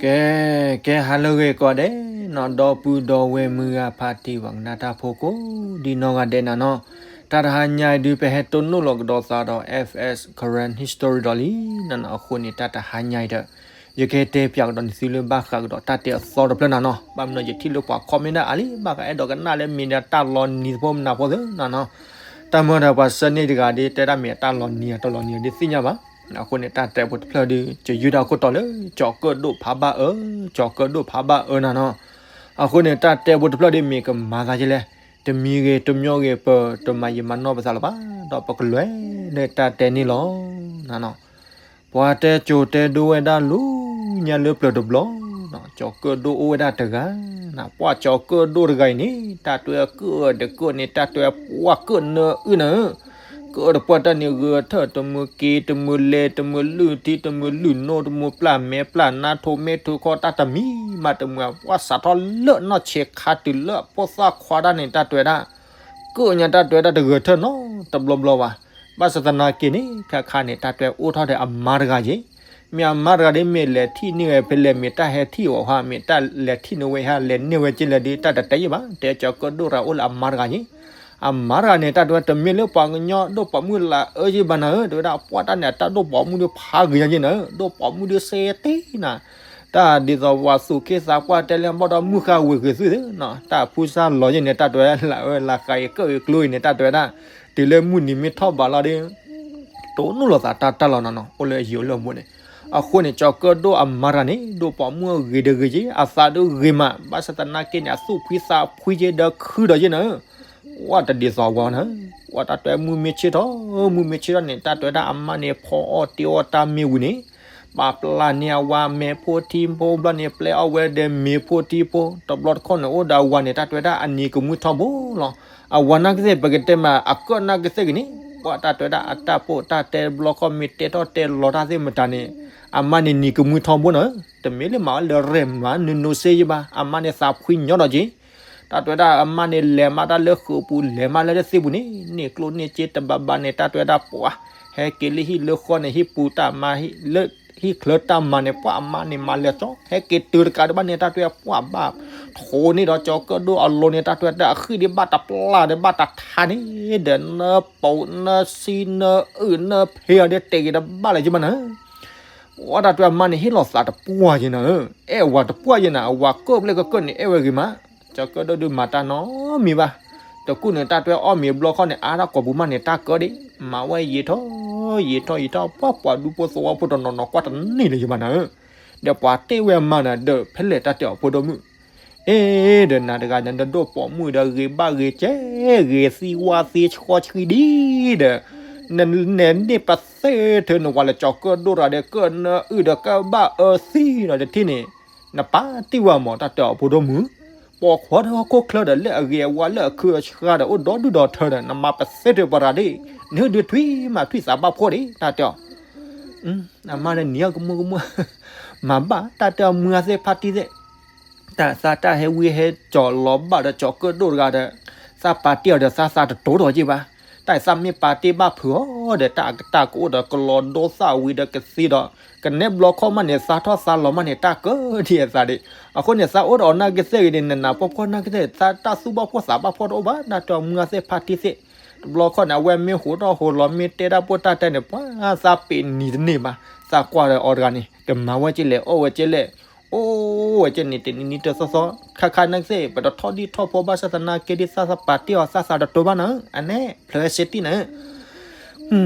ကဲ, ကဲဟါလၢအဂ့ၤကိးဂၤဒဲးနီၤ, ဒီပုၢ်ဒီဝဲၢ်မုၢ်ဂၤဖါတံၢ် ပှၤကနၣ်တၢ်ဖိကိးဒံနီၢ်ဂၤဒဲးနၤနီၤ, တၢ်တဟါညါအံၤဒုး ပဟဲတိၢ်နီၣ်လီၤကဒီးသးဒီး F S Karen History ဒီးလံနၤနီၤ, အဃိန့ၣ် တၢ်တဟါညါအံၤဒီး ယကဟဲတဲပၠးကဒီးနသုလၢဘၣ်ဃးကဒီးတၢ်တဲအသီတဖျၢၣ်နၤနီၤ, ဘၣ်မနုၤယထံၣ်လၢပှၤ comment ဒၣ်အါလံ ဘၣ်ဃးအဲၣ်ဒိးကနၣ်လၢမ့ၢ်ဒၣ်တၢ်လီၤနံၤသဖိမနၤဖိသ့နၤနီၤ, တၢ်မ့ၢ်ဒီးပှၤဆၢန့ၢ်တဂၤဒ် တဲဒၣ်မ့ၢ်တၢ်လီၤနံၤအတလီၤနံၤဒ်သ့ၣ်ညါဘၣ်, အဃိန့ၣ် တၢ်တဲဖိတဖျၢၣ်ဒုး ကယုၢ်တၢ်အခိၣ်တီလၢ ကၠီၤကၢၣ်ဒိၣ်ဖးဘၣ်အၢ, ကၠီၤကၢၣ်ဒိၣ်ဖးဘၣ်အၢနၤနီၤ, အဃိန့ၣ် တၢ်တဲဖိတဖျၢၣ်ဒုးမ့ၢ်ကမၤသးဒ်လဲၣ်, တမံၤဂ့ၤတမံၤဂ့ၤ ပတမၤယံာ်မၤနီၢ်ပသးလၢၤဘၣ်, ဒီးပကလဲၤလၢတၢ်တဲန့ၣ်လီၤနၤနီၤ, ပှၤတဲကၠိၤတဲဒိၣ်ဝဲဒၣ်လၢညါလၢပျၢၤတဘျီ, ကၠီၤကၢၣ်ဒိၣ်အိၣ်ဝဲဒၣ်တဂၤ, ပှၤကၠီၤကၢၣ်ဒိၣ်တဂၤအံၤန့ၣ် တၢ်တွဲကၢၣ်တကၢၣ်န့ၣ် တၢ်တွဲပှၤကၢၣ်နၢအုၣ်နၤဧၢ, ကၢၣ်တပှၢ်တၢ်န့ၣ်ဂဲၤထၢၣ် တမုၢ်က့ၤ တမုၢ်လဲၤ တမုၢ်လုၢ်ထံ တမုၢ်လုၢ်နိ တမုၢ်ပျၢ်မဲာ်ပျၢ်နါ ထိးမဲာ်ထိးခီ တၢ်တမံၤမးတမုာ် ပှၤစးထီၣ်လၢနီၢ်ဆဲးခါတုၤလၢဖိသၣ်ခွါတၢ်န့ၣ် တၢ်တွဲဒၣ် ကၢၣ်ညါတၢ်တွဲတၢ်တဂဲၤထၢၣ်နီတဘျီဘျီဘၣ်, ဘၣ်ဆၣ်သနာ်က့န့ၣ် ခါခါန့ၣ် တၢ်တွဲအိၣ်ထီၣ်ဒီးအမါတဂၤယ့ၤ, မ့ၢ်အမါတဂၤဒ်မ့ၢ်လဲၤထံၣ်န့ၢ်ဝဲဖဲလဲၣ် မ့ၢ်တၢ်ဟဲထံၣ်အီၤဟါ မ့ၢ်တၢ်လဲၤထံၣ်န့ၢ်ဝဲဟါ လဲၤန့ၢ်ဝဲက့လဲၣ်ဒ် တၢ်တတဲယ့ၤဘၣ်, တဲကၠီၤကၢၣ်ဒိၣ်တဂၤအိၣ်လၢအမါတဂၤယ့ၤ, အမါတဂၤန့ၣ် တၢ်တွဲတမ့ၢ်လၢပှၤကညီဒိၣ်ပိာ်မုၣ်လၢအအၢယ့ၤဘၣ်နၤဧၢ, တဲဝဲဒၣ်ပှၤတၢ်န့ၣ် အတၢ်ဒိၣ်ပိာ်မုၣ်ဒုးဖးဂ့ၤညါယ့ၤနၤဧၢ, ဒိၣ်ပိာ်မုၣ်ဒုးစ့တ့ၢ်နၤ တၢ်ဒ်သိးပှၤသူၣ်က့သးပှၢ်တဲလၢဘီၣ်ဒီးမုၢ်ဃာ်ဝ့ၢ်ဂ့ၤသုသ့ၣ်နီၤ, တၢ်ဖုစၢ်လီၤယ့ၤန့ၣ် တၢ်တွဲဒၣ်လၢအဝဲလၢဃာ်အံၤကၢၣ်အံၤကျိအံၤန့ၣ် တၢ်တွဲဒၣ် တုၤလၢမုၢ်နံၤမ့ၢ်ထီၣ်ဘးလီၤဒီး တိၢ်နီၣ်လိာ်သးတၢ်တၢ်လီၤနီၤနီၤ အိၣ်လၢအယံၤအိၣ်လၢအဘူးန့ၣ်, အဃိန့ၣ် ကၠီၤကၢၣ်ဒိၣ်အမါတဂၤန့ၣ် ဒိၣ်ပိာ်မုၣ်ဂ့ၤဒီးဂ့ၤက့ၤ အသးဒုးဂ့ၤမး ဘၣ်ဆၣ်သနာ်က့န့ၣ် အသူၣ်ဖှံသးဖှံက့ၤဒီးခုဒီးယ့ၤနၤဧၢ ပှၤတဒ်သိးဝဲနၤ, ပှၤတၢ်တွဲမုၢ်မ့ၢ်ဆ့ၣ်ထီၣ် မုၢ်မ့ၢ်ဆ့ၣ်ထီၣ်န့ၣ် တၢ်တွဲဒၣ်အမါန့ၣ် ဖီအီၣ်တ့အီၣ်တၢ်မ့ၢ်ဝံၤန့ၣ်, ပာ်ပျၢ်န့ၢ်အဝၤမဲာ်ဖိထံဖိဘျီန့ၣ် ပျဲအီၣ်ဝဲဒီးမ့ၤဖိထံဖိ တဘျီတခီၣ်န့ၣ် အိၣ်ဒီးအဝၤန့ၣ် တၢ်တွဲဒၣ်အနံၤကမှံထီဘိလီၤ. အဝၤနာ်ကသ့ၣ် ပကတဲမး အကၢၣ်နာ်ကသ့ၣ်ဂ့ၤန့ၣ် ပှၤတၢ်တွဲဒၣ်အတၢ်ပိာ်တၢ်တဲတဘျီခီၣ် မ့ၢ်တဲထီၣ်တဲလီၤတၢ်သ့ၣ်မတၤန့ၣ် အမါန့ၣ်နံၤကမှံထီဘိနၤ, တမ့ၢ်လၢမၤဝဲလၢရဲၣ်မၤနုၤနိစ့ယ့ၤဘၣ် အမါန့ၣ်သးဖှံညီဒီးက့ၤ တၢ်တွဲဒၣ်အမါန့ၣ် လဲၤမးတၢ်လၢဃုာ်ပူၤ လဲၤမးလၢတသ့ပူၤန့ၣ် န့ၢ်ကျိၣ်န့ၢ်စ့တဘၣ်ဘၣ်န့ၣ် တၢ်တွဲဒၣ်ပှၤ ဟဲက့ၤလၢဟံၣ်လၢဃီန့ၣ် ဟံၣ်ပူၤတၢ်မၤ လၢဟံၣ်ချၢတၢ်မၤန့ၣ် ပှၤအမါန့ၣ်မၤလဲၤကၠီ ဟဲက့ၤတုၤတကးဒံးဘၣ်န့ၣ် တၢ်တွဲပှၤဘၣ် ထိးန့ၢ်ဒီးကၠီၤကၢၣ်ဒိၣ်အလိၤန့ၣ် တၢ်တွဲဒၣ်အဃံဒီးဘၣ်တပျၢ်ဒီးဘၣ်တထါန့ၣ် ဒီးနပိာ်နဆံနအုၣ်နဖံးအီၤဒီးတဲာ်က့ၤတဘၣ်လၢၤယ့ၤဘၣ်နၤ ပှၤတၢ်တွဲအမါန့ၣ် ဟ့ၣ်လီၤသးတပှၢ်ယ့ၤနၤဧၢ, အဲၣ်ဝၤတပှၢ်ယ့ၤနၤ အဝၤကၢၣ်ဘျဲၣ်ကကၢၣ်န့ၣ် အဲၣ်ဝဲဂ့ၤမး, ကၠီၤကၢၣ်ဒိၣ်ဒုးမၤတၢ်နီတမံၤဘၣ်, တကူၣ်န့ၣ် တၢ်တွဲအီၣ်မ့ၤဘျီခီၣ်န့ၣ် အါထီၣ်ကိာ်ပူၤမးန့ၣ် တၢ်ကၢၣ်ဒံး, မၤဝဲယံာ်ထီၣ် ယံာ်ထီၣ်ယံာ်ထီၣ် ပှၤပှၤဒူဖိသဝီဖိတနီၤနီၤ ကွၢ်တန့ၢ်လၢၤယ့ၤဘၣ်နၤဧၢ, ဒီးပှၤတ့ၢ်ဝဲအမါနၤ ဒီးဖဲလဲၣ်တၢ်တဲအီၤဖိဒိၣ်မုၣ် အ့ ဒီးနၤတဂၤန့ၣ် နဒိၣ်ပိာ်မုၣ်ဒီးဂ့ၤဘၣ်ဂ့ၤကဲ ဂ့ၤသံဝါသ့ဆှီဆှံဒံးဒီး နနဲၣ်န့ၢ်ပသ့ၣ်ထၢနဝၤလၢကၠီၤကၢၣ်ဒိၣ်တဂၤဒီး ကၢၣ်နၢအုၣ်ဒီးကၢၣ်ဘၣ်အၢသံဒီးတထံၣ်န့ၣ် နပာ်တ့ၢ်ဝဲမး တၢ်တဲအီၤဖိဒိၣ်မုၣ်, ပိာ်ခွါဒီးဟီၣ်ခိၣ်ချၢဒီး လၢအဂ့ၤအဝါလၢအခုအဆှါဒီး အိၣ်ဒီဒူၣ်ဒီထၢဒီး နမၤပသ့ၣ်ထၢပှၤတဂၤဒ် နဟၢဒုးထွံၣ်မးထွံၣ်သးဘၣ်ဖှီၣ်ဒံး တၢ်တဲအီၤ အမါဒီးနံၤအကမူကမူ မၤဘၣ်တၢ်တဲအီၤမုၢ်အသ့ၣ်ဖါတံၢ်သ့ၣ် တၢ်သးတၢ်ဟဲဝံဟဲကၠီၤလီၤဘၣ်ဒီးကၠီၤကၢၣ်ဒိၣ်တဂၤဒီး သးပာ်တ့ၢ်အီၤဒီးသးသးတတိၤထီၣ်က့ၤဘၣ်, တၢ်သးမ့ၢ်ပာ်တ့ၢ်ဘၣ်ဖုးအီၤဒီး တၢ်အကတၢၢ်ကအိၣ်ဒီးကလီၤဒိသၣ်ဝံၤဒီးကသံဒီး ကနဲဘျီခီၣ်မးန့ၣ် သးထီၣ်သးလီၤမးန့ၣ် တၢ်ကၢၣ်ဒံးအသးဒံး, အဃိန့ၣ် သးအိၣ်ဒီးအီၤနာ်က့သ့ၣ်ဂ့ၤန့ၣ် နနၢ်ပှီၢ်ဖှီၣ်နာ်က့သ့ၣ် သးတၢ်သူၣ်ဘၣ်ဖှီၣ်သးဘၣ်ဖှီၣ်တအိၣ်ဘၣ် တၢ်တဲအီၤမုၢ်အသ့ၣ်ဖါတံၢ်သ့ၣ်, တဘျီခီၣ်န့ၣ် အဝဲမ့ၢ်ဟူးထီၣ်ဟူးလီၤ မ့ၢ်တဲတၢ်ပိၢ်တၢ်တဲန့ၣ် ပှၤသးပ့ၤနံၤတန့ၢ်ဘၣ်, သးကွၢ်ဒီးအီၤတဂၤန့ၣ် ကမၤဝဲက့လဲၣ် အီၣ်ဝဲက့လဲၣ်, အိၣ်ဝဲက့န့ၣ် တနံၤနံၤတသီသီ ခါခါနာ်က့သ့ၣ် ပတထီၣ်ဒံၣ်ထီၣ်ဖိဘၣ်ဆၣ်သနာ်က့ဒ် သးသးပာ်တ့ၢ်အီၤ သးသးတတိၤဘၣ်နၤဧၢ, အန့ၣ် ဖျၢၣ်စ့တံၢ်နၤဧၢ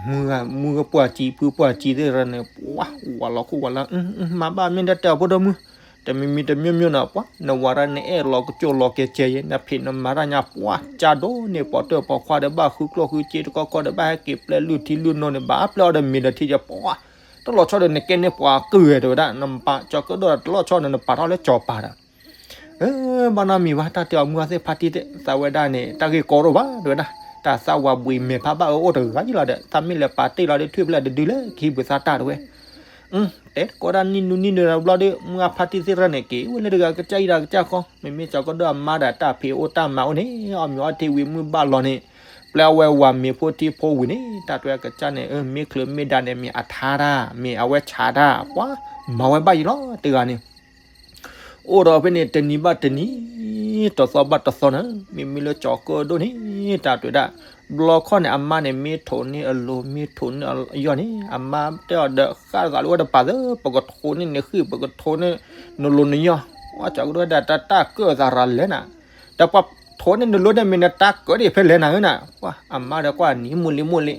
မုၢ်ဂၤမုၢ်ဂၤပှၢ်စံး ဖုပှၢ်စံးသ့ၣ်ရၣ်န့ၣ် ပှၤဝၤလီၤခိၣ်ဝၤလၢ မၤဘၣ်မ့ၢ်တၢ်တဲအီၤဖိဒိၣ်မုၢ်, တမံၤမံၤတမံၤမံၤနီၤ ပှၤ နဝၤရၣ်န့ၣ်အဲၣ်လီၤကစိၣ်လီၤကဲကဲယဲ နဖံးနမၤတၢ်ညါ ပှၤကၢ်ဒိၣ်န့ၣ် ပိာ်တၢၢ်ပိာ်ခွါဒီးဘၣ်ဃုကျိၣ်ဃုစ့တကီၢ်ကီၢ်ဒီး ဘၣ်ဟဲက့ၤပျဲလုၢ်ထံလုၢ်နိန့ၣ် ဘၣ်ပျဲအီၤဒီးမ့ၤဒီးထံယဲ ပှၤ တလီၤဆီဒီးနကဲန့ၣ်ပှၤကုၢ်ဝဲ တဲဝဲဒၣ် နပာ်ကၠီၤကၢၣ်ဒိၣ်ဒီးတလီၤဆီဒီးနပာ်ထီၣ်လၢကၠီၤပၤဒီး ဘၣ်နီတမံၤဘၣ် တၢ်တဲအီၤမုၢ်အသ့ၣ်ဖါတံၢ်သ့ၣ် သးဝဲဒၣ်န့ၣ် တၢ်ဂ့ၢ်ကီတအိၣ်ဘၣ် တဲဝဲဒၣ် တၢ်သးဝၤဘှံးမဲာ်ဖးဘၣ်အၢအိၣ်တဂၤယံၤလီၤဒီး သးမ့ၢ်လဲၤပာ်တ့ၢ်လီၤဒီး ထွံၣ်ဖျဲၣ်တဒုလၢကဟံးဘုးသးတၢ်တဝဲ တဲတကိးဒၣ်နံၣ်နူနံၣ်နူဒီးဘျီဒီး မုၢ်အဖါတံၢ်သ့ၣ်ရၣ်န့ၣ် က့ၤဝဲလၢတဂၤကစၢ်အံၤတဂၤကစၢ်ဃီ မ့မ့ၢ်ကၠီၤကၢၣ်ဒိၣ်အမါဒီးတၢ်ဖံးအိၣ်တၢ်မၤအိၣ်န့ၣ် အီၣ်မ့ၤအီထံဝံၤမုၢ်ဘၣ်လီၤန့ၣ် ပျဲအဝဲဝၤမ့ၤဖိထံဖိဝံၤန့ၣ် တၢ်တဲအကစၢ်န့ၣ် မ့ၢ်ချုးမ့ၢ်ဒါန့ၣ် မ့ၢ်အထါတၢ် မ့ၢ်အဝဲဆးတၢ် ပှၤမၤဝဲဘၣ်ယံၤလီၤ တဂၤန့ၣ် အိၣ်ဒီးဖဲန့ၣ် တနံၤဘၣ်တနံၤ တသီဘၣ်တသီန့ၣ် မ့မ့ၢ်လၢကၠီၤကၢၣ်ဒိၣ်န့ၣ် တၢ်တဲဒၣ် ဘျီခီန့ၣ် အမါန့ၣ် မ့ၢ်ထိးန့ၢ်အလိၤ မ့ၢ်ထိးန့ၢ်အယီၢ်န့ၣ် အမါတဲအီၤဒီး ဃၣ်သးလၢဝဲတပာ်သၢ ပကထိးန့ၢ်နဃံၣ် ပကထိးန့ၢ်နလိၤနယီၢ် ကၠီၤကၢၣ်ဒိၣ်ဒၣ် တၢ်တၢ်ကၢၣ်သးရၤလဲၣ်နၤ ဒီးပှၤထိးန့ၢ်နလိၤန့ၣ် မ့ၢ်နတၢ်ကၢၣ်ဒံးဖဲလဲၣ်နၤဧၢနၤ ပှၤအမါဒီးကွၢ်နံၤမုၢ်လံမုၢ်လံ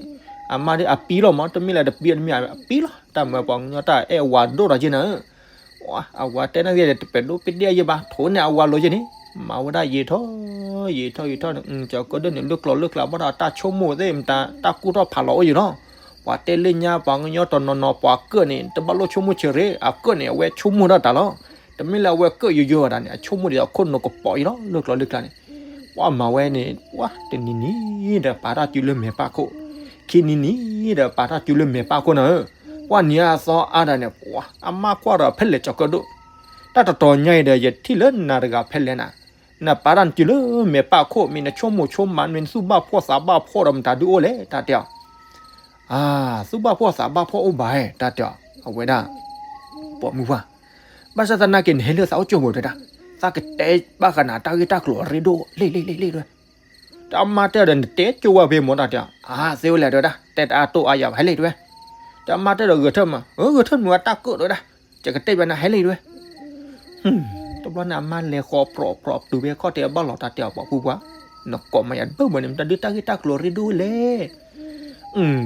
အမါဒီးအပံလီၤမး တမ့ၢ်လၢတပံတမ့ၢ်အပံလီၤ တၢ်မၤပှၤကညီတၢ်အဲၣ်ဝၤဒိၣ်ဒီးက့နၤဧၢ အဝၤတဲန့ၣ်ဂ့ၤဒီး တပဲာ်ဒိၣ်ပ့ၢ်ဒ့ၣ်ယဲဘၣ် ထိးန့ၢ်အဝၤလိၤယဲန့ၣ် မၤဝဲဒၣ်ယံာ်ထီၣ် ယံာ်ထီၣ်ယံာ်ထီၣ်န့ၣ် ကၠီၤကၢၣ်ဒိၣ်န့ၣ် လၢကျိၤလၢကျါဘၣ်ဒီးတၢ်ဆိကမိၣ်သ့ၣ်မတၤ တၢ်ကူၣ်ထီၣ်ဖးလီၤအိၣ်ယံၤလီၤ ပှၤတဲလၢညါပှၤကညီတနီၤနီၤ ပှၤကၢၣ်န့ၣ် တဘၣ်လိၣ်ဆိကမိၣ်ဆၢရ့ အကၢၣ်န့ၣ် အဝဲဆိကမိၣ်ထီၣ်တၢ်လီၤ တမ့ၢ်လၢအဝဲကၢၣ်ယိယိဝဲဒၣ်န့ၣ် အဆိကမိၣ်ဒ်သိးခိၣ်နူာ်ကပီၤအံၤလီၤ လၢကျိၤလၢကျါန့ၣ် ပှၤမၤဝဲန့ၣ် ပှၤတနံၤနံၤဒီးပာ်ထီၣ်စုလၢမဲာ်ပၢ်ခိၣ် ခံနံၤနံၤဒီးပာ်ထီၣ်စုလၢမဲာ်ပၢ်ခိၣ်နၤဧၢ ပှၤနံၤအသီအါဒၣ်န့ၣ် ပှၤအမါကွၢ်ဒီးဖဲလဲၣ်ကၠီၤကၢၣ်ဒိၣ် တၢ်တတီၤညါအံၤဒီး ယထံၣ်လၢနၤတဂၤဖဲလဲၣ်နၤ နပာ်ထီၣ်နစုလၢမဲာ်ပၢ်ခိၣ် မ့ၢ်နဆိကမိၣ်ဆိကမး မ့ၢ်နသူၣ်ဘၣ်ဖှီၣ်သးဘၣ်ဖှီၣ်ဒီးမတၤဒုအိၣ်လဲၣ် တၢ်တဲအီၤ အါ သူၣ်ဘၣ်ဖှီၣ်သးဘၣ်ဖှီၣ်အိၣ်ဘၣ် တၢ်တဲအီၤ အဝဲဒၣ် ပိာ်မုၣ်ပှၢ် ဘၣ်ဆၣ်သနာ်က့ နဟဲလၢသးအိၣ်ကၠိဘိတဲဒၣ် သးကတဲဘၣ်ဃးနၤတၢ်ဂ့ၢ်တၢ်ကျိၤအရ့ဒိၣ် လ့ၣ်လ့ၣ်လ့ၣ်လ့ၣ်တဲဝဲ တၢ်မါတဲဒီး နတဲကၠိဝဲဖဲမ့ၢ်တၢ်တဲအီၤ အါ သ့ဝဲလဲၣ်တဲဝဲဒၣ် တဲတၢ်အတိၢ်အါယၤဘၣ် ဟဲလ့ၣ်တဲဝဲ တၢ်မါတဲဒီး ဂဲၤထၢၣ်မး ဂဲၤထၢၣ်မးဝဲတၢ်ကၢၣ်တဲဝဲဒၣ် ယကတဲဘၣ်နၤ ဟဲလ့ၣ်တဲဝဲ တဘျီန့ၣ် အမါလဲၤဃီၤဖြီးဖြီးတုၤဖဲခီၣ်တဲာ်အဘၣ်လီၤ တၢ်တဲအီၤ ပိာ်မုၣ်ပှၢ် နကိးမးယၤတဘၣ်ဘၣ်န့ၣ် မတၤဒုတၢ်ဂ့ၢ်တၢ်ကျိၤအရ့ဒိၣ်လဲၣ်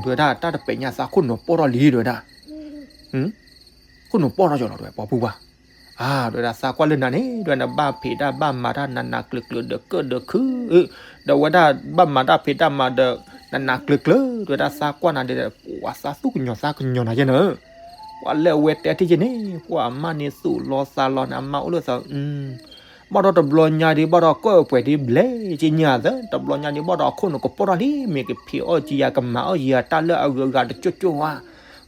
တဲဝဲဒၣ် တၢ်တပဲာ်ညါသးခိၣ်နူာ်ပီၢ်ထီၣ်လံတဲဝဲဒၣ် ခိၣ်နူာ်ပီၢ်ထီၣ်ကၠီၤလီၤတဲဝဲ ပိာ်မုၣ်ပှၢ် အါ တဲဝဲဒၣ် သးကွၢ်လၢနၤန့ၣ် တဲဝဲ နဘၣ်ဖံးတၢ်ဘၣ်မၤတၢ်နးနးကျၢၤကျၢၤဒီးကၢၣ်ဒီးခု ဒီးဝဲဒၣ် ဘၣ်မၤတၢ်ဖံးတၢ်မၤဒီး နးနးကျၢၤကျၢၤ တဲဝဲဒၣ် သးကွၢ်နၤဒီး ပှၤသးသူၣ်ကညီၤသးကညီၤနၤယဲန့ၣ် ပှၤလၢအဝဲတဲထံၣ်ယဲန့ၣ် ပှၤအမါန့ၣ်သူၣ်လီၤသးလီၤန့ၣ် အမါအိၣ်လၢသး ဘၣ်ဒီးတဘျီညါဒံး ဘၣ်ဒီးကၢၣ်ပှဲၤဒံးဘျဲၣ်က့ညါသၢ တဘျီညါဒံး ဘၣ်ဒီးအခိၣ်နူာ်ကပီၢ်ထီၣ်လံ မ့ၢ်ကဖံးအီၣ်ကံယၤ ကမၤအီၣ်ကံယၤ တၢ်လၢအဂုၤအဂၤတကၠိၣ်ကၠိၣ်ဧါ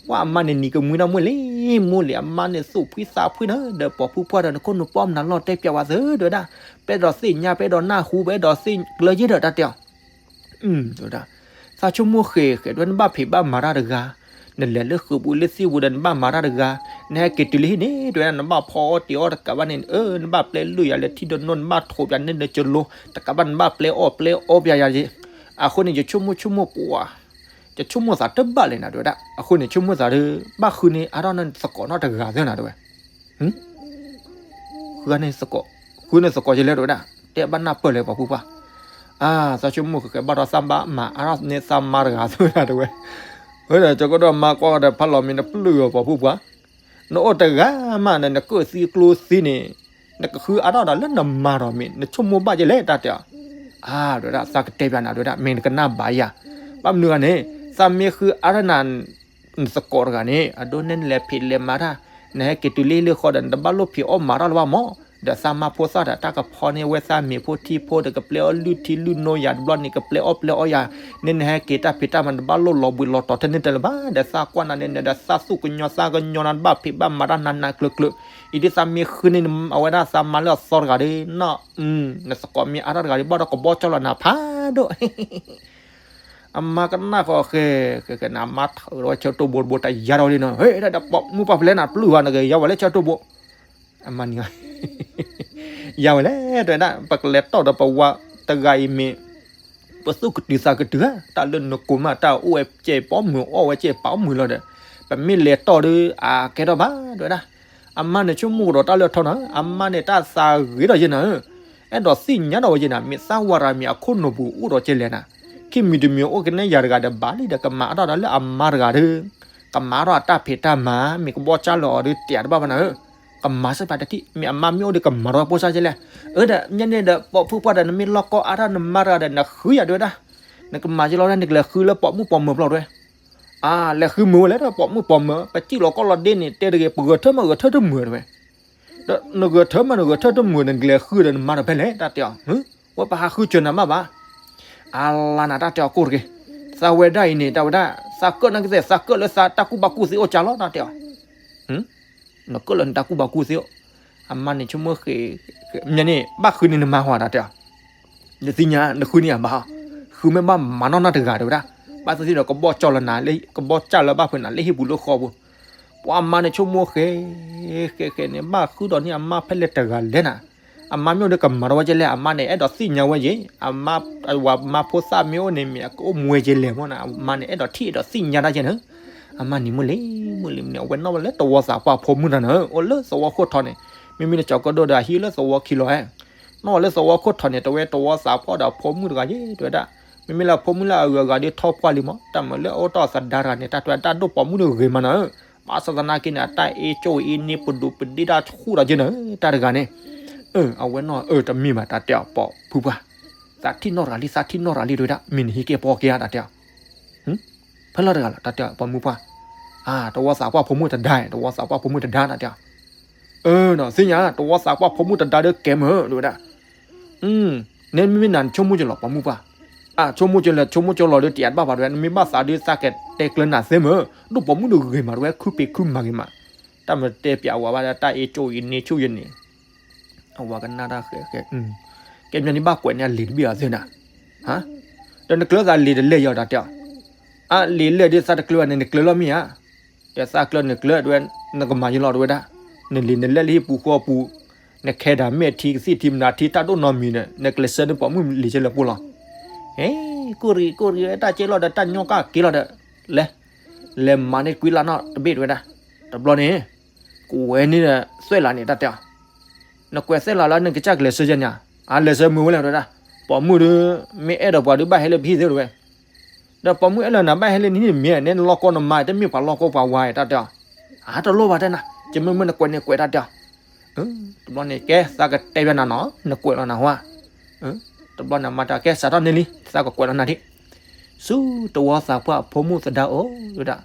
ပှၤအမါန့ၣ်နံၤကမှံထီၣ်မူလံ မူလံ အမါန့ၣ်သူၣ်ဖှံသးဖှံဒီး ဒီးပိာ်ဖုၣ်ပှၢ်ဒီး နခိၣ်နူာ်ပီၢ်မနုၤလီၤတဲပျးဝဲသၢ တဲဝဲဒၣ် ပအဲၣ်ဒိးသ့ၣ်ညါ ပအဲၣ်ဒိးနၢ်ဟူ ပအဲၣ်ဒိးသ့ၣ်ကျၢယဲဒီး တၢ်တဲအီၤ တဲဝဲဒၣ် သးဆိကမိၣ်ဃ့ဃ့ တဲဝဲ နဘၣ်ဖံးဘၣ်မၤတၢ်တဂၤ နလဲၤလၢဃုာ်ပူၤလၢသံၣ်ပူၤဒီး နဘၣ်မၤတၢ်တဂၤ နဟဲက့ၤတုၤလၢဟံၣ်န့ၣ် တဲဝဲဒၣ် နဘၣ်ဖီအီၣ်တ့ၤအီၣ်တကးဘၣ်န့ၣ် အၢ နဘၣ်ပျဲလုၢ်ယၤလၢထံဒီးနိ နဘၣ်ထိးပျးန့ၢ်ဒီးကလိ တကးဘၣ်နဘၣ်ပျဲအီၣ်ပျဲအီပျးယၤ အဃိန့ၣ် ယဆိကမိၣ်ဆိကမိၣ်ပှၤ ယဆိကမိၣ်သးတဘၣ်လဲၣ်နၤ တဲဝဲဒၣ် အဃိန့ၣ် ဆိကမိၣ်သးဒီး ဘၣ်ဃုန့ၢ်အါထီၣ်န့ၢ်သကိးနီတဂၤသၢနၤ တဲဝဲ ဃုန့ၢ်သကိး ဃုန့ၢ်သကိးယလဲၣ် တဲဝဲဒၣ် တဲဘၣ်နၢ်ပၢၢ်လဲၣ် ပိာ်ဖုၣ်ပှၢ် အါ သးဆိကမိၣ်ဃဲဃဲ ဘၣ်ဒီးသးဘၣ်မၤအါထီၣ်န့ၢ်သးမါတဂၤသၢနၤ တဲဝဲ ဝဲဒီးကၠီၤကၢၣ်ဒိၣ်မါကွၢ်ဒီး ဖးလီၤမ့ၢ်နပျုၢ်အီၤ ပိာ်ဖုၣ်ပှၢ် နအိၣ်တဂၤမးဒီး နကၢၣ်သံကျိသံန့ၣ် နကဃုအါထီၣ်ဒီးလၢနမါဒီးမ့ၢ် နဆိကမိၣ်ဘၣ်ယဲလဲၣ် တၢ်တဲအီၤ အါ တဲဝဲဒၣ် သးကတဲပျးနၤ တဲဝဲဒၣ် မ့ၢ်နကနၣ်ဘၣ်ယၤ ဘၣ်မနုၤဂၤန့ၣ် သးမ့ၢ်ဃုအါထီၣ်နၤ နသကိးတဂၤန့ၣ် အဒိန့ၣ်နလဲၤဖံးလဲၤမၤတၢ် နဟဲက့ၤတုၤလၢဟံၣ်လၢဃီဒီး နတဘၣ်လိၣ်ဖံးအီၣ်မၤတၢ်လၢၤဘၣ်မး ဒီးသးမါဖိသၣ်ဒီး တၢ်ကဖီန့ၢ်ဝဲသးမ့ၤဖိထံဖိဒီး ကပျဲအီၣ်လုၢ်ထံလုၢ်နိယၤတဘျီန့ၣ် ကပျဲအီၣ်ပျဲအီယၤ န့ၣ်နဟဲက့ၤတၢ်ဖံးတၢ်မၤ နတဘၣ်လိၣ်လီၤဘှံးလီၤတီၤထဲန့ၣ်တလၢၤဘၣ် ဒီးသးကွၢ်နၤန့ၣ် ဒီးသးသူၣ်ကညီၤသးကညီၤနၤ နဘၣ်ဖံးဘၣ်မၤတၢ်နးနးကျၢၤကျၢၤ အံၤဒ်သးမ့ၢ်ဃုန့ၢ် အဝဲဒၣ်သးမါလၢအသီတဂၤဒီး နသကိးမ့ၢ်အါထီၣ်တဂၤဒီး ဘၣ်ဒီးကဘီကၠီလီၤနၤဖးဒိၣ် အမါကနၣ်ဃီဃဲ ဃဲဃဲန့ၣ် အမါထၢၣ်ဝဲဆၢတိၢ်ဘိတဘိ တယါထီၣ်လံနီၤ ဟဲ ဒီးပိာ်မုၣ်ပှၢ်ဖဲလဲၣ်နၤ ပျုၢ်ဟါနကယါဝဲလၢဆၢတိၢ်ဘိ အမါန့ၣ် ယါဝဲလဲၣ် တဲဝဲဒၣ် ပကလဲၤတီၢ်ဒီးပဝၤတဂၤအံၤမ့ၢ် ပသူၣ်ကတုၤသးကတုၤဧါ တၢ်လၢနကိးမး တၢ်အိၣ်ဝဲကဲပီမုၢ်အီၣ်ဝဲကဲပီမုၢ်လီၤဒီး ပမ့ၢ်လဲၤတီၢ်ဒီး အကဲထီၣ်ဘၣ် တဲဝဲဒၣ် အမါန့ၣ်ဆိကမိၣ်ကဒီးတၢ်လၢထီနီၤ အမါန့ၣ်တၢ်သးဂ့ၤဒီးယဲနၤဧၢ အဲၣ်ဒိးသ့ၣ်ညါဒီးဝဲယဲနၤ မ့ၢ်သးဝၤရၤမ့ၢ်အခိၣ်နူာ်ပူၤအိၣ်ဒီးကဲလဲၣ်နၤ ခံမံၤတမံၤအိၣ်ကနဲယၤတဂၤဒီးဘၣ်လံဒီး ကမၤအါထီၣ်ဒီးလၢအမါတဂၤဒီး ကမၤထီၣ်အတၢ်ဖံးတၢ်မၤ မ့ၢ်ကဘီကၠါလီၤအီၤဒီး တဲတဘၣ်ဘၣ်နၤဧၢ ကမၤစ့ၢ်ဖးတထံၣ် မ့ၢ်အမါမ့ၢ်အိၣ်ဒီးကမၤထီၣ်ဖိစၢ်ကဲလဲၣ် အၢ ဒီးညါန့ၣ်ဒီး ပိာ်ဖုၣ်ပှၢ်ဒီး နမ့ၢ်လီၢ်ကီအါထီၣ်နမါတဂၤဒီး နဃုယၤတဲဝဲဒၣ် နကမၤကဲလီၤဒၣ် နကလဲၤဃုလၢပိာ်မုၣ်ပိာ်မၢၤဖျီတဲဝဲ အါ လဲၤဃုမုာ်ဝဲလဲၣ်ဒီး ပိာ်မုၣ်ပိာ်မၢၤ ပစံၣ်လီၤကီၢ်လီၤဒ့န့ၣ် တဲတဂ့ၤ ပဂဲၤထၢၣ်မးဂဲၤထၢၣ်တမုာ်တဲဝဲ ဒီးနဂဲၤထၢၣ်မးနဂဲၤထၢၣ်တမုာ် နကလဲၤဃုဒီးနမါဒီးဖဲလဲၣ် တၢ်တဲအီၤ ဝဲပဟးဃုစၢၤနၤမးဘၣ် အါလါနၤ တၢ်တဲအီၤကိၢ်တဂ့ၤ သးဝဲဒၣ်အံၤန့ၣ် တၢ်ဝဲဒၣ် သးကၢၣ်နာ်ကသ့ၣ် သးကၢၣ်လၢသးတၢ်ကူၣ်ဘၣ်ကူၣ်သ့အိၣ်ကၢ်လီၤ တၢ်တဲအီၤ နကၢၣ်လၢနတၢ်ကူၣ်ဘၣ်ကူၣ်သ့အိၣ် အမါန့ၣ်ဆိကမိၣ်ဃ့ မ့ၢ်န့ၣ် ဘၣ်ဃုန့ၢ်နမါဟီ တၢ်တဲအီၤ နသ့ၣ်ညါ နဃုန့ၢ်အဘၣ်ဟီ ဃုမ့ၢ်ဘၣ်မၤနီၣ်နၢ်တဂၤတဲဝဲဒၣ်, ဘၣ်သ့ၣ်သ့ၣ်ဒီးကဘီၣ်ကၠီလၢနၤ, ကဘီၣ်ကၠီလၢဘၣ်ဖဲနၤလၢဟံၣ်ပူၤလၢဃီပူၤ, ပှၤမါန့ၣ်ဆိကမိၣ်ဃဲ ဃဲဃဲန့ၣ် ဘၣ်ဃုဒီးန့ၢ်အမါဖဲလဲၣ်တဂၤလဲၣ်နၤ, အမါမ့ၢ်အိၣ်ဒီးကမၤတဝဲကဲလဲၣ်, အမါန့ၣ် အဲၣ်ဒိးသ့ၣ်ညါဝဲက့ၤ, အမါ အဝၤမါဖိသၣ်မ့ၢ်အိၣ်န့ၣ်မ့ၢ် အကအိၣ်မူဝဲကဲလဲၣ်မ့ၢ်နၤ, အမါန့ၣ် အဲၣ်ဒိးထံၣ်အဲၣ်ဒိးသ့ၣ်ညါတၢ်ကဲန့ၣ်, အမါန့ၣ်မုၢ်လံ မုၢ်လံန့ၣ် အဝဲနီၣ်ဝဲလၢသဝီသးပှၢ်ဖိမုၣ်တဂၤန့ၣ် အိၣ်လၢသဝီခိၣ်ထံးန့ၣ်, မ့မ့ၢ်လၢကၠီၤကၢၣ်ဒိၣ်ဒီးအဟံၣ်လၢသဝီခံလီၤဧါ, နီၣ်ဝဲလၢသဝီခိၣ်ထံးန့ၣ် တဲဝဲသဝီသးပှၢ်ဒီးဖိမုၣ်တဂၤယဲ တဲဝဲဒၣ်, မ့မ့ၢ်လၢဖိမုၣ်လၢအဂၤဂၤဒီးထီၣ်ပှၢ်လံမး, တၢ်မၤလၢအအိၣ်တ့ၢ်သဒါတဂၤန့ၣ် တၢ်တဲဝဲတၢ်ဒိၣ်ပိာ်မုၣ်ဒီးဂ့ၤမးနၤ, ဘၣ်ဆၣ်သနာ်က့န့ၣ် အတၢ်အ့ၣ်ကၠိၣ်အ့ၣ်န့ၢ်ပဒိၣ်ပဒ့ၣ်တၢ်ဆူၣ်ဒီးကဲန့ၣ် တၢ်တဂၤန့ၣ်, အဝဲနီၣ်အၢတမ့ၢ်ဘၣ် တၢ်တဲအီၤပိာ်မုၣ်ပှၢ်, သးထံၣ်နီၣ်ရၤလံ သးထံၣ်နီၣ်ရၤလံ တဲဝဲဒၣ်, မ့ၢ်နဟံးက့ၤပိာ်က့ၤဧါ တၢ်တဲအီၤ ဖဲလီၤတဂၤလီၤ တၢ်တဲအီၤပိာ်မုၣ်ပှၢ်, အၢ သဝီသးပှၢ်ဖိမုၣ်တဒါ သဝီသးပှၢ်ဖိမုၣ်တဒါ တၢ်တဲအီၤ, အၢ သ့ၣ်ညါ သဝီသးပှၢ်ဖိမုၣ်တဒါဒီးကဲမုာ် တဲဝဲဒၣ်, နဲမ့ၢ်နၤနဆိကမိၣ်ကလီၤပိာ်မုၣ်ပှၢ်, အၢ ဆိကမိၣ်ကလီၤ ဆိကမိၣ်ကလီၤဒီး တယးတဘၣ်ဘၣ် တဲဝဲဒၣ်, နမ့ၢ်ဘၣ်သးဒုးသးကတဲကျၢၤနၤသ့မုာ်, ဒိၣ်ပိာ်မုၣ်ဒီးဂ့ၤမး တဲဝဲ ခုပ့ၤခုမၤဂ့ၤမး, တၢ်မၤတဲပျးဝဲဘၣ်ဒီး တၢ်အ့ၣ်ကၠိၣ်အ့ၣ်န့ၢ်ဆူၣ်ယဲန့ၣ် အဝၤကနၣ်တၢ်ဃဲဃဲ, ကဲမ့ၢ်န့ၣ်ဘၣ်ကွဲးန့ၢ်အလံာ်တဘ့ၣ်အီၤသ့နၤ, ဒီးနကျၢၤသးလံာ်တလဲၢ်ယီၤ တၢ်တဲအီၤ, အလံာ်လဲၢ်ဒ်သးတကျၢၤဘၣ်န့ၣ် နကျၢၤလီၤမ့ၢ်ဧါ, ဒီးသးကျၢၤနကျၢၤ တဲဝဲ, နကမၤယလီၤ တဲဝဲဒၣ်, နလံာ်နလဲၢ်လၢဟံၣ်ပူၤဃီပူၤ, နခဲဒၣ်မဲာ်ထံကသံၣ်ထံမနၤထံတၢ်ဒိၣ်နီတမံၤဒီး နကျဲးစၢးန့ၢ်ပိာ်မုၣ်လံာ်ကဲလၢပှိၢ်လီၤ, ဟဲ ကိၢ်ရံၤကိၢ်ရံၤ တၢ်ကဲလီၤဒီးတၢ်ညီကၣ်က့ၤလီၤဒီး, လဲၤ, လဲၤမၤန့ၢ်ကွံလၢ်နီတဘ့ၣ် တဲဝဲဒၣ်, တဘျီန့ၣ် ကွဲးန့ၢ်ဒီးသွဲၣ်လးန့ၣ် တၢ်တဲအီၤ, နကွဲးသွဲၣ်လးလၢနကစၢ်ကလဲၤဆှၢယဲန့ၣ်, အလဲၤဆှၢမုာ်ဝဲလဲၣ် တဲဝဲဒၣ်, ပိာ်မုၣ်ဒီး မ့ၢ်အဲၣ်ဒိးပှၤဒီးဘၣ်ဟဲလၢပဟံၣ်သ့ တဲဝဲ, ဒီးပိာ်မုၣ်အဲၣ်လၢနၤဘၣ်ဟဲလၢနဟံၣ်န့ၣ်မ့ၢ် နဲနလီၢ်ကီနမါ တမ့ၢ်ပှၤလီၢ်ကီပှၤဝါ တၢ်တဲအီၤ, အတလိၣ်ဘၣ်တဲနၤ, ကမ့ၢ်မ့ၢ်နကွဲးန့ၣ်ကွဲး တၢ်တဲအီၤ, တဘျီန့ၣ် ကဲသးကတဲဘၣ်နၤနီၤ နကွဲးလီၤနၤဟါ, တဘျီန့ၣ်မၤတၢ်ကဲစးထီၣ်န့ၣ်လံ သးကကွဲးလီၤနၤဒံး ဆူတဝီသးပှၢ်ဖိမုၣ်သဒါဧၢ တဲဝဲဒၣ်,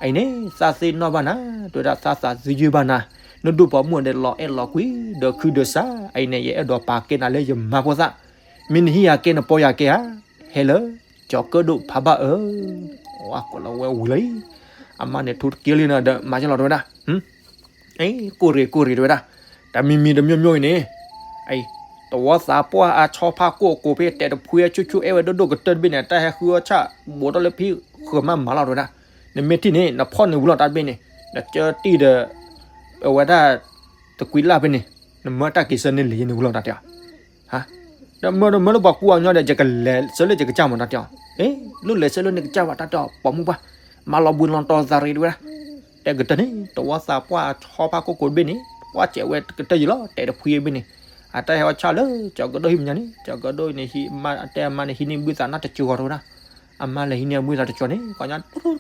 အံၤန့ၣ် သးသ့ၣ်နီၣ်ဘၣ်နၤ တဲဝဲဒၣ် သးသးသယုၢ်ဘၣ်နၤ, နဒိၣ်ပိာ်မုၣ်ဒီးလီၤအဲၣ်လီၤကွံ ဒီးခုဒီးစး အံၤန့ၣ် ယအဲၣ်ဒိးပာ်ကဲနၤလၢယမါဖိသၣ်, မ့ၢ်နဟံးယၤကဲနပီၢ်ယၤကဲဧါ, ဟဲလၢ ကၠီၤကၢၣ်ဒိၣ်ဖးဘၣ်ဧၢ, ကွဲးလီၤဝဲဝံၤလံ, အမါန့ၣ်ထူတက့ၢ်လံနၤဒီး မၤကလီၤ တဲဝဲဒၣ် ကိၢ်ရ့ၣ်ကိၢ်ရ့ၣ် တဲဝဲဒၣ်, တၢ်မံၤမံၤတမံၤမံၤအံၤန့ၣ်, တဝီသးပှၢ်အဆီဖါကိၢ်ကိးဖဲတဲတဖှံဆူၣ်ဆူၣ် အဲၣ်ဝဲဒိၣ်ဒိၣ်ကတၢၢ်တဘ့ၣ်န့ၣ် တၢ်ဟဲဃုအီၣ်ဆၣ် ဘူးထီၣ်လၢဖံဃၢၤမးမၤလီၤ တဲဝဲဒၣ်, နမ့ၢ်ထံၣ်န့ၣ် နဖီၣ်န့ၢ်ဝံၤလီၤတၢ်တဘ့ၣ်န့ၣ်, နကၢတံၢ်ဒီး အဝဲဒၣ် တကွံလၢ်ဖဲန့ၣ်, နမၢတၢ်က့ၤဆၢန့ၣ်လံန့ၣ်ဝံၤလီၤ တၢ်တဲအီၤ ဒီးမၢဒီးမၢလၢပှၤကူအီၤညီဒီး ယကလဲၤဆၢလၢယကစၢ်မး တၢ်တဲအီၤ, လၢလဲၤဆၢလၢနကစၢ်ဘၣ် တၢ်တဲအီၤ ပိာ်မုၣ်ပှၢ်, မၤလီၤဘှံးလီၤတီၤသးရ့ တဲဝဲဒၣ်, တဲကတၢၢ်န့ၣ် တဝီသးပှၢ်ဆီဖါကိၢ်ကိးတဘ့ၣ်န့ၣ် ပှၢ်စဲးဝဲကတၢၢ်ယံၤလီၤ တဲတဖှံဘ့ၣ်န့ၣ်, အတၢ်ဟဲအီၣ်ဆၣ်လၢ ကၠီၤကၢၣ်ဒိၣ်ဟံၣ်မဲာ်ညါန့ၣ် ကၠီၤကၢၣ်ဒိၣ်န့ၣ် အတဲအမါန့ၣ် ဟံးန့ၢ်ဘုသးနီတကၠီၤ တဲဝဲဒၣ်, အမါလဲၤဟံးန့ၢ်ဘုသးတကၠီၤန့ၣ် ကိးညါ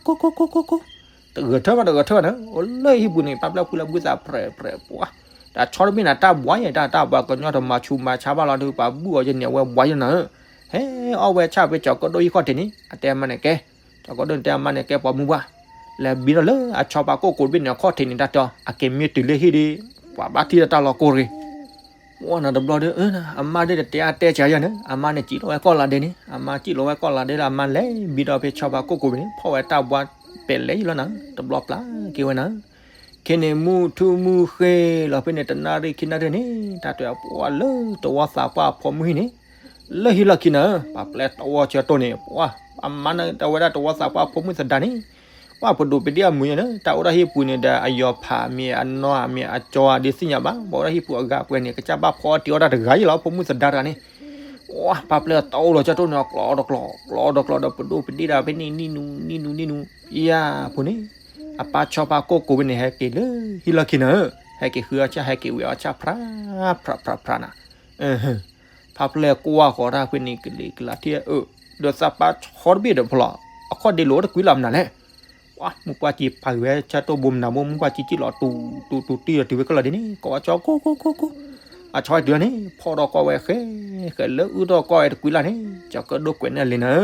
ကိၢ်ကိၢ်ကိၢ်ကိၢ်ကိၢ် တဂဲၤထၢၣ်ဘၣ်တဂဲၤထၢၣ်ဘၣ်န့ၣ် အိၣ်လၢဟံၣ်ပူၤန့ၣ် ပာ်ဖျါဖုလၢဘုသးဖြဲးဖြဲးပှၢ်, တၢ်ဆီတဘ့ၣ်န့ၣ် တၢ်ဘှါယဲ တၢ်တၢ်ဘှါကညီတမၤဆူးမၤဆါဘၣ်လီၤဒီး ပှၤဘုၣ်အီၤယဲန့ၣ် အဝဲဘှါယဲနၤဧၢ, ဟဲအီၣ်ဝဲဆၣ်ဖဲကၠီၤကၢၣ်ဒိၣ်ဟံၣ်ခီၣ်ထံးန့ၣ် အတဲအမါန့ၣ်ကဲ, ကၠီၤကၢၣ်ဒိၣ်န့ၣ် တဲအမါန့ၣ်ကဲ ပိာ်မုၣ်ပှၢ်, လဲၤဘံထီၣ်လၢအဆီဖါကိၢ်ကိးတဘ့ၣ်န့ၣ် အခီၣ်ထံးန့ၣ် တၢ်တဲအီၤ အက့ၤမ့ၢ်တုၤလၢဟံၣ်ဒီး ပှၤဘၣ်ထံၣ်တၢ်လီၤကိၢ်ရ့ၣ် ပှၢ်နၤတဘျီဒီး အမါဒ်တတဲအါတဲဆးယၤန့ၣ် အမါန့ၣ်စံၣ်လီၤဝဲကီၢ်လးဒဲးန့ၣ် အမါစံၣ်လီၤဝဲကီၢ်လးဒဲးဒီး အမါလဲၤဘံထီၣ်ဖဲဆီဖါကိၢ်ကိးဖဲန့ၣ် ဖီၣ်ဝဲတၢ်ဘှါပဲာ်လဲၣ်ယံၤလီၤနၤ တဘျီပျၢ်က့ၤဝဲနၤ, ခဲန့ၣ်မုၢ်ထူမုၢ်ဃ့လီၤဖဲန့ၣ် တနၣ်ရံၣ်ခံနၣ်ရံၣ်န့ၣ် တၢ်တဲပှၢ်လၢတဝီသးပှၢ်အဖိမုၣ်ဟံၣ်န့ၣ် လၢဟံၣ်လီၢ်ခံနၤ ပှၤပျဲတဝီဆၢတိၢ်န့ၣ် ပှၢ်အမါန့ၣ် တဝဲဒၣ်တဝီသးပှၢ်အဖိမုၣ်သဒါန့ၣ် ပှၢ်ပဒိၣ်ပဒ့ၣ်အမုာ်ယဲန့ၣ် တၢ်အိၣ်ဒၣ်ဟံၣ်ပူၤန့ၣ်ဒီး အယီၤဖးမ့ၢ်အနီၢ်မ့ၢ်အကၠီဒ်သ့ၣ်ညါဘၣ် ပှၤအိၣ်ဒၣ်ဟံၣ်ပူၤအဂၤပှဲၤန့ၣ် ကစၢ်ဘၣ်ဖီအီၣ်တ့ၤအီၣ်တၢ်တဂၤယံၤလီၤ ဖိမုၣ်သဒါတဂၤန့ၣ် ပှၢ်ပျဲတဝီလီၤဆၢတိၢ်န့ၣ် ကျီဒီးကျီ ကျီဒီးကျီဒီးပဒိၣ်ပဒ့ၣ်ဒီးဖဲန့ၣ် နံၣ်နူနံၣ်နူနံၣ်နူ ယၤဖိန့ၣ် အပၢ်ဆီဖါကိၢ်ကိးဖဲန့ၣ် ဟဲက့ၤလၢဟံၣ်လီၢ်ခံနၤ ဟဲက့ၤဃုအီၣ်ဆၣ် ဟဲက့ၤဝဲအီၣ်ဆၣ် ဖြး ဖြး ဖြး ဖြးနၤ ဖးဖျဲၣ်ကွၢ်ဃီၤတၢ်ဖဲန့ၣ် ကလံၤကလးထံၣ်အၢ ဒီးသးပၢ်ဆီတဘ့ၣ်ဒီးဖီလီၤ အခီၣ်ဒ့လိာ်တကွံလၢ်မနုၤလဲၣ် ပှၢ်မုၢ်ပှၢ်က့ၤပာ်ဂ့ၤဝဲဆၢတိၢ်ဘိမနၤဘိ မုၢ်ပှၢ်က့ၤစံၣ်လီၤတူၤတူၤတူၤတံၢ်ဒီးတုၤဝဲကလီၤဒ်န့ၣ် ကိးဝဲဆီကိၢ်ကိၢ်ကိၢ်ကိၢ် အဆီအံၤတုၤန့ၣ် ဖီၣ်ဒီးကွၢ်ဝဲဃဲ ဃဲလၢအုၣ်ထီၣ်ကွၢ်ဝဲတကွံလၢ်န့ၣ် ကၠီၤကၢၣ်ဒိၣ်ကွဲးန့ၢ်လံနၤ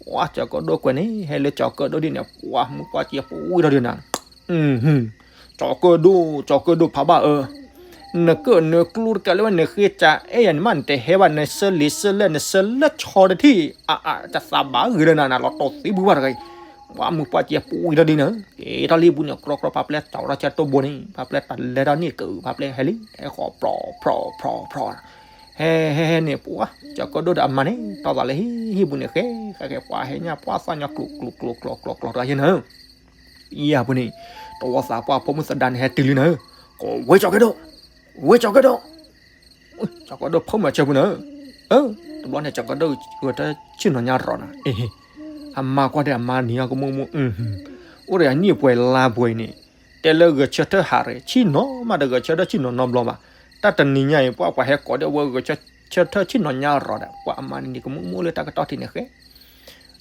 ပှၢ်ကၠီၤကၢၣ်ဒိၣ်ကွဲးန့ၣ် ဟဲလၢကၠီၤကၢၣ်ဒိၣ်ဒ်န့ၣ် ပှၢ်မုၢ်ပှၢ်က့ၤပူၤဝံၤထီၣ်ဒ်နၤ ကၠီၤကၢၣ်ဒိၣ် ကၠီၤကၢၣ်ဒိၣ်ဖးဘၣ်အၢ နကၢၣ်နကျူတကးလၢဝဲ နဃ့စးအဲၣ်ယၤန့ၣ်မး နတဟဲဘၣ် နဆၢလံာ်ဆၢလဲၣ် နဆၢလၢဆီတထံၣ် အအတသးဘၣ်ဂ့ၤဒီးနၤ နလီၤတီၢ်သံဘုဘၣ်တဂၤအံၤ ပှၢ်မုၢ်ပှၢ်က့ၤပူၤဝံၤထီၣ်ဒ်နၤ က့ၤထီၣ်လံပူၤန့ၣ် ကြီကြီ ဖးဖျဲၣ်တီၢ်ထီၣ်ဆၢတိၢ်ဘိန့ၣ် ဖးဖျဲၣ်တၢ်လဲၤထီၣ်န့ၣ်ကၢၣ် ဖးဖျဲၣ်ဟဲလံ ဟဲဃီၤဖြီဖြီဖြီဖြီ ဟဲဟဲဟဲန့ၣ် ပှၤ ကၠီၤကၢၣ်ဒိၣ်ဒီးအမါန့ၣ် တီၢ်သးလၢဟံၣ်ဟံၣ်ပူၤန့ၣ် ဃဲဃဲဃဲ ပှၤဟဲညၣ်ပှၢ်သၣ်ညီကျိၤကျိၤကျိၤကျိၤကျိၤကျိၤတဂၤယဲၢ်နၤဧၢ, ယဲၢ်ပူၤန့ၣ် တဝီသးပှၢ်ဖိမုၣ်သဒါန့ၣ် ဟဲတုၤလံနၤဧၢ, ကဝဲကၠီၤကၢၣ်ဒိၣ်, ဝဲကၠီၤကၢၣ်ဒိၣ် ကၠီၤကၢၣ်ဒိၣ်ဖုမုၣ်အဆၢပူၤနၤဧၢ, အၢ, တဘျီန့ၣ် ကၠီၤကၢၣ်ဒိၣ်ဂဲၤဆၢထၢၣ်ဆ့ၣ်နီၤညါရီၤနၤ, အ့ဟ့, အမါကွၢ်ဒီးအမါနံၤအကမူၣ်မူၣ်, အိၣ်ဒီးအနံၣ်ပှဲၤလါပှဲၤအံၤန့ၣ်, တဲလၢဂဲၤဆၢထၢၣ်ဟးရ့ၣ် ဆ့ၣ်နီၤမးဒီးဂဲၤဆၢထၢၣ်ဆ့ၣ်နီၤနီတဘျီဘၣ်, တၢ်တနံၤညါအံၤ ပှၤပှၤဟဲကိးဒီးဝဲဂဲၤဆၢထၢၣ်ဆ့ၣ်နီၤညါရီၤဒီး ပှၤအမါနံၤကမူၣ်မူၣ်လၢတၢ်ကတီၢ်ထံးန့ၣ်ဃဲ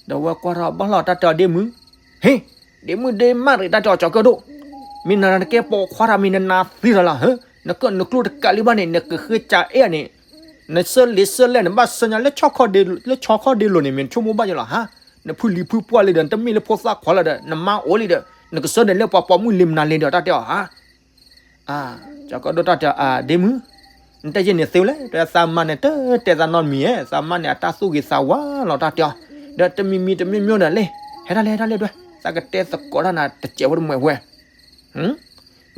ဒီးဝဲကွၢ်ထီၣ်ဘၣ်လီၤတၢ်တဲအီၤဒ့မုၣ်, ဟ့, ဒ့မုၣ်ဒ့မးရ့ၣ်တၢ်တဲအီၤကၠီၤကၢၣ်ဒိၣ်, မ့ၢ်နၤနကဲပိာ်ခွါတၢ်မ့ၢ်နနၤသံတၢ်လီၤ, နကၢၣ်နကျိတကးလံဘၣ်န့ၣ် နကဃ့ကးအဲၣ်န့ၣ်, နဆၢလ့ဆၢလဲၣ် နဘၣ်ဆၢညါလၢ လၢဆီခီဒ့လိၤန့ၣ် မ့ၢ်နဆိကမိၣ်ဘၣ်ယလီၤဟါ, နဖုလံၤဖုပှၢ်လံဒီး နတမ့ၢ်လၢဖိသၣ်ခွါလၢၤဒီး နမါအိၣ်လံဒီး နကဆၢန့ၣ်လၢပှၤပိာ်မုၣ်လံမနုၤလံဒီးတၢ်တဲအီၤဟါ ကၠီၤကၢၣ်ဒိၣ်တၢ်တဲအီၤ အဒ့မုၣ်, နတဲယဲန့ၣ်သ့ဝဲလဲၣ် တဲသးမါန့ၣ် တတဲသးနီတမံၤဧါ, သးမါန့ၣ် အတၢ်သူၣ်ဂ့ၤသးဝါလီၤတၢ်တဲအီၤ, ဒီးတမံၤမံၤတမံၤမံၤဒီးလဲၣ်, ဟဲဒၣ်လဲၣ် ဟဲဒၣ်လဲၣ်ဒွဲ, သးကတဲသကိးတၢ်နၤတစဲးဖိတမှဲးဝဲ,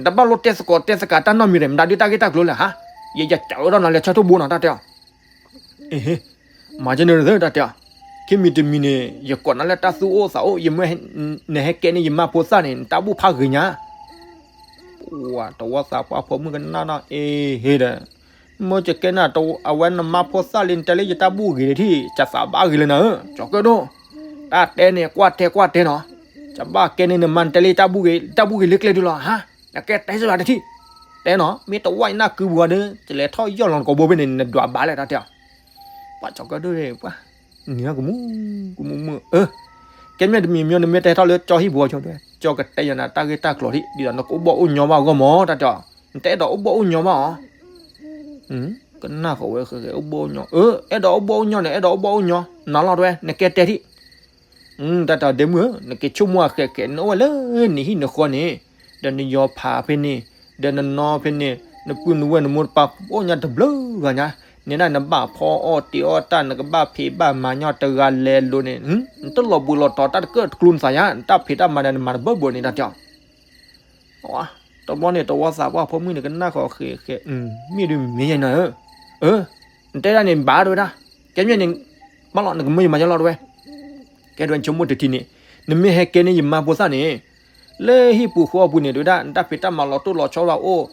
နတဘၣ်လိၣ်တဲသကိးတဲသကးတၢ်နီတမံၤဒီး မတၤဒုးတၢ်ဂ့ၢ်တၢ်ကျိၤလဲၣ်ဟါ, ယယစးဝဲဒီးနၤလၢဆၢထၢၣ်ဘိနီၤတၢ်တဲအီၤ အ့ဟ့, မၤကဲန့ၣ်တၢ်တဲအီၤ, ခံမံၤတမံၤန့ၣ် ယကိးနၤလၢတၢ်သူၣ်အိၣ်သးအိၣ် ယမ့ၢ်နဟဲကဲန့ၢ်ယမါဖိသၣ်န့ၣ် နတၢ်ဘူၣ်ဖးဂ့ၤညါ, ပှၤတဝီသးပှၢ်ဖိမုၣ်ကနၣ်ဒီး အ့ဟ့ဒီး, မ့ၢ်ကကဲန့ၢ်အဝဲနမါဖိသၣ်လံ နတဲလၢယတၢ်ဘူၣ်ဂ့ၤဒံးထံၣ် ကသးဘၣ်ဂ့ၤလၢနၤဧၢ, ကၠီၤကၢၣ်ဒိၣ်, တၢ်တဲန့ၣ် ကွၢ်တဲကွၢ်တဲနီၤ, ကဘၣ်ကဲန့ၢ်နမါ နတဲလၢယတၢ်ဘူၣ်ဂ့ၤ တၢ်ဘူၣ်ဂ့ၤလၢကျဲဒုလီၤဟါ, နကဲတဲစၢၤယၤတထံၣ်, တဲနီၤ မ့ၢ်တဝၣ်ယနၢ်ကုပူၤဒီး ကလဲၤထီၣ်ယီၢ်လီၤနကိာ်ဘိဖဲန့ၣ် နဒွးဘၣ်လဲၣ်တၢ်တဲအီၤ ပှၤကၠီၤကၢၣ်ဒိၣ်န့ၣ် ပှၤ နံၤကမူၣ် ကမူၣ်မုၣ် အၢ, ကဲမ့ၢ်တမံၤမ့ၢ်နမ့ၢ်တဲထီၣ်လၢကၠီဟံၣ်ပူၤအီၤ ကၠီတဲယၤနၤတၢ်ဂ့ၢ်တၢ်ကျိၤထံၣ် ဒ်သိးနကအိၣ်ဘၣ်အိၣ်ညီဘၣ်အဂီၢ်မး တၢ်တဲအီၤ, နတအဲၣ်ဒိးအိၣ်ဘၣ်အိၣ်ညီဘၣ်အီၤ, ကနၣ်ဃီဝဲဃဲဃဲအိၣ်ဘၣ်အိၣ်ညီ, အၢ အဲၣ်ဒိးအိၣ်ဘၣ်အိၣ်ညီန့ၣ် အဲၣ်ဒိးအိၣ်ဘၣ်အိၣ်ညီ, နၤလီၤတဝဲ နကဲတဲထံၣ် တၢ်တဲဒ့မုၣ်ဧၢ, နက့ၤဆိကမိၣ်အဃဲးဃဲး နအိၣ်ဝဲလၢနဟံၣ်နဃီန့ၣ်, ဒီးနယီၤဖးဖဲန့ၣ်, ဒီးနနီဖဲန့ၣ်, နပုၢ်နဝဲၢ်နမိၢ်နပၢ်အိၣ်ညါတဘျုးဂၤညါ, န့ၣ်ဒၣ်နဘၣ်ဖီအီၣ်တ့ၤအီၣ်တၢ် နကဘၣ်ဖံးဘၣ်မၤညီတဂၤလဲၤလိၤန့ၣ်, နတလီၤဘှံးလီၤတီၤတၢ်တကၢၢ်တကျိၤနသးညါ, နတၢ်ဖံးတၢ်မၤဒီးနမၤတဘၢဘၢန့ၣ်တၢ်တဲအီၤ တဘျီန့ၣ် တဝီသးပှၢ်ဖိမုၣ်န့ၣ် ကနၣ်ဃီဃဲးဃဲး, မ့ၢ်ဒုးမ့ၢ်ယဲနၤဧၢ, အၢ, နတဲဒၣ်န့ၣ်ဘၣ်တဝဲဒၣ်, ကဲမ့ၢ်န့ၣ်, ဘၣ်လီၤ နကမၢယမၤယလီၤတဝဲ, ကဲဒွဲနဆိကမိၣ်တထံၣ်န့ၣ်, နမ့ၢ်ဟဲကဲန့ၢ်ယမါဖိသၣ်န့ၣ်, လၢဟံၣ်ပူၤဃီပူၤန့ၣ် တဝဲဒၣ် နတၢ်ဖံးတၢ်မၤလီၤတိၢ်လီၤဆီဘၣ်အိၣ်,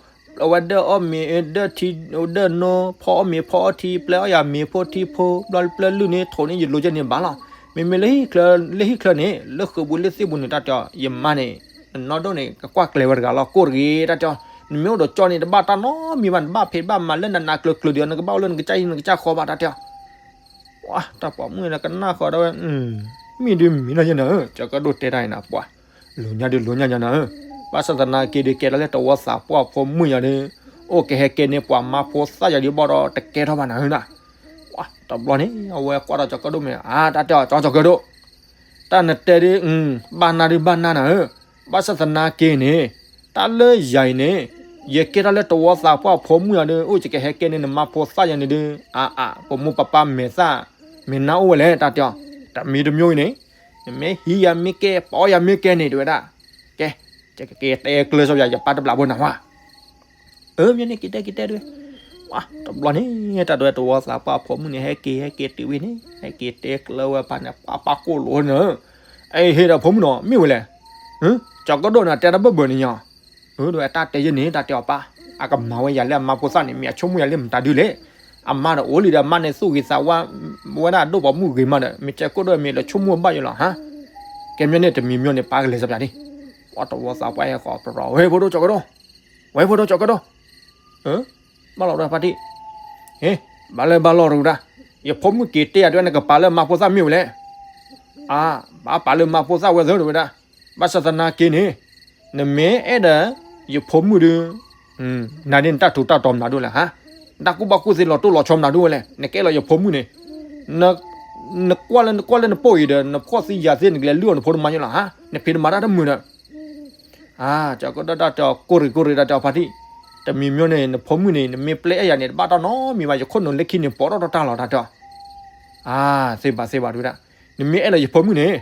အဝဲဒၢၣ်အီၣ်မ့ၤဒၢၣ်ထံဒၢၣ်နိ, ဖီအီၣ်မ့ၤဖီအီထံ, ပျဲအီၣ်ယၤမ့ၤဖိထံဖိ, ဘျီပျဲလုၢ်န့ၣ် ထိးန့ၣ်ယလိၤကဲန့ၣ်ဘၣ်လီၤ, မ့မ့ၢ်လၢဟံၣ်ချၢန့ၣ် လၢဃုာ်ပူၤလၢသ့ၣ်ပူၤန့ၣ် တၢ်တဲအီၤ ယမါန့ၣ် နနီၢ်ဒိၣ်န့ၣ် ကကွၢ်ကျဲၤဝဲတဂၤလီၤ ကိၢ်တဂ့ၤ တၢ်တဲအီၤ, နမ့ၢ်အိၣ်ဒီးကၠီန့ၣ် တဘၣ်တၢ်နီတမံၤဘၣ် နဘၣ်ဖံးဘၣ်မၤလၢနနးကျၢၤကျၢၤဒီး နကဘၣ်အိၣ်လၢနကစၢ်ဟံၣ်နကစၢ်ဃီဘၣ် တၢ်တဲအီၤ, ပှၤတၢ်ပိာ်မုၣ်န့ၣ် ကနၣ်ဃီဒၣ်ဝဲ, မ့ၢ်ဒုးမ့ၢ်နီၢ်ယဲနၤဧၢ, ကၠီၤကၢၣ်ဒိၣ်တဲတၢ်အံၤနၤ ပှၤ, လိၤညါဒုးလိၤညါညါနၤဧၢ, ဘၣ်ဆၣ်သနာ်က့ဒုးကဲထီၣ်လၢတဝီသးပှၢ်ဖိမုၣ်ယၤဒီး, အိၣ်ကဟဲကဲန့ၢ်ပှၤမါဖိသၣ်ယၤဒုးဘၣ်ဒီးတကဲထီၣ်ဘၣ်နၤဧၢနၤ တဘျီန့ၣ် အဝဲကွၢ်ဒီးကၠီၤကၢၣ်ဒိၣ်မ့ၢ် အါ တၢ်တဲအီၤ ကၠီၤကၢၣ်ဒိၣ်, တၢ်နတဲဒုး, ဘၣ်နၢ်ဒုးဘၣ်နၢ်နၤဧၢ, ဘၣ်ဆၣ်သနာ်က့န့ၣ်, တၢ်လၢယၤအံၤန့ၣ်, ယကဲထီၣ်လၢတဝီသးပှၢ်ဖိမုၣ်ယၤဒီး အိၣ်ယကဟဲကဲန့ၢ်နမါဖိသၣ်ယၤန့ၣ်ဒုး, အါအါ ပမိၢ်ပပၢ်မဲာ်သၣ်, မ့ၢ်နၢ်အိၣ်ဝဲလဲၣ် တၢ်တဲအီၤ, တမံၤတမံၤအံၤန့ၣ်, နမ့ၢ်ဟံးယၤမ့ၢ်ကဲ ပီၢ်ယၤမ့ၢ်ကဲန့ၣ် တဝဲဒၣ်, ကဲ, ယကက့ၤတဲကျၢၤစီယၤ ယပၢ်တဘျးဖိနၤဝဲ အၢ မ့ၢ်န့ၣ်က့ၤတဲက့ၤတဲဒုး, တဘျီန့ၣ် တၢ်ဒွဲတဝီသးပှၢ်ဖိမုၣ်န့ၣ် ဟဲက့ၤဟဲက့ၤတုၤဝဲန့ၣ် ဟဲက့ၤတဲကျၢၤဝဲပၢ်န့ၣ် ပၢ်ပၢ်ကိၢ်လိာ်န့ၣ်, အဟ့ဒီးဖိမုၣ်နီၤ မ့ၢ်ဝဲလဲၣ်, ကၠီၤကၢၣ်ဒိၣ်န့ၣ် တဲတၢ်ဘၢၣ်ဘၢၣ်န့ၣ်ညါ, ဒွဲတၢ်တဲယဲန့ၣ် တၢ်တဲအီၤပၢ်, အကမၤဝဲယၤလၢအမါဖိသၣ်န့ၣ် မ့ၢ်အဆိကမိၣ်ယၤလၢမတၤဒုးလဲၣ်, အမါဒီးအိၣ်လံဒီး အမါန့ၣ်သူၣ်ဂ့ၤသးဝါ, ဝဲဒၣ်ဒိၣ်ပိာ်မုၣ်ဂ့ၤမးဒီး မ့ၢ်ကၠီၤကၢၣ်ဒိၣ်မ့ၢ်လၢဆိကမိၣ်ဘၣ်ယလီၤဟါ, ကဲမ့ၢ်န့ၣ်တမံၤမ့ၢ်န့ၣ် ပၢ်ကလဲၤစီပျးန့ၣ်, ပှၤတဝီသးပှၢ်ဟဲဃီၤပရီၤ ဝဲဖိဒိၣ်ကၠီၤကၢၣ်ဒိၣ်, ဝဲဖိဒိၣ်ကၠီၤကၢၣ်ဒိၣ် ဘၣ်လီၤဒီးဖါတံၢ်, ဟ့, ဘၣ်လၢဘၣ်လီၤတဝဲဒၣ်, ယဖိမုၣ်က့ၤတဲယၤဒွဲ နကပာ်လၢမါဖိသၣ်မ့ၢ်ဝဲလဲၣ်, အါ, ဘၣ်ပာ်လၢမါဖိသၣ်ဝဲသၢတဝဲဒၣ်, ဘၣ်ဆၣ်သနာ်က့န့ၣ်, နမ့ၢ်အဲၣ်ဒိး, ယဖိမုၣ်ဒုး, နၤဒ်နတၢ်ထူးတၢ်တီၤမနုၤဒိၣ်လဲၣ်ဟါ, နတၢ်ကူၣ်ဘၣ်ကူၣ်သ့လီၤတိၢ်လီၤဆီမနုၤဒိၣ်ဝဲလဲၣ် နကအဲၣ်လီၤယဖိမုၣ်န့ၣ်, နကွၢ်လၢနကွၢ်လၢနပိာ်အံၤဒီး နဖှီၣ်သံယာ်သ့ နကလဲၤလုၢ်အီၤနဖိတမါညါလီၤဟါ, နဖံးနမၤတၢ်တမုာ်ဒီး အါ, ကၠီၤကၢၣ်ဒိၣ်တၢ်တဲအီၤ ကိၢ်ရံးကိၢ်ရံးတၢ်တဲအီၤဖါတံၢ်, တမံၤမ့ၢ်န့ၣ် နဖိမုၣ်န့ၣ် နမ့ၢ်ပျဲအဲၣ်ယၤန့ၣ် တဘၣ်တၢ်နီတမံၤဘၣ် ယခိၣ်နူာ်လၢခံန့ၣ် ပိာ်ထီၣ်တၢ်လီၤတၢ်တဲအီၤ, အါ, သ့ဘၣ်သ့ဘၣ်တဝဲဒၣ်, နမ့ၢ်အဲၣ်လီၤယဖိမုၣ်န့ၣ်,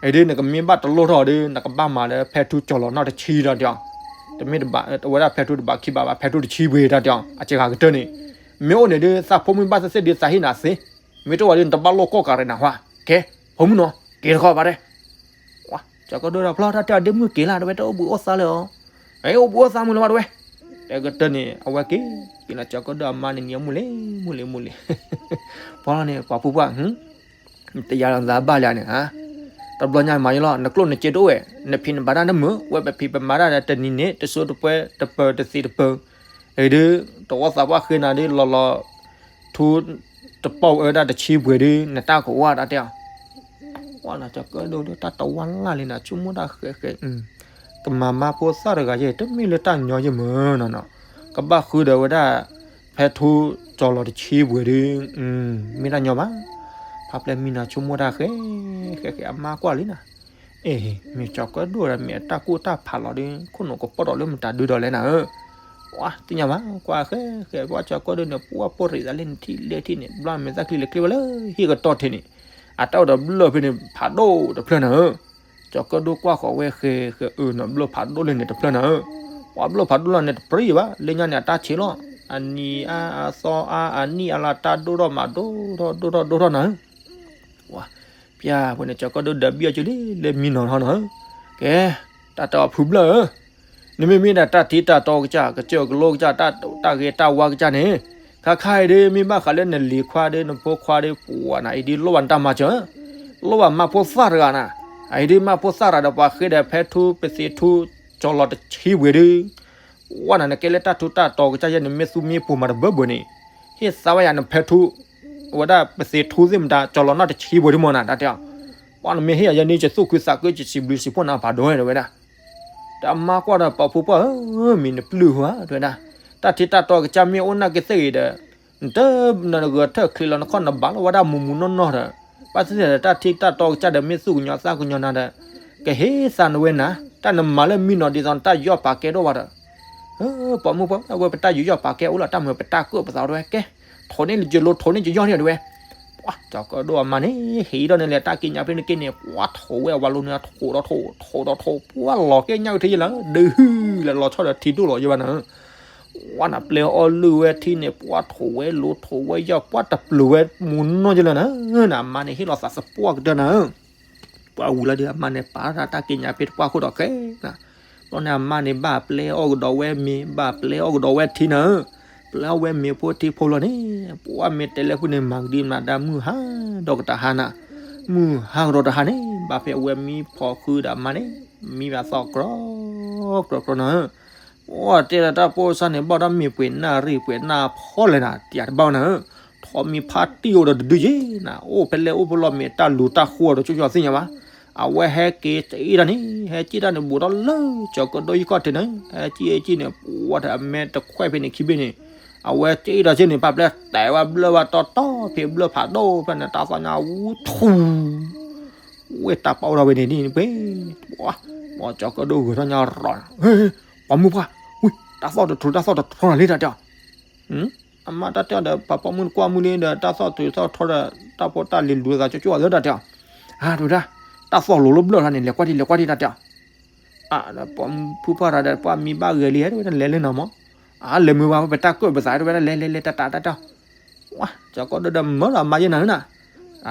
အဒုးနကမ့ၢ်ဘၣ်တလိၣ်ထီၣ်ဒီး နကဘၣ်မၤလၢဖဲထူကၠီၤလီၤနီၢ်တဆံတၢ်တဲအီၤ, တမ့ၢ်တဘၣ်, အဝဲဒၣ်ဖဲထူတဘၣ်ခံဘၣ်ဘၣ် ဖဲထူတဆံပှ့ၤတၢ်တဲအီၤ အစှၤကတၢၢ်န့ၣ်, မ့ၢ်အိၣ်န့ၣ်ဒုး သးဖိမုၣ်ဘၣ်သ့ၣ်သ့ၣ်ဒုးသးဟ့ၣ်နၤသ့, မ့ၢ်တအိၣ်ဝဲဒုး နတဘၣ်လိာ်ကိးကးရံးနၤဟါ, ကဲ, ဖိမုၣ်နီၤ က့ၤတခီဘၣ်တဲ, ကၠီၤကၢၣ်ဒိၣ်ဒီးဖျီၣ်တၢ်တဲအီၤ ဒ့မုၣ်က့ၤလၢ်တဝဲတအိၣ်ဘှံးအိၣ်သါလၢၤအီၤ, အိၣ်ဘှံးအိၣ်သါမုၢ်လၢၤဘၣ်တဝဲ, တဲကတၢၢ်န့ၣ် အဝဲက့ၤ, က့ၤလီၤကၠီၤကၢၣ်ဒိၣ်အမါန့ၣ် နံၤအမူလ့, မူလ့, မူလ့, ဖီလီၤန့ၣ် ပှၤဖိပှၢ် တယၤလီၤသးဘၣ်လၢန့ၣ်ဧါ, တဘျီညါမၤယလီၤ နကျိၣ်နစ့တအိၣ်ဝဲ, နဖံးနမၤတၢ်တမုာ်, ဝဲပဖံးပမၤတၢ်ဒီးတနံၤန့ၣ် တစိတပှဲတပၢၤတသ့တပၢၤ, အံၤဒုး တဝီသးပှၢ်ဃ့နၤဒုး လီၤလီၤ ထူ တပိာ်ဝဲဒၣ်တဆံပှဲၤဒုး နတၢ်ကဝၢ်တၢ်တဲအီၤ, ပှၤနီၤ ကၠီၤကၢၣ်ဒိၣ်ဒုး တၢ်တဝၢ်လၢ်လံနၤ ဆိကမိၣ်တၢ်ဃဲးဃဲး ကမၤမါဖိသၣ်တဂၤယဲ တမ့ၢ်လၢတၢ်ညီယဲမ့ၢ်နီၤနီၤ, ကဘၣ်ဃုဒီးဝဲဒၣ် ဖဲထူကၠီၤလီၤတဆံပှဲၤဒုး မ့ၢ်တၢ်ညီဘၣ်, ဖါပျဲၢ်မံနီၤဆိကမိၣ်တၢ်ဃဲးဃဲး အမါကွၢ်လံနၤ, အ့ မ့ၢ်ကၠီၤကၢၣ်ဒိၣ်ဒီး မ့ၢ်အတၢ်ကူၣ်တၢ်ဖးလီၤဒုး ခိၣ်နူာ်ကပီၢ်ဒီးလၢမတၤဒုဒီးလဲၣ်နၤဧၢ, ပှၤသ့ၣ်ညါဘၣ် ကွၢ်ဃဲးဃဲး ပှၤကၠီၤကၢၣ်ဒိၣ်န့ၣ် ပှၤပိာ်ရံးသးလၢနထံၣ်လဲထံၣ်န့ၣ် ဘျီမဲာ်သၣ်ချံလၢကျ့ဝဲလၢဟံၣ်ကတီၢ်ထံးန့ၣ်, အတၢ်အိၣ်ဒီးဘျၢၣ်ဖဲန့ၣ် ဖးဒိၣ်တဖျၢၣ်နၤဧၢ ကၠီၤကၢၣ်ဒိၣ်ကွၢ်ဃီၤဝဲဃဲးဃဲး အၢ နီၤဘျၢၣ်ဖးဒိၣ်လၢန့ၣ်တဖျၢၣ်နၤဧၢ, ပှၤဘျၢၣ်ဖးဒိၣ်လၢန့ၣ်တပြံဘၣ် လၢညါန့ၣ် အတၢ်ဆံးလီၤ, အနံၤအါအသီအါ အနံၣ်အါလၢတၢ်ဒိၣ်ထီၣ်မး ဒိၣ်ထီၣ်ဒိၣ်ထီၣ်ဒိၣ်ထီၣ်နၤဧၢ, ပျၢ်ဖိန့ၣ် ကၠီၤကၢၣ်ဒိၣ်ဒီးဘံၣ်အီၤကၠိလံ လၢမံနီၤထီၣ်နၤဧၢ, ကဲ, တၢ်တဲအီၤဖုဘျၢၣ်ဧၢ နမ့မ့ၢ်ဒၣ်တၢ်ထံတၢ်တီကစၢ် ကစၢၢ်ကလိကစၢ် တၢ်ဂ့ၤတၢ်ဝါကစၢ်န့ၣ်, ခါခါအံၤဒုး မ့ၢ်ဘၣ်ဃးလၢနလံၤခွါဒီး နဖိခွါဒီး ပှၤနၤအံၤဒုး လိၣ်ဘၣ်နတၢ်မၤစၢၤ, လိၣ်ဘၣ်မါဖိသၣ်တဂၤနၤ, အအံၤဒုး မါဖိသၣ်တဂၤဒီး ပှၤဃ့ဒီးဖဲထူပသ့ထူ ကၠီၤလီၤတဆံပှဲၤဒုး, ပှၤနၤ နကဲလၢတၢ်ထူတၢ်တီကစၢ်ယဲ နမ့ၢ်သူမ့ၢ်ပိာ်မၤတဘၢဘၢန့ၣ်, ဟ့ၣ်သါဝဲယၤနဖဲထူ အဝဲဒၣ်ပသ့ထူသ့ၣ်မတၤ ကၠီၤလီၤနီၣ်တဆံပှဲၤဒုးမ့ၢ်နၤ တၢ်တဲအီၤ, ပှၤနမ့ၢ်ဟ့ၣ်ယၤယဲန့ၣ် ယသူၣ်ခုသးခု ယစံးဘျုးစံးဖှိၣ်နၤဖးဒိၣ်ဝဲဒၣ် တၢ်မါကွၢ်ဒီး ပှၤဖိပှၢ်ဧၢ, မ့ၢ်နပျုၢ်ဧါ တဲဝဲဒၣ်, တၢ်ထံတၢ်တီကစၢ်မ့ၢ်အိၣ်နာ်က့သ့ၣ်ဂ့ၤဒီး, နတနဂၢၢ်ထၢၣ်ချ့လီၤ နခီၣ်နဘးလီၤဝဲဒၣ်မူးမူးနီၢ်နီၢ်ဒီး, ဘၣ်သ့ၣ်သ့ၣ်ဒီး တၢ်ထံတၢ်တီကစၢ်ဒီး မ့ၢ်သူၣ်ကညီၤသးကညီၤနၤဒီး, ကဟ့ၣ်သးနဝဲနၤ, တၢ်နမၤလၢမံနီၤဒ်သိးနတၢ်ယူးယီၣ်ပာ်ကဲဒိၣ်ဘၣ်ဒီး, ပှၤမုၢ်ပှၢ် အဝဲပတၢ်ယူးယီၣ်ပာ်ကဲအိၣ်လီၤ တၢ်မၤပတၢ်ကၢၣ်ပသးဝဲတဝဲကဲ, ထိးန့ၢ်လၢယလိၤ ထိးန့ၢ်ယယီၣ်န့ၣ်တဝဲ ပှၤကၠီၤကၢၣ်ဒိၣ်အမါန့ၣ် ဟ့ၣ်ဒီးန့ၣ်လဲၤတၢ်က့ညါဖဲန့ၣ်က့န့ၣ် ပှၤထိးဝဲအဝၤလိန့ၣ် ထိးဒီးထိး ထိးဒီးထိး ပှၤလီၤကဲညါက့ထံယဲလၢ ဒုးဟုၣ်လၢလီၤဆီဒီးထံဒိၣ်လီၤယဲဘၣ်နၤ, ပှၤနၤပျဲအီၣ်လုၢ်ဝဲထံန့ၣ် ပှၤထိးဝဲလိၤထိးဝဲယီၣ် ပှၤတပျုာ်ဝဲမူးနီၢ်ယဲလၢနၤ, နမါန့ၣ်ဟ့ၣ်လီၤသးသပှၢ်ကတၢၢ်နၤ ပှၤဝံၤလီၤဒီး အမါန့ၣ် ပာ်တၢ်တၢ်က့ညါဖဲတပှၢ်ခိၣ်ဒီးခဲ, ဘျီန့ၣ်အမါန့ၣ် ဘၣ်ပျဲအီၣ်ကဒီးဝဲမ့ၤ ဘၣ်ပျဲအီၣ်ကဒီးဝဲထံနၤ, ပျဲအီၣ်ဝဲမ့ၤဖိထံဖိလီၤန့ၣ်, ပှၤမ့ၢ်တဲလၢဖုန့ၣ် မၤကဒံမၤဒါမုၢ်ဟါဒီးကတၢၢ်ဟါနၤ, မုၢ်ဟါကဒီးတဟါန့ၣ် ဘၣ်ဖဲအဝဲမံဖီဃုဒီးအမါန့ၣ်, မံဘၣ်သီၣ်ကြီ, ကြီကြီနၤ, ပှၤတဲလၢတၢ်ပိာ်စၢ်န့ၣ် ဘၣ်ဒီးမ့ၢ်ပှဲၤနၣ်ရံၣ်ပှဲၤနၣ်ဖီလဲၣ်နၤ တယၤတဘၣ်နၤ, ထိးမံဖါတံၢ်အိၣ်ဒီးတဒုယဲနၤ, အိၣ်ဖဲလဲၣ်အိၣ်ဖဲလဲၣ်မ့ၢ်တၢ်လူၤတၢ်ဃိဒီးကၠိကၠိသ့ၣ်ညါဘၣ်, အဝဲဟဲက့ၤတအ့ၣ်တၢ်န့ၣ် ဟဲက့ၣ်တၢ်န့ၣ် ဘူးထီၣ်လၢကၠီၤကၢၣ်ဒိၣ်ဟံၣ်ခီၣ်ထံးန့ၣ် ဟဲက့ၣ်ဟဲက့ၣ်န့ၣ် ပှၤဒီးအမဲတခွဲးဖဲန့ၣ်ခံဘ့ၣ်န့ၣ်, အဝဲက့ၣ်ဒီးက့ၣ်န့ၣ် ပာ်ပျဲတဲဝဲဘျၢၣ်ဘၣ်တီတီဖဲဘျၢၣ်ဖးဒိၣ်ဖဲန့ၣ် တၢ်သီၣ်ညါဝူထူ ဝဲတၢ်ပာ်အိၣ်ထီၣ်ဝဲန့ၣ်ဒ်န့ၣ်ပှဲၤ, ပှၤ ပှၤကၠီၤကၢၣ်ဒိၣ်ဂဲၤထီၣ်ညါရီၤ, ပှၤမုၢ်ပှၢ်, ဝံၤ တၢ်သီၣ်တထြူး တၢ်သီၣ်တထြူးနၤလံတၢ်တဲအီၤ, အမါတၢ်တဲအီၤဒီး ပှၤပိာ်မုၣ်နကွၢ်မုၢ်လံဒီး တၢ်သီၣ်တထြူးသီၣ်ထီဒီး တၢ်ဖိတၢ်လံၤလူၤသးကၠိကၠိအသးတၢ်တဲအီၤ, အါ တဲဝဲဒၣ်, တၢ်သီၣ်လိၤလၢဘျၢၣ်တၢ်န့ၣ် လဲၤကွၢ်ဒံး လဲၤကွၢ်ဒံးတၢ်တဲအီၤ, အါ ပှၤမုၢ်ပှၢ်တၢ်ဒီး ပှၤမံဘၣ်ဂဲၤလံ တဲဝဲဒၣ် လဲၤလၢနၤမး, အါ လဲၤမုာ်ဘၣ် ပတၢ်ကၢၣ်ပသး တဲဝဲဒၣ် လဲၤလဲၤလဲၤတၢ်တၢ်တၢ်တၢ်, ဝါ ကၠီၤကၢၣ်ဒိၣ်ဒီးမၢဒီးအမါယဲနၤဧၢနၤ,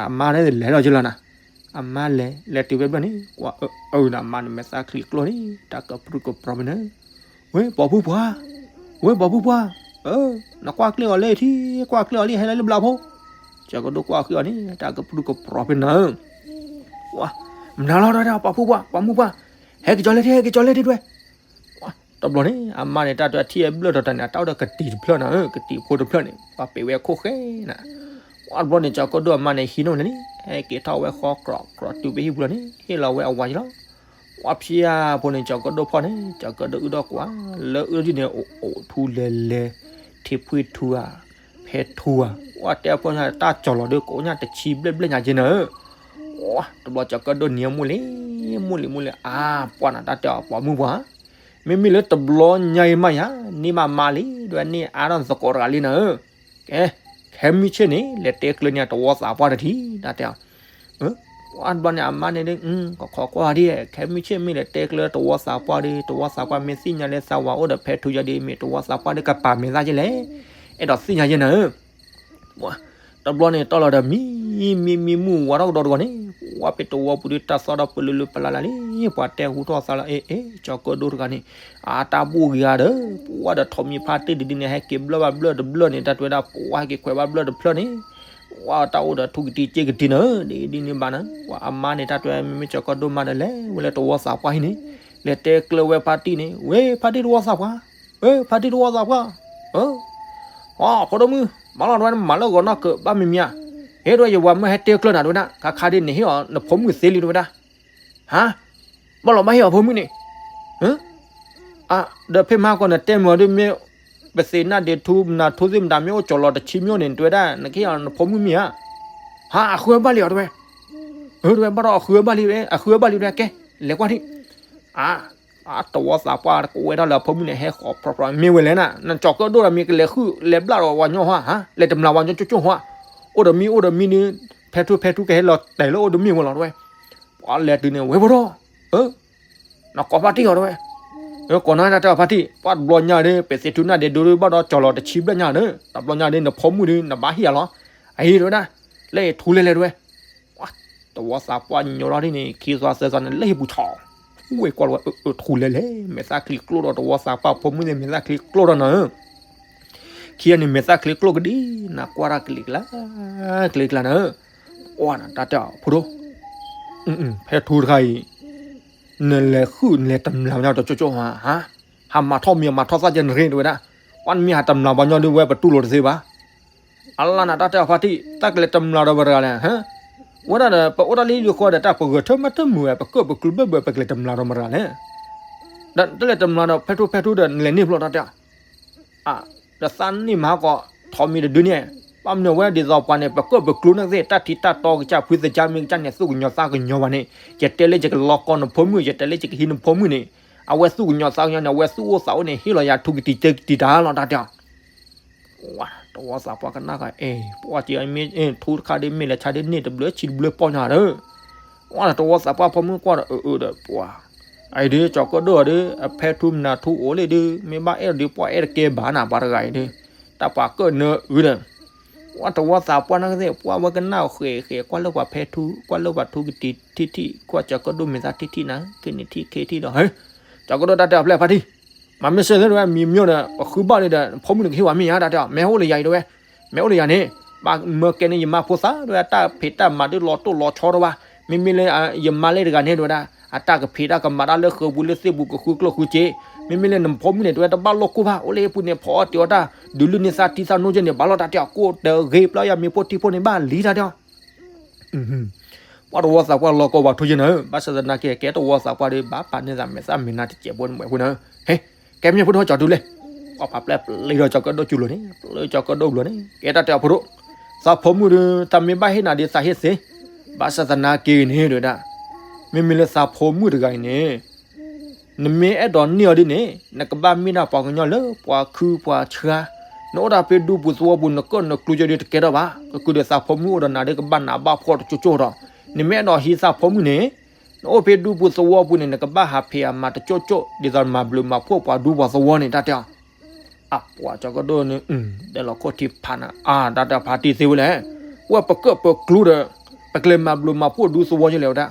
အမါန့ၣ်လဲၤဒီးကၠိလီၤနၤ, အမါလဲၤ လဲၤတုၤဖဲဘျၢၣ်န့ၣ်, အၢ နမါန့ၣ်မဲာ်သၣ်ချံကျိၣ်န့ၣ် တၢ်ကပြုၢ်ကပြီၤဖဲန့ၣ်, ဝဲ ပှၤဖုပှၢ်, ဝဲ ပှၤဖုပှၢ်, အၢ နကွၢ်ကျ့အီၤလၢထံ, ကွၢ်ကျ့အီၤလံ ဟဲလၢလၢဘျါဖိ, ကၠီၤကၢၣ်ဒိၣ်ကွၢ်ဃုအီၤန့ၣ် တၢ်ကပြုၢ်ကပြီၤဖဲန့ၣ်, ဝါ မနုၤလီၤ တဲဝဲဒၣ် ပှၤဖုပှၢ် ပှၤမုၢ်ပှၢ်, ဟဲက့ၤကၠီၤလဲၤထံ ဟဲက့ၤကၠီၤလဲၤထံတဲဝဲ, တဘျီန့ၣ် အမါန့ၣ် တၢ်တဲထံၣ်ဘျၢၣ်ထီၣ်တၢ်န့ၣ် အတၢ်အိၣ်ဒီးကတံၤတဖျၢၣ်နၤဧၢ, ကတံၤဖိတဖျၢၣ်န့ၣ် ပှၤပ့ၤဝဲခိၣ်ဃဲနၤ, ဝါ တဘျီန့ၣ် ကၠီၤကၢၣ်ဒိၣ်အမါန့ၣ် ဟံးန့ၢ်န့ၣ်လံ, ဟဲက့ၤထီၣ်ဝဲဃီကြီကြီတုၤဖဲဟံၣ်ပူၤလီၤန့ၣ် ဟ့ၣ်လီၤဝဲအဝၤယဲလီၤ, ဝါ ဖၠါဖိန့ၣ် ကၠီၤကၢၣ်ဒိၣ်ဖီၣ်န့ၣ် ကၠီၤကၢၣ်ဒိၣ်အုၣ်ဒီးကွၢ်, လၢအုၣ်ဒ်န့ၣ် အိၣ်ထူလဲၤလဲၤ, ထံဖှံထူဧါ, ဖဲထူဧါ, ဝါ တဲအဖိညါ တၢ်ကၠီၤလီၤဒီး ကိးညါတဆံဘျဲၣ်ဘျဲၣ်ညါက့နၤဧၢ, ဝါ တဘျီ ကၠီၤကၢၣ်ဒိၣ်န့ၣ် မူလံ, မူလံ မူလံ အါ ပှၤနၤ တၢ်တဲအီၤ ပှၤမုၢ်ပှၢ်, မ့မ့ၢ်လၢတဘျီညါအံၤမးယၤ န့ၢ်မးမါလံ ဒွဲန့ၢ်အါထီၣ်သကိးတဂၤလံနၤဧၢ, ကဲ, ခဲမုၢ်ဆ့ၣ်န့ၣ် လဲၤတဲကျၢၤန့ၢ်တဝီသးပှၢ်တထံၣ် တၢ်တဲအီၤ, ဝါ တဘျီန့ၣ် အမါန့ၣ်ဒ် ကခိးကွၢ်ဒ် ခဲမုၢ်ဆ့ၣ်မ့ၢ်လဲၤတဲကျၢၤတဝီသးပှၢ်ဒီး တဝီသးပှၢ်မ့ၢ်သ့ၣ်ညါလၢသးဝၤအိၣ်ဒီးဖဲထူယၤဒီး မ့ၢ်တဝီသးပှၢ်ဒီးကပာ်မဲာ်သၣ်က့လဲၣ်, အဲၣ်ဒိးသ့ၣ်ညါယဲနၤဧၢ. တဘျီန့ၣ် တီၢ်လီၤဒီးမံ မံ မံမုၢ်ဝါထီၣ်ကဒီးတဂီၤန့ၣ်, ဝဲပသဝီပူၤဒီးတၢ်သီၣ်ဒီးပလူၤလူၤပလၢ်လၢ်လံ, ပှၤတဲဟူထီၣ်သးလီၤ, အ့ အ့ ကၠီၤကၢၣ်ဒိၣ်တဂၤန့ၣ်, အတၢ်ဘူၣ်ဂ့ၤဧါဒီး, ပှၤဒီးထိးမံၤဖါတံၢ်တဒုန့ၣ် ဟဲက့ၤဘျၢၣ်ဘၣ်ဘျၢၣ်တဘျၢၣ်န့ၣ်, တၢ်တဲဝဲဒၣ် ပှၤဟဲက့ၤခွဲးဘၣ်ဘျၢၣ်တဖျၢၣ်န့ၣ်, ပှၤတၢ်အိၣ်ဒီးထူကတံၤစ့ကတံၤန့ၣ်, ဒ်ဒ်န့ၣ်ဘၣ်န့ၣ်, ပှၤအမါန့ၣ် တၢ်တဲဝဲ မ့မ့ၢ်ကၠီၤကၢၣ်ဒိၣ်မါဒီး လဲၤဝဲလၢသဝီသးပှၢ်ဟံၣ်န့ၣ်, လဲၤတဲကျၢၤဝဲဖါတံၢ်န့ၣ်, ဝဲဖါတံၢ်သဝီသးပှၢ်, ဝဲဖါတံၢ်သဝီသးပှၢ်, အဖိဒိၣ်မုၣ်, မၤလီၤတဝဲ နမၤလၢဂီၤနီၢ်ကဘၣ်မံၤမံၤဧါ, ဟ့ၣ်တဝဲ ယဝၤမၢဟဲတဲကျၢၤနၤတဝဲဒၣ်, ခါခါဒ်န့ၣ် ဟ့ၣ်အီၤနဖိမုၣ်သ့လံတဝဲဒၣ်, ဟါ, ဘၣ်လီၤဘၣ်ဟ့ၣ်အီၤဖိမုၣ်န့ၣ်, ဒီးဖဲမဟါကီးနတဲမုာ်အီၤဒ်မ့ၢ်, ပသ့ၣ်နၢ်ဒ့းထူနၢ်ထူသ့ၣ်မတၤမ့ၢ်အိၣ်ကၠီၤလီၤတဆံမ့ၢ်အိၣ်န့ၣ် တဝဲဒၣ် နကဟ့ၣ်အီၤနဖိမုၣ်မ့ၢ်ဧါ, ဟါ အဃုဝဲဘၣ်လံအီၤတဝဲ, အတဝဲဘၣ်ဒီးအဃုဝဲဘၣ်လံဝဲ အဃုဝဲဘၣ်လံဝဲကဲ, လဲၤကွၢ်ထံၣ်, အ သဝီသးပှၢ်ကဝဲဒၣ်လၢအဖိမုၣ်န့ၣ် ဟဲဃီၤဖြီဖြီ မ့ၢ်ဝဲလဲၣ်နၤ, နကၠီၤကၢၣ်ဒိၣ်ဒီးမ့ၢ်ကလဲၤဃုာ်လဲၤဘျၣ်ဒီးပှၤညီဟါ, လဲၤတမျာ်ပှၤညီကၠိကၠိဟါ, အိၣ်ဒီးမံအိၣ်ဒီးမံဒီး, ဖဲထူဖဲထူကဟဲလီၤတဲာ်လၢအိၣ်ဒီးမ့ၢ်ဝဲလီၤတဝဲ, ပှၤလဲၤတုၤန့ၣ် ဝဲဖိဒိၣ်, နကိးဖါတံၢ်အီၤတဝဲ, ကိးနၤတၢ်တဲအီၤဖါတံၢ်, ပှၤတဘျီညါဒီး ပသ့ၣ်ထူနၢ်ဒ့းဒိဒီးဘၣ်ဒီးကၠီၤလီၤတဆံဘျဲၣ်ညါဒီး တဘျီညါဒီး နဖိမုၣ်ဒီး နဘၣ်ဟ့ၣ်အီၤလီၤ, အဟ့ၣ်တဝဲဒၣ်, လၢထူလဲၤလဲၤတဝဲ သဝီသးပှၢ်ညီထီၣ်ဒ်န့ၣ် ခံသွါသၢသွါန့ၣ် လၢဟံၣ်ပူၤဆီ, ဝဲကွၢ်လီၤဝဲ ထူလဲၤလဲၤ မဲာ်သၣ်ချံကျိၣ်ဒီးသဝီသးပှၢ်ဖိမုၣ်န့ၣ် မဲာ်သၣ်ချံကျိၣ်ဒီးနၤဧၢ, ခံဂၤန့ၣ် မဲာ်သၣ်ချံကျိၣ်ကဒံ နကွၢ်တၢ်ကလံၤကျါ, ကလံၤကျါနၤဧၢ, အတၢ်တဲအီၤဖိဒိၣ်, ဖဲထူတခါအံၤ, နလဲၤဃုာ် နလဲၤတမျာ်ပှၤညီတကၠိကၠိဟါ, ဟးမၤထီၣ်မံၤမၤထီၣ်သၣ်ကဲနရ့တဝဲဒၣ်, ပှၤနမ့ၢ်ဟးတမျာ်ပှၤညီဒုးဝဲပတူၢ်လိာ်တသ့ဘၣ် အလါနၤတၢ်တဲအီၤဖါတံၢ် တၢ်ကလဲၤတမျာ်ဒီးပှၤတဂၤလဲၣ်, ဝဲဒၣ်ဒီး ပအိၣ်တၢ်လၢဟံၣ်လၢဃီဒီး တၢ်ပဂၢၢ်ထၢမးတမုာ်ဝဲ ပကၢၣ်ပကျူဘၢၣ်ဘၢၣ် ပကလဲၤတမျာ်ဒီးမတၤတဂၤလဲၣ်, ဒီးတလဲၤတမျာ်ဒီး ဖဲထူဖဲထူဒီး နလဲၤန့ၢ်ဖျိတၢ်တဲအီၤ, ဒီးသးန့ၢ်မၤဟါကီး ထိးမံၤတဒုန့ၣ်, ဘၣ်မနုၤဝဲဒ်သိးပှၤန့ၣ် ပကၢၣ်ပကျူန့ၣ်ကသ့ၣ် တၢ်ထံတၢ်တီကစၢ်ဖုသကၢ်မ့ၢ်ကစၢ်န့ၣ် သူၣ်ကညီၤသးကညီၤဘၣ်န့ၣ်, ယတဲလၢယကလီကီနဖိမုၣ် ယတဲလၢယကဟံးနဖိမုၣ်န့ၣ်, အဝဲသူၣ်ကညီၤသးကညီၤန့ၣ် အဝဲသူၣ်အိၣ်သးအိၣ်န့ၣ် ဟ့ၣ်လီၤယၤထူကတံၤစ့ကတံၤတၢ်လီၤတၢ်တဲအီၤ သဝီသးပှၢ်ကနၣ်ဃီ အဲ ပှၤက့ၤမ့ၢ်ထူတခါဒ်မ့ၢ်လဲၤဆါဒ်န့ၣ် တဘျုးဆံတဘျုးပီၢ်ညါဒီး, သဝီသးပှၢ်ဖိမုၣ်ကွၢ်ဒီးအအၢဒီးပှၤ, အအံၤဒ် ကၠီၤကၢၣ်ဒိၣ်အီၤဒ် အဖဲထူမနၤထူအိၣ်လံဒ် မ့ၢ်ဘၣ်အဲၣ်ဒ်ပှၤအဲၣ်တကဲဘၣ်နၤ ပှၤတဂၤအံၤဒ်, တၢ်ပှၤကၢၣ်နၢအုဒီး, သဝီသးပှၢ်နာ်ကသ့ၣ် ပှၤဝဲကနၣ်ဃဲးဃဲး ကွၢ်လၢပှၤဖဲထူ ကွၢ်လၢပှၤထူကတံၤထံၣ်ထံၣ် ကွၢ်ကၠီၤကၢၣ်ဒိၣ်မဲာ်သၣ်ထံၣ်ထံၣ်နၤ က့ၤန့ၣ်ထံၣ်ခဲထံၣ်ဒီး, ကၠီၤကၢၣ်ဒိၣ်တၢ်တဲအီၤဖဲဖါတံၢ် မၤမ့ၢ်စ့ၢ်သ့ၣ်တဝဲ မံၤမ့ၢ်ဒီး ပဃုဘၣ်လံဒီး ဖိမုၣ်န့ၣ်ကဟ့ၣ်ဝဲမ့ၢ်ဧါ တၢ်တဲအီၤ မ့ၢ်အိၣ်လၢယၤအံၤတဝဲ, မ့ၢ်အိၣ်လၢယၤန့ၣ်, ဘၣ်မၢကဲန့ၣ် ယမါဖိသၣ်တဝဲ အတၢ်ဖံးတၢ်မၤဒ်လီၤတိၢ်လီၤဆီတဝဲ, မ့မ့ၢ်လၢ ယမါလၢတဂၤန့ၣ်တဝဲဒၣ် အတၢ်ကဖံးတၢ်ကမၤတၢ်လၢဃုာ်ပူၤလၢသ့ၣ်ပူၤကဃုကျိၣ်ဃုစ့, မ့မ့ၢ်လၢနဖိမုၣ်န့ၣ်တဝဲ တဘၣ်လိာ်ကိၢ်ဘၣ် အိၣ်လၢဟံၣ်ပူၤန့ၣ် ဖီအီၣ်တ့ၤအီၣ်တၢ် ဒုးလုၢ်န့ၢ်သးတံၢ်သးနိက့န့ၣ် ဘၣ်လီၤတၢ်တဲအီၤ ကိၣ်တဂ့ၤပျီယၤမ့ၢ်ဖိထံဖိန့ၣ် ဘၣ်လံတၢ်တဲအီၤ ပှၤတဝီသးပှၢ်လီၤကီဝဲထိယဲနၤ, ဘၣ်ဆၣ်သနာ်က့ ကဲတဝီသးပှၢ်ဒီး ဘၣ်ပာ်န့ၢ်သးမဲာ်သၣ်မဲာ်နါတစဲးဖိန့ၣ်မ့ၢ်အဃိနၤ, ဟဲ, ကဲမ့ၢ်ဖိဒိၣ်ကၠီၤတုၤလဲၣ်, ပှၤပာ်ပျဲပျဲဒီးကၠီၤကၢၣ်ဒိၣ်ကၠူလိၤန့ၣ် ပျဲကၠီၤကၢၣ်ဒိၣ်ဘျီန့ၣ် ကဲတၢ်တဲအီၤဖိဒိၣ်, သးဖိမုၣ်ဒီး တၢ်မ့ၢ်ဘၣ်ဟ့ၣ်နၤဒီးသးဟ့ၣ်သ့, ဘၣ်ဆၣ်သနာ်က့န့ၣ်ဒဝဲဒၣ်, မ့မ့ၢ်လၢသးဖိမုၣ်တဂၤအံၤန့ၣ် နမ့ၢ်အဲၣ်ဒိးန့ၢ်အီၤဒ်န့ၣ် နကဘၣ်မ့ၢ်ဒၣ်ပှၤကညီလၢပှၤခုပှၤဆှါ, နအိၣ်ဒၣ်ဖဲဒူပူၤသဝီပူၤ နကၢၣ်နကျူယဲဒီးတကဲထီၣ်ဘၣ်, ကကုၤဒီးသးဖိမုၣ်အိၣ်ဒီးနၤဒီးကဘၣ်နးဘၣ်ဖှီၣ်တကၠိကၠိဒီး, နမ့ၢ်အဲၣ်ဒိးဟံးသးဖိမုၣ်န့ၣ်, နအိၣ်ဖဲဒူပူၤသဝီပူၤန့ၣ် နကဘၣ်ဟးဖံးအမၤတကၠိကၠိ, ဒ်သိးနမၤဘျုးမၤဖှိၣ်ပှၤဒူပှၤသဝီန့ၣ် တၢ်တဲအီၤ အပှၤကၠီၤကၢၣ်ဒိၣ်န့ၣ်, တဲလီၤခိၣ်ထံဖးနၤ, အါ တၢ်တဲဖါတံၢ်သ့ဝဲလဲၣ်, ဝဲပကၢၣ်ပကျူဒီး, ပကလဲၤမၤဘျုးမၤဖှိၣ်ဒူသဝီယဲလဲၣ်ဝဲဒၣ်,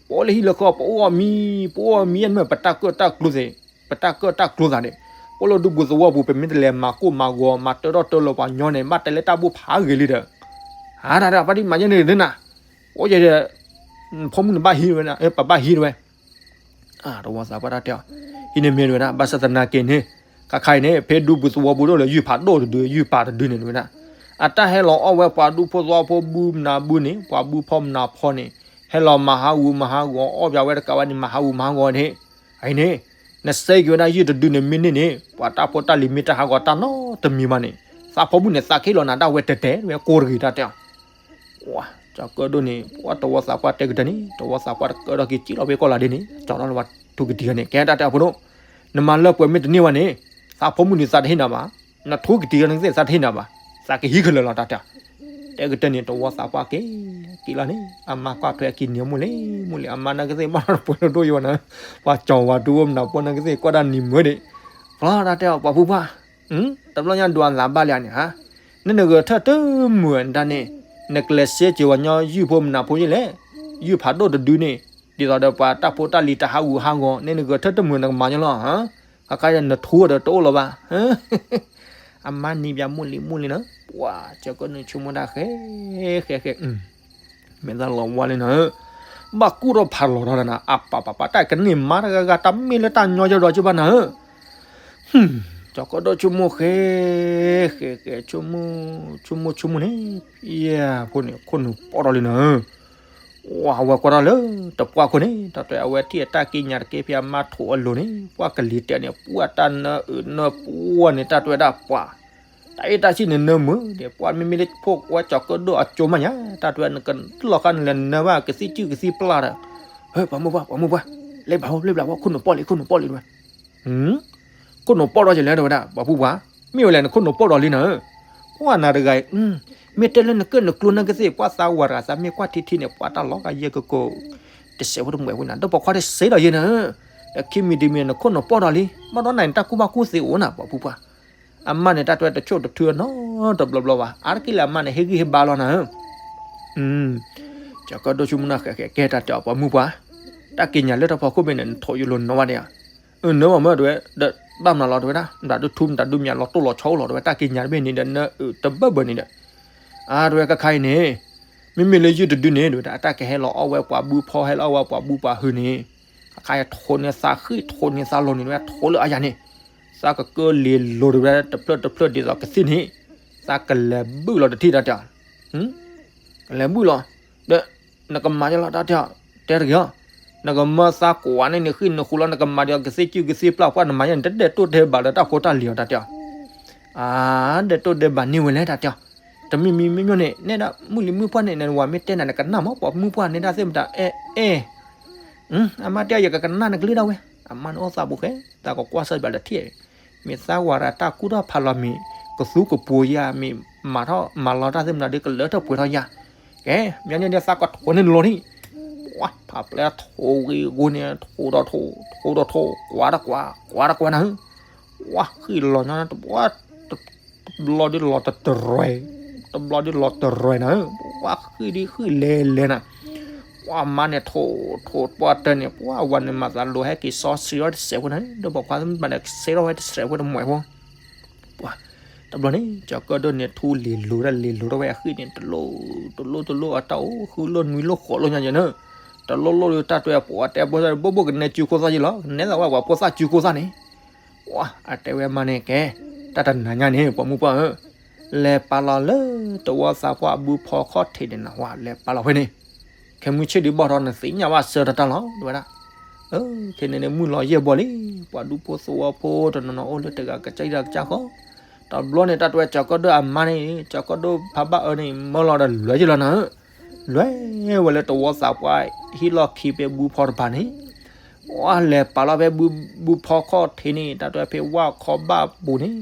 ပအိၣ်လၢဟံၣ်လၢဃီ ပအိၣ်အီၣ်မံ, ပအိၣ်အီၣ်မံယဲန့ၣ် ပတၢ်ကၢၣ်တၢ်ကျူသ့, ပတၢ်ကၢၣ်တၢ်ကျူသးန့ၣ်, ပအိၣ်လၢဒူပူၤသဝီပူၤ ပမ့ၢ်တလဲၤမၤကိၢ်မၤဂီၤ မၤတၢထီၣ်တၢလီၤပှၤညီန့ၣ် ဘၣ်တဲလၢတၢ်ဘူၣ်ဖးဂ့ၤလံဒီး, အါ တၢ်တဲဖါတံၢ်မၤယဲန့ၣ်သ့နၤ, အိၣ်ယဲဒီး, ဖိမုၣ်နဘၣ်ဟံးဝဲ, ပဘၣ်ဟံးတဝဲ တဝီသးပှၢ်တၢ်တဲအီၤ, ဟံးန့ၢ်မ့ၢ်တဝဲဒၣ် ဘၣ်ဆၣ်သနာ်က့န့ၣ်, ခါခါအံၤန့ၣ် ဖဲဒူပူၤသဝီပူၤဒိၣ်လၢယုၢ်ဖးဒိၣ်တဒု ယုၢ်ပၤတဒုန့ၣ်တဝဲဒၣ်, အတၢ်ဟဲလီၤအီၣ်ဝဲပှၤဒူဖိသဝီဖိဘုမနၤဘုန့ၣ် ပှၤဘုဖီမနၤဖီန့ၣ်, ဟဲလီၤမၤဟးဂူာ်မၤဟးဂီၤအီၣ်ပှၤဝဲတကးဝဲန့ၣ် မၤဟးဂူာ်မၤဟးဂီၤန့ၣ်, အံၤန့ၣ်, နစဲက့ၤဝဲဒၣ်ယုၢ်တဒုန့ၣ်မ့ၢ်န့ၢ်န့ၣ် ပှၤတၢ်ဖိတၢ်လံၤမ့ၢ်တဟးဂီၤတၢ်နီတမံၤဘၣ်န့ၣ်, သးဖိမုၣ်န့ၣ် သးကဟ့ၣ်လီၤနၤဒၣ်ဝဲတဲတဲဝဲကိးတဂ့ၤတၢ်တဲအီၤ ကၠီၤကၢၣ်ဒိၣ်န့ၣ် ပှၤတဝီသးပှၢ်တဲကတၢၢ်န့ၣ် တဝီသးပှၢ်တကၢၣ်ထီၣ်က့ၤစံၣ်လီၤဖဲကီၢ်လာ်ဒ်န့ၣ် ကၠီၤထီၣ်လၢပှၤထူကတံၤဂၤန့ၣ် ကဲတၢ်တဲအီၤဖိဒိၣ်, နမၤလၢပှဲၤမ့ၢ်တန့ၢ်ဘၣ်န့ၣ်, သးဖိမုၣ်န့ၣ်သးတဟ့ၣ်နၤဘၣ်, နထူကတံၤဂၤန့ၣ်သ့ၣ်သးတဟ့ၣ်နၤဘၣ်, သးကဟံးခဲလၢာ်လီၤတၢ်တဲအီၤ, တဲကတၢၢ်န့ၣ် တဝီသးပှၢ်က့ၤ, က့ၤလီၤန့ၣ် အမါကွၢ်ထွဲအက့ၤနံၤမိၢ်လံ, မိၢ်လံ အမါနာ်ကသ့ၣ်ဘၣ်ဒီးပှဲၤဒိၣ်ဒိၣ်ယိာ်နၤ, ပှၤကၠီၤဝၤဒူအိၣ်မနၤပှၢ်နာ်ကသ့ၣ် ကွၢ်ဒၣ်နံၤမုၢ်ဒံး, ဖျီတၢ်တဲအီၤ ပှၤဖိခွါ, တဘျီညါဒွးသးဘၣ်လံန့ၣ်ဧါ, နနဂဲၤထၢၣ်တမုာ်တၢ်န့ၣ်, နကလဲၤစဲက့ၤဝဲညီယုၢ်ဖိမနၤဖိယ့ၣ်လဲၣ်, ယုၢ်ဖးဒိၣ်တဒုန့ၣ်, ဒ်သိးဒီးပှၤတၢ်ဖိတၢ်လံၤတဟးဂူာ်ဟးဂီၤ, နနဂဲၤထၢၣ်တမုာ်နကမၤညီလီၤဧါ, ခါခါနထိဒီးတအိၣ်လၢၤဘၣ် အမါနံၤဘၣ်မုၢ်လံမုၢ်လံနီၤ, ပှၤကၠီၤကၢၣ်ဒိၣ်ဆိကမိၣ်တၢ်ဃဲ, ဃဲဃဲ, မ့ၢ်တၢ်လီၤဝါလံနၤဧၢ, ဘၣ်ကူၣ်ထီၣ်ဖးလီၤထီၣ်နၤ, အပၢ်ပၢ်ပၢ် တၢ်ကန့ၢ်မါတဂၤဂၤ တၢ်မ့ၢ်လၢတၢ်ညီယဲဒီးကၠိဘၣ်နၤဧၢ, ကၠီၤကၢၣ်ဒိၣ်ဆိကမိၣ်ဃဲ, ဃဲဃဲ, ဆိကမိၣ်ဆိကမိၣ်န့ၣ်, ယဲၢ်ဖိန့ၣ် ခိၣ်နူာ်ပီၣ်ထီၣ်လံနၤဧၢ ဝဲကွၢ်ထီၣ်လၢတပှၢ်ခိၣ်န့ၣ် တၢ်တဲအဝဲထံၣ်အတၢ်ကံးညာ်တက့ၢ်ဖဲအမါထိးအလိၤန့ၣ် ပှၤကလံၤတဲာ်န့ၣ် ပှၤတၢ်နၢအုးနၢပှၢ်န့ၣ် တၢ်တဲဝဲဒၣ်ပှၤ, တၢ်အ့ၣ်တၢ်ဆံၣ်န့ၣ်နၢမုာ်န့ၣ် ပှၤမ့မ့ၢ်လၢဖိဝဲကၠီၤကၢၣ်ဒိၣ်အကၠိမးညါ တၢ်တဲဝဲနကလီၤဃာ်န့ၣ်လဲၤနၢဘၣ်ကသံၣ်စုၣ်ကသံၣ်ပျၢ်ဒီး, ဟဲ ပှၤမိၢ်ပှၢ် ပှၤမိၢ်ပှၢ်, လ့ဘၣ်ဖိ လ့ဘၣ်ဖိ ခိၣ်နူာ်ပီၣ်လံ ခိၣ်နူာ်ပီၣ်လံဝဲ ခိၣ်နူာ်ပီၣ်ထီၣ်ကလဲၣ်တဲဝဲဒၣ် ပှၤဖုပှၢ်, မ့ၢ်ဝဲလဲၣ်နခိၣ်နူာ်ပီၣ်ထီၣ်လံနၤဧၢ, ပှၤနၤတဂၤအံၤ, မ့ၢ်တဲလၢနကၢၣ်နကျိနၢကသ့ၣ် ပှၤသးဝးတဂၤသးမ့ၢ်ကွၢ်ထံထံန့ၣ် ပှၤတၢ်လီၤဂာ်ယဲၢ်ကကိး, တစဲးဖိတမှဲးဖိနၤ ဒီးပိာ်ခွါတစဲးဒီးယဲၢ်နၤဧၢ, ဒီးခံမံၤတမံၤနခိၣ်နူာ်ပီၣ်ထီၣ်လံ ဘၣ်ဒီးနၤန့ၣ် တၢ်ကူၣ်ဘၣ်ကူၣ်သ့အိၣ်နၤ ပှၤဖုပှၢ်, အမါန့ၣ် တၢ်တဲတဆိၣ်တထုအနီတဘျီဘျီဘၣ် အါတက့ၢ်လၢအမါန့ၣ် ဟ့ၣ်ဂံၢ်ဟ့ၣ်ဘါလီၤနၤဧၢ ကၠီၤကၢၣ်ဒိၣ်ဆိကမိၣ်နၢ်ဃဲးဃဲး ကဲတၢ်တဲအီၤပှၤမုၢ်ပှၢ်, တၢ်ကံးညာ်လၢတၢ်ဖီခိၣ်ဘ့ၣ်န့ၣ် နထိးယလိၤနီၤဘၣ်ဒံးဧါ, အၢ နၢမးမၢတဲဝဲ, ဒီးဘၣ်မနုၤလီၤတဲဝဲဒၣ် မတၤဒုးထူမတၤဒုးမၠးလီၤတိၢ်လီၤဆီအိၣ်လီၤတဲဝဲ တၢ်ကံးညာ်တဘ့ၣ်န့ၣ်ဒီး နၢအုးတဘၢၣ်ဘၢၣ်န့ၣ်ဒီး, အါတဲဝဲခါခါအံၤန့ၣ်, မ့မ့ၢ်လၢယုၢ်တဒုန့ၣ် တဲဝဲဒၣ် အတၢ်ကဟဲလီၤအီၣ်ဝဲပှၤဘုဖီ ဟဲလီၤအီၣ်ဝဲပှၤဘုပှၤဟုန့ၣ်, ခါခါအံၤထိးန့ၢ်သးဃံၣ်ထိးန့ၢ်သးလိၤန့ၣ်တဲဝဲ ထိးလၢအယၤန့ၣ် သးကကၢလံၤလိၤတဲဝဲ တဖျၢၣ်တဖျၢၣ်ဒ်သိးကသံၣ်န့ၣ်, သးကလဲၤဘုၣ်လီၤတထံၣ်တၢ်တဲ, ကလဲၤဘုၣ်လီၤ, ဒီးနကမၤယလီၤတၢ်တဲ, တဲတဂ့ၤ, နကမၢသးကွၢ်န့ၣ်န့ၣ် ဃံၣ်နဃူလီၤ နကမၤဒီးကသ့ၣ်စုၣ်ကသ့ၣ်ပျၢ်ပှၢ် နမၤယဲန့ၣ် တဒဲးတိၢ်ဒဲးဘၣ်လၢတၢ်ဖိတၢ်လံၤအီၤတၢ်တဲ, အါ ဒဲးတိၢ်ဒဲးဘၣ်န့ၢ်ဝဲလဲၣ်တၢ်တဲ, တမံၤမံၤမ့ၢ်မ့ၢ်န့ၣ် နဲဒၣ်မုၢ်လံမုၢ်ပှၢ်န့ၣ် နဝၤမ့ၢ်တဲနၤ နကနၣ်မး ပှၤမုၢ်ပှၢ်န့ၣ် တၢ်သ့ၣ်မတၤ အဲၣ်အဲၣ် အမါတဲယကကနၣ်နကလုၢ်ဒၣ်ဝဲ, အမါန့ၣ်အိၣ်သးပူၤဃဲ, သးကကွၢ်စၢ်ဘၣ်တထံၣ်, မ့ၢ်သးဝၤရၤတၢ်ကူၣ်ထီၣ်ဖးလီၤမ့ၢ်, ကသူကပူၤယၤမ့ၢ်, မၤထီၣ်မၤလီၤတၢ်သ့ၣ်မတၤဒီး ကလၢထီၣ်ပှဲၤထီၣ်ယၤ, ကဲ, မ့ၢ်န့ၣ်ဒီးသးကထိးန့ၢ်နလိၤန့ၣ်, ပှၤဖးပျဲၢ်ထိးဂ့ၤဂိၢ်န့ၣ် ထိးဒီးထိး, ထိးဒီးထိး, ကွၢ်ဒီးကွၢ်, ကွၢ်ဒီးကွၢ်နၤ, ပှၤဃံၣ်လီၤညီနၤတဘျီ တဘျီဒုးလီၤတတရဲ, တဘျီဒုးလီၤတရဲနၤ, ပှၤဃံၣ်ဒ်ဃံၣ်လဲၤလဲၤနၤ, ပှၤမါန့ၣ်ထိး, ထိးပှၢ်တၢၢ်န့ၣ် ပှၤဝၤန့ၣ်မၤသးလိၤဟဲက့ၤစီဆှံထီၣ်တစဲးဖိန့ၣ်, ဒီးပိာ်ခွါမးန့ၣ် စဲးထီၣ်ဝဲတစဲးဖိတမှဲးဖိ, ပှၤ, တဘျီန့ၣ် ကၠီၤကၢၣ်ဒိၣ်န့ၣ် ထူလံၤလိၤတၢ်လံၤလိၤထီၣ်ဝဲအဃံၣ်န့ၣ် တလိၣ်, တလိၣ်တလိၣ်အတၢ်အိၣ်ဃုလိၣ်နွံလိၣ်ဃိးလိၣ်ညါယဲၢ်န့ၣ်, တလိၣ်လိၣ်ဒီးတၢ်တဲပှၤတဲဖိသၣ် ဘိၣ်ဘိၣ်ကနဲကၠူခိၣ်သၣ်ယဲၢ်လီၤ ကနဲသးဝဲပှၤဖိသၣ်ကၠူခိၣ်သၣ်န့ၣ် ပှၤအတဲဝဲမါန့ၣ်ကဲ, တၢ်တနၤညါန့ၣ် ပှၤမုၢ်ပှၢ်ဧၢ, လဲၤပာ်လီၤလၢတဝီသးပှၢ်အဘုဖီခီၣ်ထံးန့ၣ်နၤဝဲ လဲၤပာ်လီၤဖဲန့ၣ်, ခဲမုၢ်ဆ့ၣ်ဒုးဘၣ်ထီၣ်နသ့ၣ်ညါဘၣ်စၢၤတၢ်တၢ်လီၤ တဲဝဲဒၣ်, အၢ ခဲန့ၣ်န့ၣ်မုၢ်လီၤယဲၢ်ဘီလံ, ပှၤဒူဖိသဝီဖိတနီၤနီၤအိၣ်လၢတဂၤကစၢ်ယတၢ်ကစၢ်ဃီ, တဘျီန့ၣ် တၢ်တဲဝဲကၠီၤကၢၣ်ဒိၣ်အမါန့ၣ် ကၠီၤကၢၣ်ဒိၣ်ဖးဘၣ်အၢန့ၣ် မၢလီၤဒီးလွဲယလီၤနၤဧၢ, လွဲဝဲလၢတဝီသးပှၢ်ဟံၣ်လီၢ်ခံဖဲဘုဖီတပၤန့ၣ်, ပှၤလဲၤပာ်လီၤဖဲဘုဖီခီၣ်ထံးန့ၣ် တၢ်တဲဝဲဖဲဝၣ်ခီဘၣ်ပူၤန့ၣ်,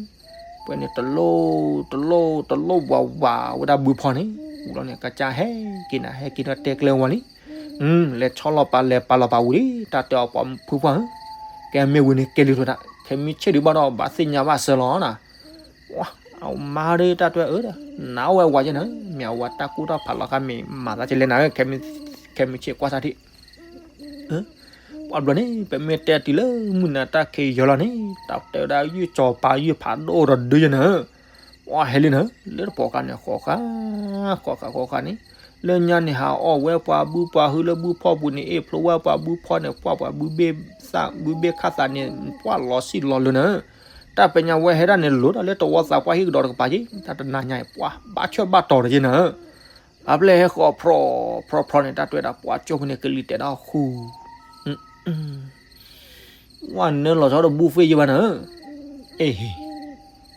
ပှၤန့ၣ်တလိၣ်, တလိၣ်, တလိၣ်ဝးဝးဝဲဒၣ်ဘုဖီန့ၣ်, ဝံၤလီၤန့ၣ် ကစၢ်ဟဲက့ၤနၤ ဟဲက့ၤဒီးတဲကျဲဝဲလံ, လဲၤဆီလီၤပာ်လဲၤပာ်လီၤပာ်ဝံၤလံ တၢ်တဲအီၤပှၤဖုပှၢ်ဧၢ, ကဲမ့ၢ်ဝံၤန့ၣ်ကဲလံထီၣ်ဒၣ် ခဲမုၢ်ဆ့ၣ်ဒုးဘၣ်ထီၣ်ဘၣ်သ့ၣ်ညါဘၣ်စၢၤလီၤနၤ အမါဒီးတၢ်တဲအၢဒီး နဝဲဝၤယဲၢ်န့ၣ် မ့ၢ်အဝၤတၢ်ကူၣ်တၢ်ဖးလီၤဃာ်မ့ၢ်မၤသးကလဲၣ်နၤဧၢ, ခဲမုၢ်ဆ့ၣ်ကွၢ်ဆၢထံၣ်, ပှၤဘျီန့ၣ် ပမ့ၢ်တဲတုၤလၢမုၢ်နၤတၢ်ခံးယီၤလီၤန့ၣ် တၢ်တဲဝဲဒၣ်ယုၢ်စီၤပၤယုၢ်ဖးဒိၣ်ဒီးဒုယဲၢ်န့ၣ် ပှၤဟဲလံနၤ လၢတပိာ်ကါန့ၣ် ဃီဃာ်, ဃီဃာ်ဃီဃာ်န့ၣ်, လၢညါန့ၣ်ဟးအီၣ်ဝဲပှၤဘုပှၤဟုလၢဘုဖီပူၤန့ၣ် အ့ၣ်ဖျိဝဲပှၤဘုဖီန့ၣ် ပှၤပှၤဘုဘ့ၣ်သးဘုဘ့ၣ်ခၣ်သးန့ၣ် ပှၤလီၤဆံၣ်လီၤလၢနၤ, တၢ်ပညါဝဲဟဲဒၣ်န့ၣ် လိၤဒီးလၢတဝီသးပှၢ်ဟံၣ်ကဒီးတကပၤက့ၤ တၢ်တနၤညါအံၤ ပှၤဘၣ်ဆၢဘၣ်တီၤတယဲၢ်နၤဧၢ, အပျဲၢ်ဟဲဃီၤဖြီဖြီဖြီန့ၣ် တၢ်တဲဝဲဒၣ်ပှၤကၠိဖိန့ၣ် ကလံၤတဲာ်ဒီးဃူ ဝဲနၢလီၤဆီဒီးဘူၣ်ဖ့ယဘၣ်နၤဧၢ, အ့ၣ်,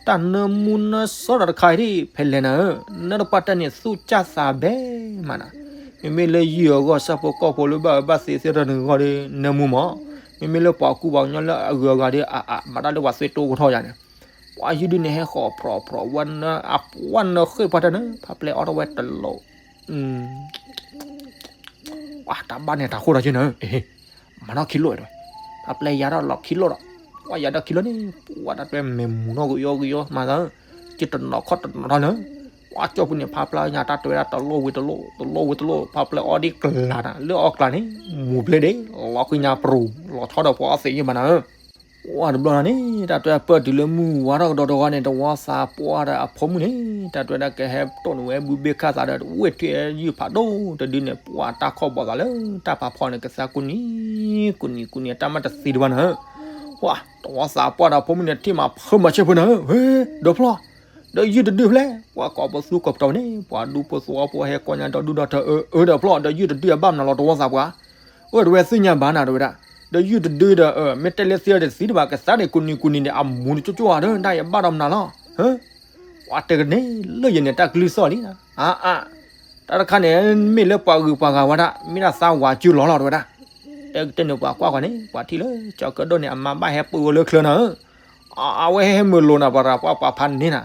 တၢ်နၢမူနၢစီဒီးတခါအံၤဒ်ဖဲလဲၣ်နၤဧၢ, နၢတပှၢ်တၢၢ်န့ၣ် သူၣ်ကၢ်သးဘဲမးနၤ, မ့မ့ၢ်လၢယုၢ်အဂီၢ် ဆၣ်ဖိကီၢ်ဖိလၢဘၣ်အၢဘၣ်သီသ့ၣ်တဖၣ်န့ၣ်ဂီၢ်ဒီး နၢမူမး, မ့မ့ၢ်လၢပှၤကူပှၤကညီလၢအဂုၤအဂၤဒီး အအမၤတၢ်လၢပှၤသွ့တိကထီၣ်ယၤန့ၣ်, ပှၤယုၢ်ဒုန့ၣ်ဟဲဃီၤဖြီဖြီ ဝဲနၢအပှၢ်နၢဃ့ၢ်ပှၢ်တၢၢ်န့ၣ် ဖးပျဲၢ်အီၣ်ထီၣ်ဝဲတလိၣ် ပှၤတၢ်ဘၣ်န့ၣ်တၢ်ဃိၣ်ဒီးက့ၤနၤ, မၤထီၣ်ခံလိၣ်ဒီး, ဖးပျဲၢ်ယါထီၣ်လီၤခံလိၣ်ဒီး, ပှၤယၤဒီးခံလီၤန့ၣ် ပှၤတၢ်တွဲမဲာ်မူၤနီၢ်ကယီကယီမၤသး ကတနီၤခီၣ်တနီၤထီၣ်န့ၣ် ပှၤကၠီၣ်ပူၤန့ၣ် ဖးပျၢ်ညါတၢ်တွဲဒၣ်တလိၣ်ဝံၤတလိၣ် တလိၣ်ဝံၤတလိၣ် ဖးပျၢ်အီဒ်ကျးနၤ လၢအီကျးန့ၣ် မူၤဘျဲၣ်ဒ့ လီၤဃံညါပရူၤ လီၤဆီဒီးပှၤအီသံးယံၢ်မးနၤဧၢ ပှၤတဘျီနၤန့ၣ် တၢ်တွဲပၢၢ်တုၤလၢမုၢ်ဝါထီၣ်ကဒီးတဂီၢ်န့ၣ် တဝီသးပှၢ်ဒီးအဖိမုၣ်န့ၣ် တၢ်တွဲဒၣ်ကဟဲတိၢ်န့ၢ်ဝဲဘုဘ့ၣ်ခၣ်သးဒီး တဝ့ၢ်ထွံၣ်ယုၢ်ဖးဒိၣ်တဒုန့ၣ် ပှၤတၢ်ခီၣ်ဘီသးလၢတၢ်ပာ်ဖီန့ၣ် ကသါကူနံၤ ကူနံၤ ကူနံၤ တၢ်မၤတသံတဘၣ်နၤဧၢ ပှၤတဝီသးပှၢ်ဒီးအဖိမုၣ်န့ၣ် ထံၣ်မးဖၢမၤဆဲးဖုနၤဧၢ ဟ့ ဒီးဖျီၣ် ဒီးယုၢ်တဒုဖျဲၣ် ပှၤကိးပသူကိးပတီၤန့ၣ် ပှၤဒူဖိသဝီဖိဟဲကီညါဒီးဒူဒီးထၢ အၢ အၢ ဒီးဖျီၣ် ဒီးယုၢ်တဒုအဘၣ်မနုၤလီၤ တဝီသးပှၢ် အၢ တဝဲသ့ၣ်ညါဘၣ်နၤ တဝဲဒၣ် ဒီးယုၢ်တဒုဒီး မ့ၢ်တဲလၢသ့အီၤတသံတဘၣ် ကသါန့ၣ် ကူနံၤကူနံၤန့ၣ် အမူၤတကၠိကၠိဧါဒီး တၢ်အံၤဘၣ်ဒီးမနုၤလီၤ ဟၢ ပှၤတဲကန့ၣ် လၢယန့ၣ် တၢ်ကလုၢ်သီၣ်လံ အါအါ တၢ်တခါန့ၣ် မ့ၢ်လၢပှၤဂုၤပှၤဂၤဝဲဒၣ် မ့ၢ်ဒၣ်သးဝးကၠူလီၤလီၤ တဝဲဒၣ် တဲကတၢၢ်န့ၣ် ပှၤကွၢ်ဃီန့ၣ် ပှၤထံၣ်လၢ ကၠီၤကၢၣ်ဒိၣ်န့ၣ် အမါဘၣ်ဟဲပုၢ်အီၤလၢချၢနၤဧၢ အဝဲဟဲမုာ်လိာ်နၤ ပှၤတဂၤပှၤပာ်ဖးန့ၢ်နၤ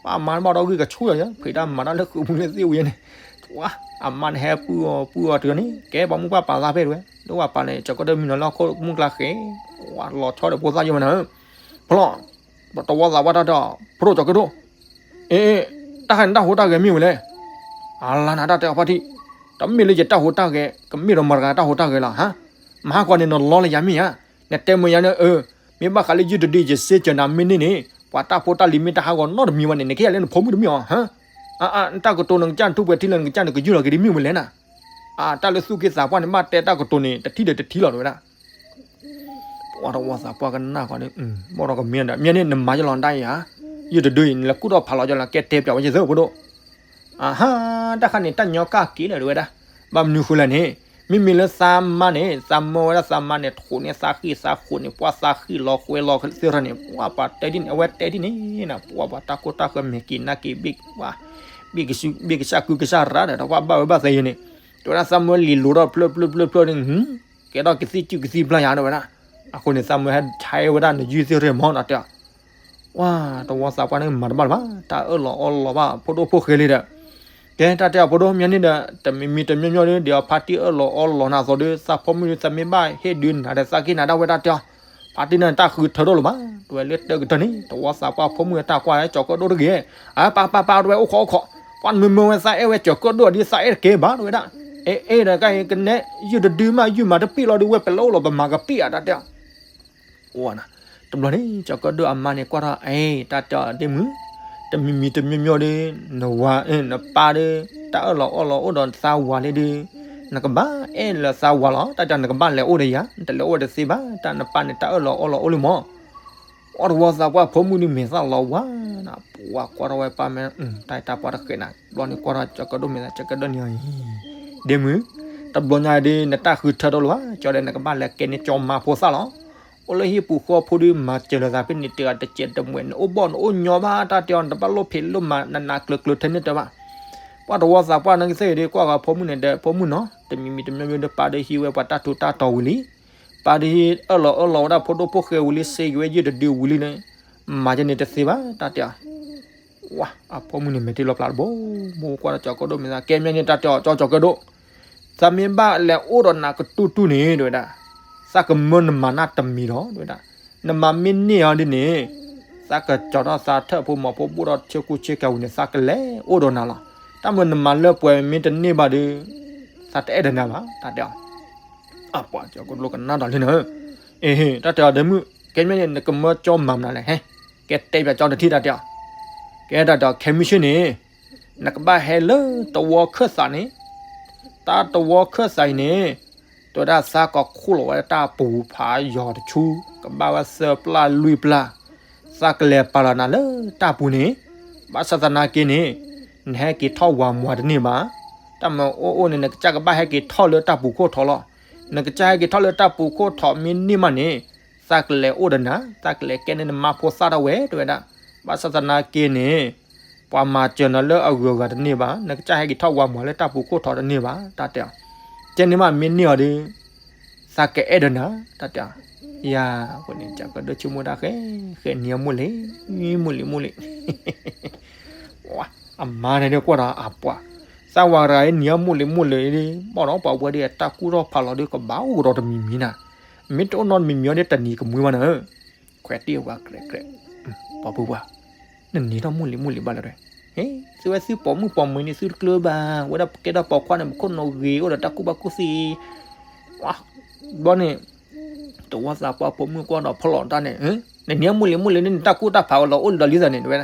ပှၤမါတဘၣ်ဒီးဂံၢ်ကဆူၣ်ယၤ ဖံးတၢ်မၤတၢ်လၢဃုာ်ပူၤလၢသ့ၣ်ဝံၤန့ၣ် အမါန့ၣ်ဟဲပုၢ်အီၤပုၢ်အီၤတဂၤန့ၣ် ကဲပှၤမုၣ်ပှၢ်ပာ်သးဖဲတဝဲ လၢပှၤပာ်န့ၣ် ကၠီၤကၢၣ်ဒိၣ်မံနီၤလၢဟီၣ်ခိၣ်မုၢ်ကျါဃဲ ပှၤလီၤဆီဒီးဖိသၣ်ယိၣ်မးနၤဧၢ ဖျီၣ် ပတဝီသးပှၢ်တၢ်တဲအီၤ ဖိဒိၣ်ကၠီၤကၢၣ်ဒိၣ် အ့ တၢ်ခါန့ၣ်တၢ်ဟူးတၢ်ဂဲၤမ့ၢ်ဝဲလဲၣ် အလါနၤတၢ်တဲအီၤဖါတံၢ် တမ့ၢ်လၢယတၢ်ဟူးတၢ်ဂဲၤ ကမ့ၢ်ဒီးမတၤတဂၤတၢ်ဟူးတၢ်ဂဲၤလီၤ ဟါ မဟါကီးန့ၣ် နလီလၢယၤမ့ၢ်ဧါ နတဲမုာ်ယၤန့ၣ် အၢ မ့ၢ်ဘၣ်ဃးလၢယုၢ်တဒု ယစ့စၢၤနၤမ့ၢ်န့ၢ်န့ၣ် ပှၤတၢ်ဖိတၢ်လံၤမ့ၢ်တဟးဂီၤနီတမံၤဘၣ်န့ၣ် နကဟဲလၢနဖိမုၣ်တမ့ၢ်ဧါ ဟါ အါအါ နတၢ်ကတိၤနကစၢ်နထူၣ်ပှဲၤထံလၢနကစၢ်နကယူၢ်လီၤက့ၤဒ်မ့ၢ်ဝဲလဲၣ်နၤ အတၢ်လၢသူၣ်က့သးပှၢ်န့ၣ် ဘၣ်တဲတၢ်ကတိၤန့ၣ် တထံၣ်ဒီးတထံၣ်လီၤတဝဲဒၣ် ပှၤတဝီသးပှၢ်ကနၣ်ဃီန့ၣ် ဘၣ်ဒီးကမ့ၢ်ဒီး မ့ၢ်န့ၣ် နမၤယလီၤတၢ်အံၤဧါ ယုၢ်တဒုအံၤ နလဲၤကူၣ်ထီၣ်ဖးလီၤကလီၤ ကဲတဲပၠးဝဲယသၢဖိဒိၣ် အဟါ တၢ်ခါန့ၣ် တၢ်ညီကၢ်က့ၤလၢတဝဲဒၣ် ဘၣ်မနုၤဃိလဲၣ်န့ၣ် မ့မ့ၢ်လၢသးမါန့ၣ် သးမၢဝဲဒၣ်သးမါန့ၣ် ထိးန့ၢ်သးဃံၣ်သးဃိးန့ၣ် ပှၤသးဃံၣ်လီၤဃွဲလီၤသ့ၣ်ထီၣ်န့ၣ် ပှၤပှၤတဲဒ်န့ၣ် အဝဲတဲဒ်န့ၣ်နၤ ပှၤပှၤတၢ်ကိၢ်တၢ်ဃၢၤမဲာ်က့ၤနၢ်က့ၤဘ့ၣ် ဘ့ၣ်ကစၢ်က့ၤကစၢ်ရၣ်ဒီး တၢ်ပှၤဘၣ်ဝဲဘၣ်သးယဲန့ၣ် တဝဲဒၣ်သးမၢလံၤလိၤထီၣ်ဖျၢၣ်ဖျၢၣ်ဖျၢၣ်ဖျၢၣ်န့ၣ် ကဲထီၣ်ကသံၣ်ကူၣ်ကသံၣ်ဖျၢၣ်ယါတဝဲဒၣ် အဃိန့ၣ် သးမၢဟဲဆဲးဝဲဒၣ်နယုၢ်သ့ၣ်ထီၣ်မၢနၤတဲ ဝါ တဝီသးပှၢ်န့ၣ်မၤတဘၣ်လၢၤဘၣ် တၢ်အၢၣ်လီၤအီလီၤဘၣ် ဖိဒိၣ်ဖိၣ်ဃဲလံဒီး ကဲတၢ်တဲအီၤဖိဒိၣ်မ့ၢ်န့ၣ်ဒီး တမံၤမံၤတမံၤမံၤဒီး ဒီးဖါတံၢ်အၢၣ်လီၤအီလီၤနၤသိးဒီး သးဖိမုၣ်ဒီးသးမ့ၢ်ဘၣ်ဟ့ၣ်ဒုးနၤဒီးသးက့ၤနၤဒၣ်ဝဲတၢ်တဲအီၤ ဖါတံၢ်န့ၣ်တၢ်ဃုထၢထီၣ်လၢၤဘၣ် တဝဲလၢတၢ်ကတၢၢ်န့ၣ် တဝီသးပှၢ်ဖိမုၣ်တၢ်ကွၢ်ကၠီၤကၢၣ်ဒိၣ်တဂ့ၤ အပၢ်ပၢ်ပၢ်တဝဲအိၣ်ခိးအိၣ်ခိး ပှၤနမၢမၢဝဲသးအဲၣ်ဝဲကၠီၤကၢၣ်ဒိၣ်ဒ်သးအဲၣ်တကဲဘၣ်တဝဲဒၣ် အ့အ့ဒီးကဲကနဲ ယုၢ်တဒုမးယုၢ်မၤတပ့ၢ်လီၤဒီးဝဲပလဲၤအိၣ်လီၤပမၤကပ့ၢ်ဧါတၢ်တဲအီၤ အိၣ်နၤ တဘျီန့ၣ် ကၠီၤကၢၣ်ဒိၣ်အမါန့ၣ်ကွၢ်ထီၣ် အ့ တၢ်တဲအီၤဒ့မုၣ် တမံၤမံၤတမံၤမံၤဒီး နဝၤ နပၢ်ဒီး တၢ်အၢၣ်လီၤအီလီၤအိၣ်ဒီးသးဝၤလံဒီး နကဘၣ်အဲၣ်လၢသးဝၤလီၤ တၢ်တဲအီၤ နကဘၣ်လဲၤအိၣ်ဒီးယၤ နတလဲၤအိၣ်ဝဲတသ့ဘၣ် တၢ်နပၢ်န့ၣ်တၢ်အၢၣ်လီၤအီလီၤအိၣ်လံမၢ အီၣ်တဝီသးပှၢ်ဖိမုၣ်ဒုးမဲာ်သၣ်လီၤဝါနၤ ပှၤကွၢ်ထီၣ်ဝဲပၢ်မဲာ် တၢ်တၢ်ပှၢ်တဃဲးနၤ ဘျီန့ၣ်ကွၢ်ထီၣ်ကၠီၤကၢၣ်ဒိၣ်မဲာ်သၣ် ကၠီၤကၢၣ်ဒိၣ်န့ၣ်အီၤ ဒ့မုၣ် တဘျီညါဒီး နတၢ်ဃုထၢထီၣ်လၢၤဘၣ် ကၠီဒီးနကဘၣ်လဲၤကဲန့ၢ်ကၠီမါဖိသၣ်လီၤ အိၣ်လၢဟံၣ်ပူၤဃီဖိဒီးမၤစၢၤလိာ်သးဖဲန့ၣ် တဂၤတစဲးတမှဲး နအိၣ်ဘီၣ်နအိၣ်ညီဘၣ် တၢ်တဲအီၤ နတဘၣ်လိၣ်ဖံးလိၣ်မၤ နနးကျၢၤကျၢၤထဲန့ၣ်တဲဘၣ် ပှၤတဝီသးပှၢ်နကသ့ၣ်ဒီး ကွၢ်ဃီဖိမုၣ်န့ၣ်ဒီး ဖိမုၣ်နီၤ တမံၤမံၤတမံၤမံၤဒီး ပၢ်ဒီးဟံးဝဲပှၤတၢ်ထူးတၢ်တီၤဝံၤလံ ပၢ်ဒီးဟံးအၢၣ်လီၤအၢၣ်လီၤဝဲဒၣ်ဖိဒိၣ်ဖိၣ်ဃဲဝံၤလံ စ့ၢ်ကီးဝဲယုၢ်တဒုဝံၤလံန့ၣ် မၤယဲန့ၣ်တသ့ဘၣ် တၢ်တဲအီၤ ဝါ အဖိမုၣ်န့ၣ်မဲာ်ထံလီၤပျၢ်တဘိ မိၢ်ကွၢ်ဒီးကၠီၤကၢၣ်ဒိၣ်မဲာ်သၣ် ကဲမ့ၢ်န့ၣ် တၢ်တဲအီၤ ကၠီၤကၠီၤကၢၣ်ဒိၣ် သးမ့ၢ်ဘၣ်လဲၤအိၣ်ဒီးနၤကတူၢ်တူၢ်န့ၣ် တဲဝဲဒၣ် သးကမၢနမၤနၢ်တမံၤဒီး တဲဝဲဒၣ် နမၤမ့ၢ်န့ၢ်အီၤဒ်န့ၣ် သးကကၠီၤထီၣ်သးထၢၣ်ဖိမီၤဖိ ဘိၣ်ထီၣ်ဆၢကူဆၢကၤဝံၤန့ၣ် သးကလဲၤအိၣ်ဒီးနၤလီၤ. တၢ်မၤနမၤလၢပှဲၤမ့ၢ်တန့ၢ်ဘၣ်ဒီး သးတအဲၣ်ဒီးနၤဘၣ် တၢ်တဲအီၤ. အပှၤကၠီၤကၠီၤကၢၣ်ဒိၣ်ကနၣ်ဒီးလံနၤဧၢ, အ့ တၢ်တဲအီၤဒီးမုၢ် ကဲမ့ၢ်န့ၣ် နကမၢကၠီမၤမနုၤလဲၣ်ဟဲ, ကဲတဲပၠးကၠီတထံၣ်တၢ်တဲအီၤ. ကဲတၢ်တဲအီၤ ခဲမုၢ်ဆ့ၣ်န့ၣ် နကဘၣ်ဟဲလၢတဝီခၢၣ်သးန့ၣ်, တၢ်တဝီခၢၣ်သးအံၤန့ၣ် တဲဝဲဒၣ်သးကခိၣ်လီၤဝဲတၢ်ပူၤဖးယီၤတဆူ ကဘၣ်ဝဲသၢပျၢ်လွံၢ်ပျၢ်, သးကလဲၤပာ်လီၤနၤလၢတၢ်ပူၤန့ၣ်, ဘၣ်ဆၣ်သနာ်က့န့ၣ် နဟဲက့ၤထီၣ်ဝၤမွၤတန့ၢ်ဘၣ်. တၢ်မၤအိၣ်အိၣ်န့ၣ် နကစၢ်ကဘၣ်ဟဲက့ၤထီၣ်လၢတၢ်ပူၤခိၣ်ထီလီၤ. နကစၢ်ဟဲက့ၤထီၣ်လၢတၢ်ပူၤခိၣ်ထီမ့ၢ်န့ၢ်မးန့ၣ် သးကလဲၤအိၣ်ဒီးနၤ, သးကလဲၤကဲန့ၢ်နမါဖိသၣ်ဒၣ်ဝဲ တဲဝဲဒၣ်. ဘၣ်ဆၣ်သနာ်က့န့ၣ် ပှၤမၤစၢၤနၤလၢအဂုၤအဂၤတန့ၢ်ဘၣ်, နကစၢ်ဟဲက့ၤထီၣ်ဝၤမွၤလၢတၢ်ပူၤခိၣ်ထီတန့ၢ်ဘၣ် တၢ်တဲအီၤ. ကဲန့ၢ်မးမ့ၢ်န့ၢ်အီၤဒီး သးကအဲၣ်ဒီးနၤ တၢ်တဲအီၤ. ယၤ အဃိန့ၣ် ကၠီၤကၢၣ်ဒိၣ်ဆိကမိၣ်တၢ်ဃဲ ဃဲနံၤအမိၢ်လံ, မိၢ်လံမိၢ်လံ အမါန့ၣ်ဒီးကွၢ်ဒီးအပှၤ, သးဝၤတဂၤအံၤနံၤအမိၢ်လံမိၢ်လံ, ဘၣ်ဒီးပှၤဝဲဒၣ်တၢ်ကူၣ်ထီၣ်ဖးလီၤဒီးကဘၣ်အိၣ်ဒီးတမံၤမံၤနၤ, မ့ၢ်တအိၣ်နီတမံၤမံၤအီၤဒီးတနံၤကမှံဘၣ်နၤ. ခွဲးတံၢ်ဝၤကြဲးကြဲး, ပိာ်မုၣ်ပှၢ်, နနံၤထီၣ်မုၢ်လံၤမုၢ်လံၤဘၣ်လၢၤ, ဟ့, သုဝဲသုပိာ်မုၣ်ပိာ်မုၣ်န့ၣ် သုတကျၢၤဘၣ်, ဝဲဒၣ်ကဲထီၣ်ပိာ်ခွါန့ၣ် ပခိၣ်နူာ်ဂ့ၤအိၣ်ဒီးတၢ်ကူၣ်ဘၣ်ကူၣ်သ့, ဘျီန့ၣ် တဝီသးပှၢ်ဖိမုၣ်ကွၢ်ဒီးဖီၣ်လီၤတၢ်န့ၣ်, နနံၤမုၢ်လံၤမုၢ်လံၤန့ၣ် နတၢ်ကူၣ်တၢ်ဖးဝဲလီၤအိၣ်လီၤလံသးန့ၣ် တဝဲ,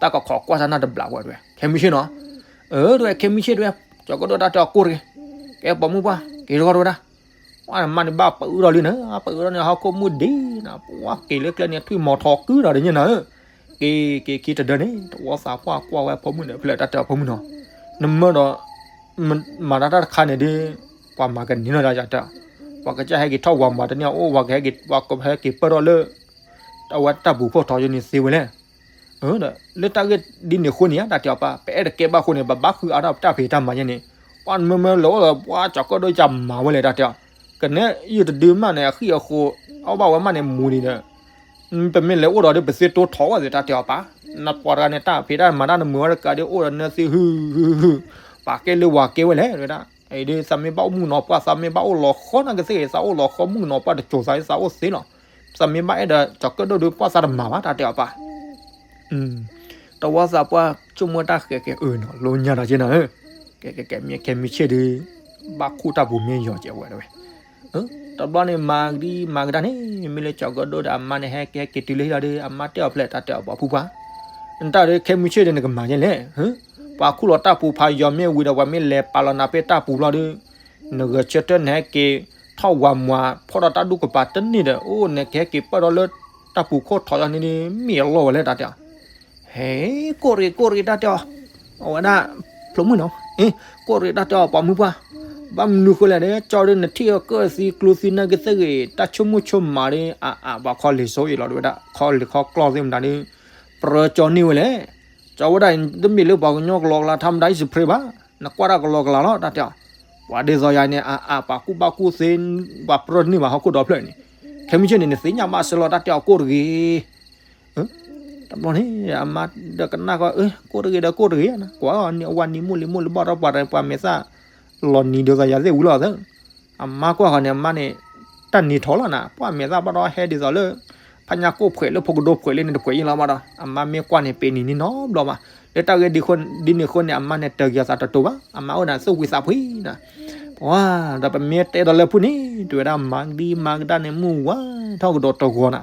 တၢ်ကခီကွၢ်တၢ်နၢ်တဘျးဝဲတဝဲ, ခဲမုၢ်ဆ့ၣ်နီၤ, အၢ တဝဲ ခဲမုၢ်ဆ့ၣ်တဝဲ, ကၠီၤကၢၣ်ဒိၣ်တၢ်တဲအီၤကိၢ်တဂ့ၤ, ကဲပိာ်မုၣ်ပှၢ် က့ၤထီၣ်တဝဲဒၣ်, ပှၢ်မါန့ၣ်ဘၣ်ပအုၣ်ထီၣ်လံန့ၣ် ပအုၣ်ထီၣ်န့ၣ် ဟီၣ်ခိၣ်မုၢ်ဒံးနၤ ပှၢ်က့ၤလၢကျဲန့ၣ် ထွံၣ်မီၤထီကုဒီးတညါနၤဧၢ, က့ၤက့ၤခံတဒၢန့ၣ် တဝီသးပှၢ်ကွၢ်ဝဲဖိမုၣ်န့ၣ် ဖဲလဲၣ်တၢ်တဲအီၤဖိမုၣ်နီၤ, နမၢဒီး မၤတၢ်တၢ်တခါန့ၣ်ဒီး ပှၤမၤကနံၤနီၢ်ဒၣ်ယၤတဲ, ပှၤကစၢ်ဟဲက့ၤထီၣ်ဝၤမၤတန့ၢ်အိၣ် ပှၤကဟဲက့ၤ ပှၤကဟဲက့ၤပၢၢ်ထီၣ်လၢ အဝဲတၢ်ပူၤခိၣ်ထီယိန့ၣ်သ့ဝဲလဲၣ်, ဒီးလၢတၢ်ဂ့ၢ်ဒ်န့ၣ်အဃိန့ၣ် တၢ်တဲအီၤပၢ် ပအဲၣ်တကဲဘၣ်အဃိန့ၣ် ပဘၣ်ဃုအါထီၣ်ပတၢ်ဖံးတၢ်မၤယဲန့ၣ်, ပှၢ်မၢမၢလၢအိၣ်ဒီးပှၢ်ကၠီၤကၢၣ်ဒိၣ်ယၤမၤဝဲလဲၣ်တၢ်တဲအီၤ, ကနဲယုၢ်တဒုမးန့ၣ် အဃံအဃိး အီၣ်ဘၣ်ဝဲမးန့ၣ်မူၤဒံးဒီး ပမ့ၢ်လဲၤအိၣ်ဒီးဒီး ပသ့တိထီၣ်ဝဲသ့ၣ်တၢ်တဲအီၤပၢ်, နပှၤတဂၤန့ၣ် တၢ်ဖံးတၢ်မၤတၢ်နမုာ်ဝဲတကးဒီး အိၣ်ဒီးနၢသ့ဟုဟုဟု, ပှၤကဲလၢဝၤကဲဝဲလဲၣ်ဝဲဒၣ်, အံၤဒီးသးမ့ၢ်ဘၣ်အိၣ်မုၣ်ကနီၤပှၢ် သးမ့ၢ်ဘၣ်အိၣ်လီၤဃီနာ်က့သ့ၣ်ဂ့ၤ သးအိၣ်လီၤဃီမုၣ်ကနီၤပှၢ်တစိၤသးသးအိၣ်သ့လီၤ, သးမ့ၢ်ဘၣ်အဲၣ်ဒီးကၠီၤကၢၣ်ဒိၣ်ဒီးပှၢ်သးတမၤဘၣ်တၢ်တဲအီၤပၢ် တဝီသးပှၢ်ဆိကမိၣ်တၢ်ဃဲၤကဲၤအၢနီၤ လိညါဒီးက့နီၤဧၢ, ကဲကဲကဲမ့ၢ်ခဲမုၢ်ဆ့ၣ်ဒီး ဘၣ်ခူၣ်တၢ်ပူၤမ့ၢ်ယီၤကဲဝဲတဝဲ, တဘျီန့ၣ် မၤကဒံမၤကဒါန့ၣ် မ့ၢ်လၢကၠီၤကၢၣ်ဒိၣ်ဒီးအမါန့ၣ် ဟဲကဟဲက့ၤတုၤလၢဟံၣ်လီၤဒီး အမါတဲအီၤဖျဲၣ်တၢ်တဲအီၤပိာ်မုၣ်ပှၢ်, နတၢ်ဒီးခဲမုၢ်ဆ့ၣ်ဒီးနကမၤယဲလဲၣ်, ပှၤခူၣ်လီၤတၢ်ပူၤဖးယီၤမ့ၢ်ဝံၤဒီး ပှၤမ့ၢ်လဲၤပာ်လီၤနၤဖဲတၢ်ပူၤဘျီဒီး နဂဲၤဆၢထၢၣ်နဟဲက့ၤထီၣ်ဝၤမွၤ ဖီၣ်ဒီးတၢ်ဒူၣ်ကပၤတန့ၢ်ဒီး အိၣ်နကဟဲက့ၤပၢၢ်ထီၣ်လၢတၢ်ပူၤခိၣ်ထီယီၤန့ၣ် မ့ၢ်အလီၢ်ဝဲလဲၣ်တၢ်တဲအီၤ, ဟဲ, ကိၣ်ရ့ၣ်ကိၣ်ရ့ၣ်တၢ်တဲအီၤ, အဝဲဒၣ် ဖျိမုၣ်နီၤ, ကိၣ်ရ့ၣ်တၢ်တဲအီၤပိာ်မုၣ်ပှၢ်, ဘၣ်မနုၤဃိလဲၣ်ဒီး ကၠီဒီးနထံၣ်အကၢၣ်သံကျူသံနာ်က့သ့ၣ်ဂ့ၤ တၢ်ဆိကမိၣ်ဆိကမးဒီး အါအါပှၤခီလ့ၤစိအံၤလီၤတဝဲဒၣ် ခီလ့ၤခီကျီသ့ၣ်မတၤဒီး ပြၢကၠီန့ၢ်ဝဲလဲၣ်, ကၠီဝဲဒၣ်အံၤ တမ့ၢ်လၢပှၤကညီကလီကလီ ထါမတၤအံၤစဖရ့ဘၣ်, နကွၢ်တၢ်ကလီကလီလီၤတၢ်တဲအီၤ, ပှၤဒ်သိးယၤန့ၣ် အါအါပှၤကူၣ်ဘၣ်ကူၣ်သ့ ပှၤပြၢတန့ၢ်ဘၣ်ဟီၣ်ခိၣ်ဒီဖျၢၣ်န့ၣ်, ခဲမုၢ်ဆ့ၣ်န့ၣ် နသ့ၣ်ညါဘၣ်စ့ၢ်လီၤတၢ်တဲအီၤကိၣ်တဂ့ၤ တဘျီန့ၣ် အမါဒီးကနၣ်ဃီ ကိၣ်တဂ့ၤဒီးကိၣ်တဂ့ၤနၤ ကွၢ်အီၤန့ၣ် အဝဲနံၤမုၢ်လံၤမုၢ်လံၤဘၣ်ဒီးပှၤ ပှၤမဲာ်သၣ် လီၤနံၤဒ်သိးယၤသ့ၣ်ဝံၤလီၤသၢ, အမါကွၢ်ဃီန့ၣ် အမါန့ၣ် တၢ်နံၤထီၣ်လီၤနၤ ပှၢ်မဲာ်သၣ်ဘၣ်ဒီးဟဲဒ်သိးလၢ ဖးညါကိၣ်ဖှဲးလၢဖိကဒိဖှဲးလၢန့ၣ်တဖှဲးအံၤလီၤဘၣ်ဒီး အမါမ့ၢ်ကွၢ်န့ၣ် ပ့ၤနံၤန့ၣ်နီတဘျီဘၣ်, လၢတၢ်ဂ့ၢ်ဒ်န့ၣ်အဃိန့ၣ် အမါန့ၣ်တဂ့ၤအသးတတိၤဘၣ် အမါအိၣ်ဒၣ်သူၣ်ဝံသးဖှံနၤ ပှၤ ဒီးပမ့ၢ်တဲဒီးလၢဖုၣ်န့ၣ် တဝဲဒၣ်မၤကဒံမၤကဒါန့ၣ် မုၢ်ဝါထီၣ်ကဒီးတဂီၤနၤ,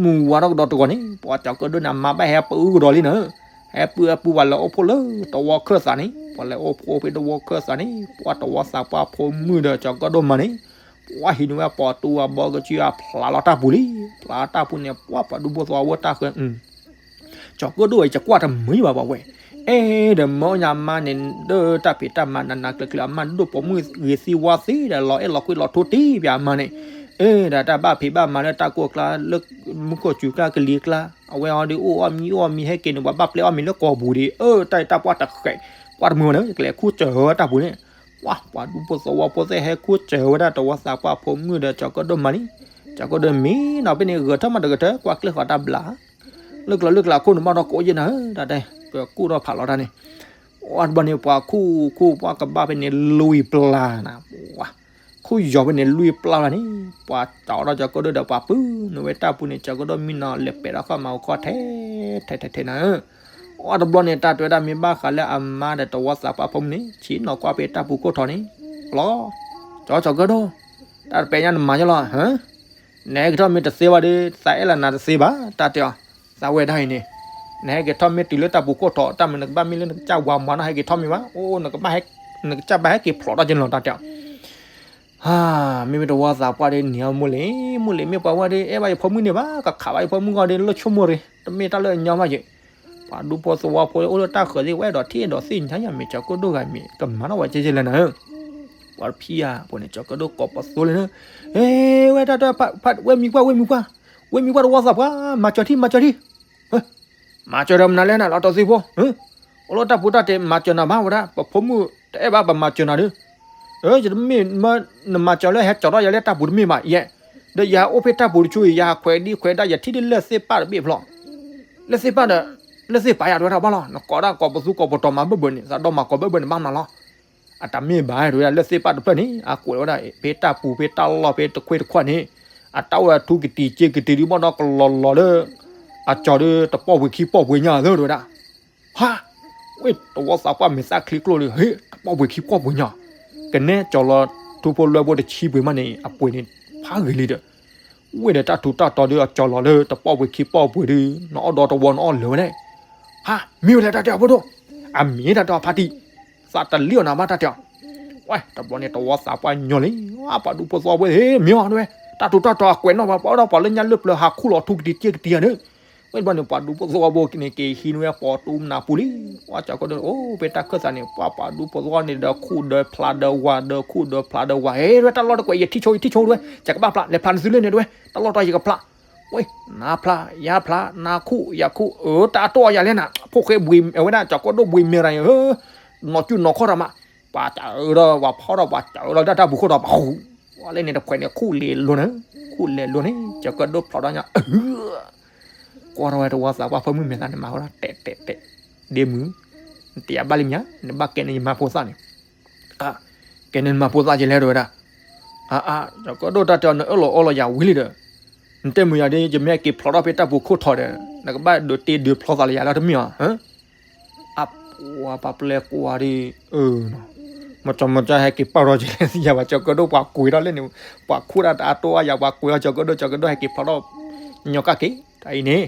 မုၢ်ဝါထီၣ်ကဒီးတဂီၤန့ၣ် ပှၤကၠီၤကၢၣ်ဒိၣ်န့ၣ် အမါဘၣ်ဟဲပအုကဒီးလံနၤ, ဟဲပအု ပှၤလဲၤအိၣ်ဖှိၣ်လၢတဝီခၢၣ်သးန့ၣ် ပှၤလဲၤအိၣ်ဖှိၣ်ဖဲတဝီခၢၣ်သးန့ၣ် ပှၤတဝီသးပှၢ်ဖိမုၣ်ဒီးကၠီၤကၢၣ်ဒိၣ်မၤန့ၣ် ပှၤဟံးန့ၢ်ဝဲပှၤတူအဘီကဆူအဖျါလီၤတၢ်ပူၤလံ, ဖျါတၢ်ပူၤန့ၣ် ပှၤပှၤဒူဖိသဝီဖိတၢ်ဃၢၤ ကၠီၤကၢၣ်ဒိၣ်အံၤ ကကွၢ်တမုာ်ဘၣ်ပှၤဝဲ, အဲၣ်ဒိးမၢအီၣ်ညါအမါန့ၣ် ဒီးတၢ်ဖံးတၢ်မၤနးနးကျၢၤကျၢၤ အမါဒိၣ်ပိာ်မုၣ်ဂ့ၤသံဝါသ့ဒီး လီၤအဲၣ်လီၤကွံလီၤထိတ့ၢ်ပၠးအမါန့ၣ်, အဲၣ်ဒိးတၢ်ဘၣ်ဖံးဘၣ်မၤလၢတၢ်ကိၢ်ကျါလၢ မူခိၣ်စူၤကျါကလံၤကျါ အဝဲအီၤဒီးအိၣ်အီၣ်မံအိၣ်အီၣ်မံဟဲက့ၤန့ၣ် ပှၤဘၣ်ပျဲအီၣ်မံၤလၢကီၢ်ပူၤဒံး အၢ တၢ်အံၤတၢ်ပှၢ်တဃဲး ကွၢ်တမုာ်ဘၣ်န့ၣ် ကလဲၤခူၣ်စၢၤဝဲတၢ်ပူၤန့ၣ်, ပှၤ ပှၤဒူဖိသဝီဖိသ့ၣ်ဟဲခူၣ်စၢၤဝဲဒၣ်တဝီသးပှၢ်ဖိမုၣ်ဒီးကၠီၤကၢၣ်ဒိၣ်မၤန့ၣ်, ကၠီၤကၢၣ်ဒိၣ်မံနီၤဖဲန့ၣ် ဂဲၤထၢၣ်မးတဂဲၤထၢၣ် ကွၢ်ကျဲဃီၤတၢ်ဘျး လၢကျီလၢကျါခိၣ်နဘၣ်ဒီးကိးယဲၢ်နၤဧၢ တၢ်တဲ ကကူၣ်ထီၣ်ဖးလီၤတၢ်န့ၣ်, အီၤတဘျီန့ၣ် ပှၤခူၣ်ခူၣ်ပှၤကဘၣ်ဖဲန့ၣ်လွံၢ်ပျၢ်နၤ, ခူၣ်ယီၤဖဲန့ၣ်လွံၢ်ပျၢ်လီၤန့ၣ်, ပှၤတၢ်အီၣ်ဒီးကၠီၤကၢၣ်ဒိၣ်ဒီးပှၤပုၢ်နုာ်ဝဲတၢ်ပူၤန့ၣ် ကၠီၤကၢၣ်ဒိၣ်မံနီၤလဲၤပဲာ်ထီၣ်ဃီမၤအိၣ်ခီထဲ ထဲထဲထဲနၤဧၢ, အီၤတဘျီန့ၣ် တၢ်တဲဝဲဒၣ်မ့ၢ်ဘၣ်ဃးလၢအမါဒီးတဝီသးပှၢ်ဖိမုၣ်န့ၣ် ဆ့ၣ်နီၤကွၢ်ဖဲတၢ်ပူၤခိၣ်ထီန့ၣ်, လီၤ, ကၠီၤကၠီၤကၢၣ်ဒိၣ်, တၢ်တပဲာ်ညါနမၤယဲလီၤ နဟဲက့ၤထီၣ်မ့ၢ်တသ့ဘၣ်ဒီး သးအဲၣ်လီၤနၤတသ့ဘၣ် တၢ်တဲအီၤ, သးဝဲဒၣ်အံၤန့ၣ်, နဟဲက့ၤထီၣ်မ့ၢ်တုၤလၢတၢ်ပူၤခိၣ်ထီ တၢ်မနုၤနကဘၣ်မ့ၢ်လၢနကစၢ်ဝၤမၤနီၢ်ဟဲက့ၤထီၣ်မ့ၢ်ဘၣ်, အိၣ် နကဘၣ်ဟဲ, နကစၢ်ဘၣ်ဟဲက့ၤဖျိးထီၣ်က့ၤလီၤ တၢ်တဲအီၤ, မ့မ့ၢ်တဝီသးပှၢ်ဒီးနံၤအီၤမုၢ်လ့ၤ, မုၢ်လ့ၤမ့ၢ်ပှၤဝဲဒီး အဲၣ်ဘၣ်ယဖိမုၣ်န့ၣ်ဘၣ် ကခးဘၣ်ယဖိမုၣ်ဂီၢ်ဒီး လၢဆိကမိၣ်ရ့ တမ့ၢ်တၢ်လၢအညီဘၣ်ယဲ ပှၤဒူဖိသဝီဖိအိၣ်လၢတၢ်ဃၢၤသ့ၣ် ဝဲအဲၣ်ဒိးထံၣ်အဲၣ်ဒိးသ့ၣ်ညါယၤ မ့ၢ်ကၠီၤကၢၣ်ဒိၣ်ဂၤမ့ၢ် ကမၤထီၣ်ဝဲကဲကဲလဲၣ်နၤဧၢ, ပှၤတဖံးယၤ ပှၤန့ၣ် ကၠီၤကၢၣ်ဒိၣ်ကိးပသူလၢနၤ, အဲ ဝဲတၢ်တၢ်ဖး ဝဲမံၤကွၢ် ဝဲမံၤကွၢ်, ဝဲမံၤကွၢ်တဝီသးပှၢ် မၤစၢၤထံ မၤစၢၤထံ မၤစၢၤဒီးမနုၤလဲၣ်နၤ လီၤတီၤသံဖိ, အိၣ်လၢတၢ်ပူၤတၢ်တဲ မၤစၢၤနၤဘၣ်ဝဲဒၣ် ပဖိမုၣ်တအဲၣ်ဘၣ်ပမၤစၢၤနၤဒီး, ယတမ့ၢ်မၢ နမၤစၢၤလၢဟဲကၠီၤထီၣ်ယၤလၢတၢ်ပူၤတမ့ၢ်ဘၣ်ယဲ, ဒီးယဟဲအိၣ်ဖဲတၢ်ပူၤတဆူအံၤ ယဟးခွဲးဒံခွဲးဒါ ယထံၣ်ဒ်လဲၣ်သ့ၣ်ပၣ်တဘ့ၣ်ဖျိ, လဲၣ်သ့ၣ်ပၣ်ဒီး, လဲၣ်သ့ၣ်ပၣ်ယၤတဝဲဒၣ်ဘၣ်လီၤ နကိးဒၣ်ကိးပသူကိးပတီၤမၤဘၢၣ်ဘၢၣ်န့ၣ် သးဒီမၤကိးဘၢၣ်ဘၢၣ်န့ၣ်ဘၣ်မနုၤလီၤ အတမ့ၢ်ဘၣ်တဝဲဒၣ် လဲၣ်သ့ၣ်ပၣ်တဖျၢၣ်န့ၣ် အကွဲးဝဲဒၣ် ဖဲတၢ်ပူၤဖဲတၢ်လီၢ်ဖဲတခွ့တခွးန့ၣ်, အတၢ်အိၣ်အထူကတံၤစ့ကတံၤဒုးဘၣ်ဒီးကလီၤလီၤလၢ အကၠီၤဒုးတပီၢ်ပှ့ၤခံပီၢ်ပှ့ၤညါသၢတဲဝဲဒၣ်. ဟါ, ဝဲတဝီသးပှၢ်မဲာ်သၣ်ချံကျိၣ်လံ, ဟ့ၣ်တပီၢ်ပှ့ၤခံပီၢ်ပှ့ၤညါ, ကနဲကၠီၤလီၤထူဖိလွဲဖိတဆံပှ့ၤမးန့ၣ် အပှ့ၤန့ၣ်ဖးဂ့ၤလံဒီး ဝဲဒီးတၢ်ထူးတၢ်တီၤဒုးအကၠီၤလီၤလၢတပီၢ်ပှ့ၤခံပီၢ်ပှ့ၤဒုး နအီၣ်ဒီးတဝီနအီၣ်လၢာ်ဝဲလဲၣ်. ဟါ, မ့ၢ်ဝဲလဲၣ်တၢ်တဲအီၤဖိဒိၣ်, အမ့ၢ်တၢ်တဲအီၤဖါတံၢ်, သးတလံၣ်အီၤနၤဘၣ်တၢ်တဲအီၤ. ဝဲတဘျီန့ၣ်တဝီသးပှၢ်ညီလံ, ပှၤဒူဖိသဝီဖိ ဟ့ၣ်မ့ၢ်အီၤဝဲ, တၢ်ထူးတၢ်တီၤအကွဲးနီၣ်ဘၣ် ပှၤဒီးပှၤလၢညါလၢပျၢၤဟးခူၣ်လီၤထူကတံၤစ့ကတံၤဧါန့ၣ်. ဝဲတဘျီန့ၣ် ပှၤဒူဖိသဝီဖိန့ၣ် က့ၤဟံးန့ၢ်ဝဲပိာ်တူမနၤပူၤလံ. ပှၤကၠီၤကၢၣ်ဒိၣ်န့ၣ် အိၣ်ဖဲတၢ်ခၢၣ်သးန့ၣ် ပှၤပှၤဒူဖိသဝီန့ၣ်ဒီးခူၣ်ဒီးဖျးဒီးဝၤ ဒီးခူၣ်ဒီးဖျးဒီးဝၤ ဟ့ၣ်ဝဲတၢ်လီၢ်တကွဲး ယထံၣ်ဆိ ယထံၣ်ဆိဝဲ, ယကဘၣ်ဖျး လဲၤဖျးနသုလၢန့ၣ်တဲဝဲ, တၢ်လီၢ်တီၤယကဖျး. ဝဲ, နၤဖျး ယၤဖျး နၤခူၣ် ယၤခူၣ် အၢ တၢ်တိၢ်အီယၤလဲၣ်နၤ, ဖိၣ်ဃဲဘှံး အဝဲဒၣ်ကၠီၤကၢၣ်ဒိၣ်ဘှံးမဲာ်တၢ်န့ၣ် နီၢ်ကၠူၣ်နီၢ်ခီၣ်တၢ်မး, ပှၤစးအၢဒီးပှၤဖီၣ်ဒီးပှၤစးအၢဒီးတၢ်တၢ်ပူၤခိၣ်ဒီးပှၤဃူ, ပှၤလၢန့ၣ်တခွဲးန့ၣ် ခူၣ်လဲၤလိၤန့ၣ်, ခူၣ်လဲၤလိၤန့ၣ် ကၠီၤကၢၣ်ဒိၣ်ဖျိးဒီးညါ ကွၢ်ထီၣ်ဝဲတဝီသးပှၢ်ဖိမုၣ်မဲာ်သးန့ၣ် မၤဃီဒီး တဲာ်တဲာ်တဲာ်, ဒ့မုၣ်, နတယၤဘၣ်လံမ့ၢ်ဧါ, နဘၣ်ကဲန့ၣ်ယမါဖိသၣ်န့ၣ်, ကဲန့ၣ်နမါဖိသၣ်ကလဲၣ်တဲဝဲဒၣ်, အါအါ ကၠီၤကၢၣ်ဒိၣ်တၢ်တဲအီၤ နအၢၣ်လီၤအီလီၤယၤဝံၤလံဒီး, နတဲမုာ်ယၤဒ် ယမ့ၢ်ဟဲက့ၤဖျိးထီၣ်ဖဲတၢ်ပူၤခိၣ်ထီၣ်ဒီး နကဘၣ်ဒုးတ့ဒုးဖျီသးလၢယၤလီၤတမ့ၢ်ဧါ. အပှၤပှၤပျဲၢ်ကွၢ်ဒ်, မၤကၠီမၤကၠီဟဲက့ၤပာ်ထီၣ်ကလဲၣ်သ့ၣ်ညါဘၣ် ကၠီၤကၢၣ်ဒိၣ်ပှၤကွံာ်ထီၣ်လၢန့ၣ်, ပှၤခူၣ်တၢ်တအါတိၢ်အါယၤ ပှၤကွံာ်ထီၣ်ကၠီၤကၢၣ်ဒိၣ် ကၠီၤကၢၣ်ဒိၣ်ဟဲက့ၤဖျိးထီၣ်, ညီကၣ်က့ၤ, တၢ်အံၤန့ၣ်,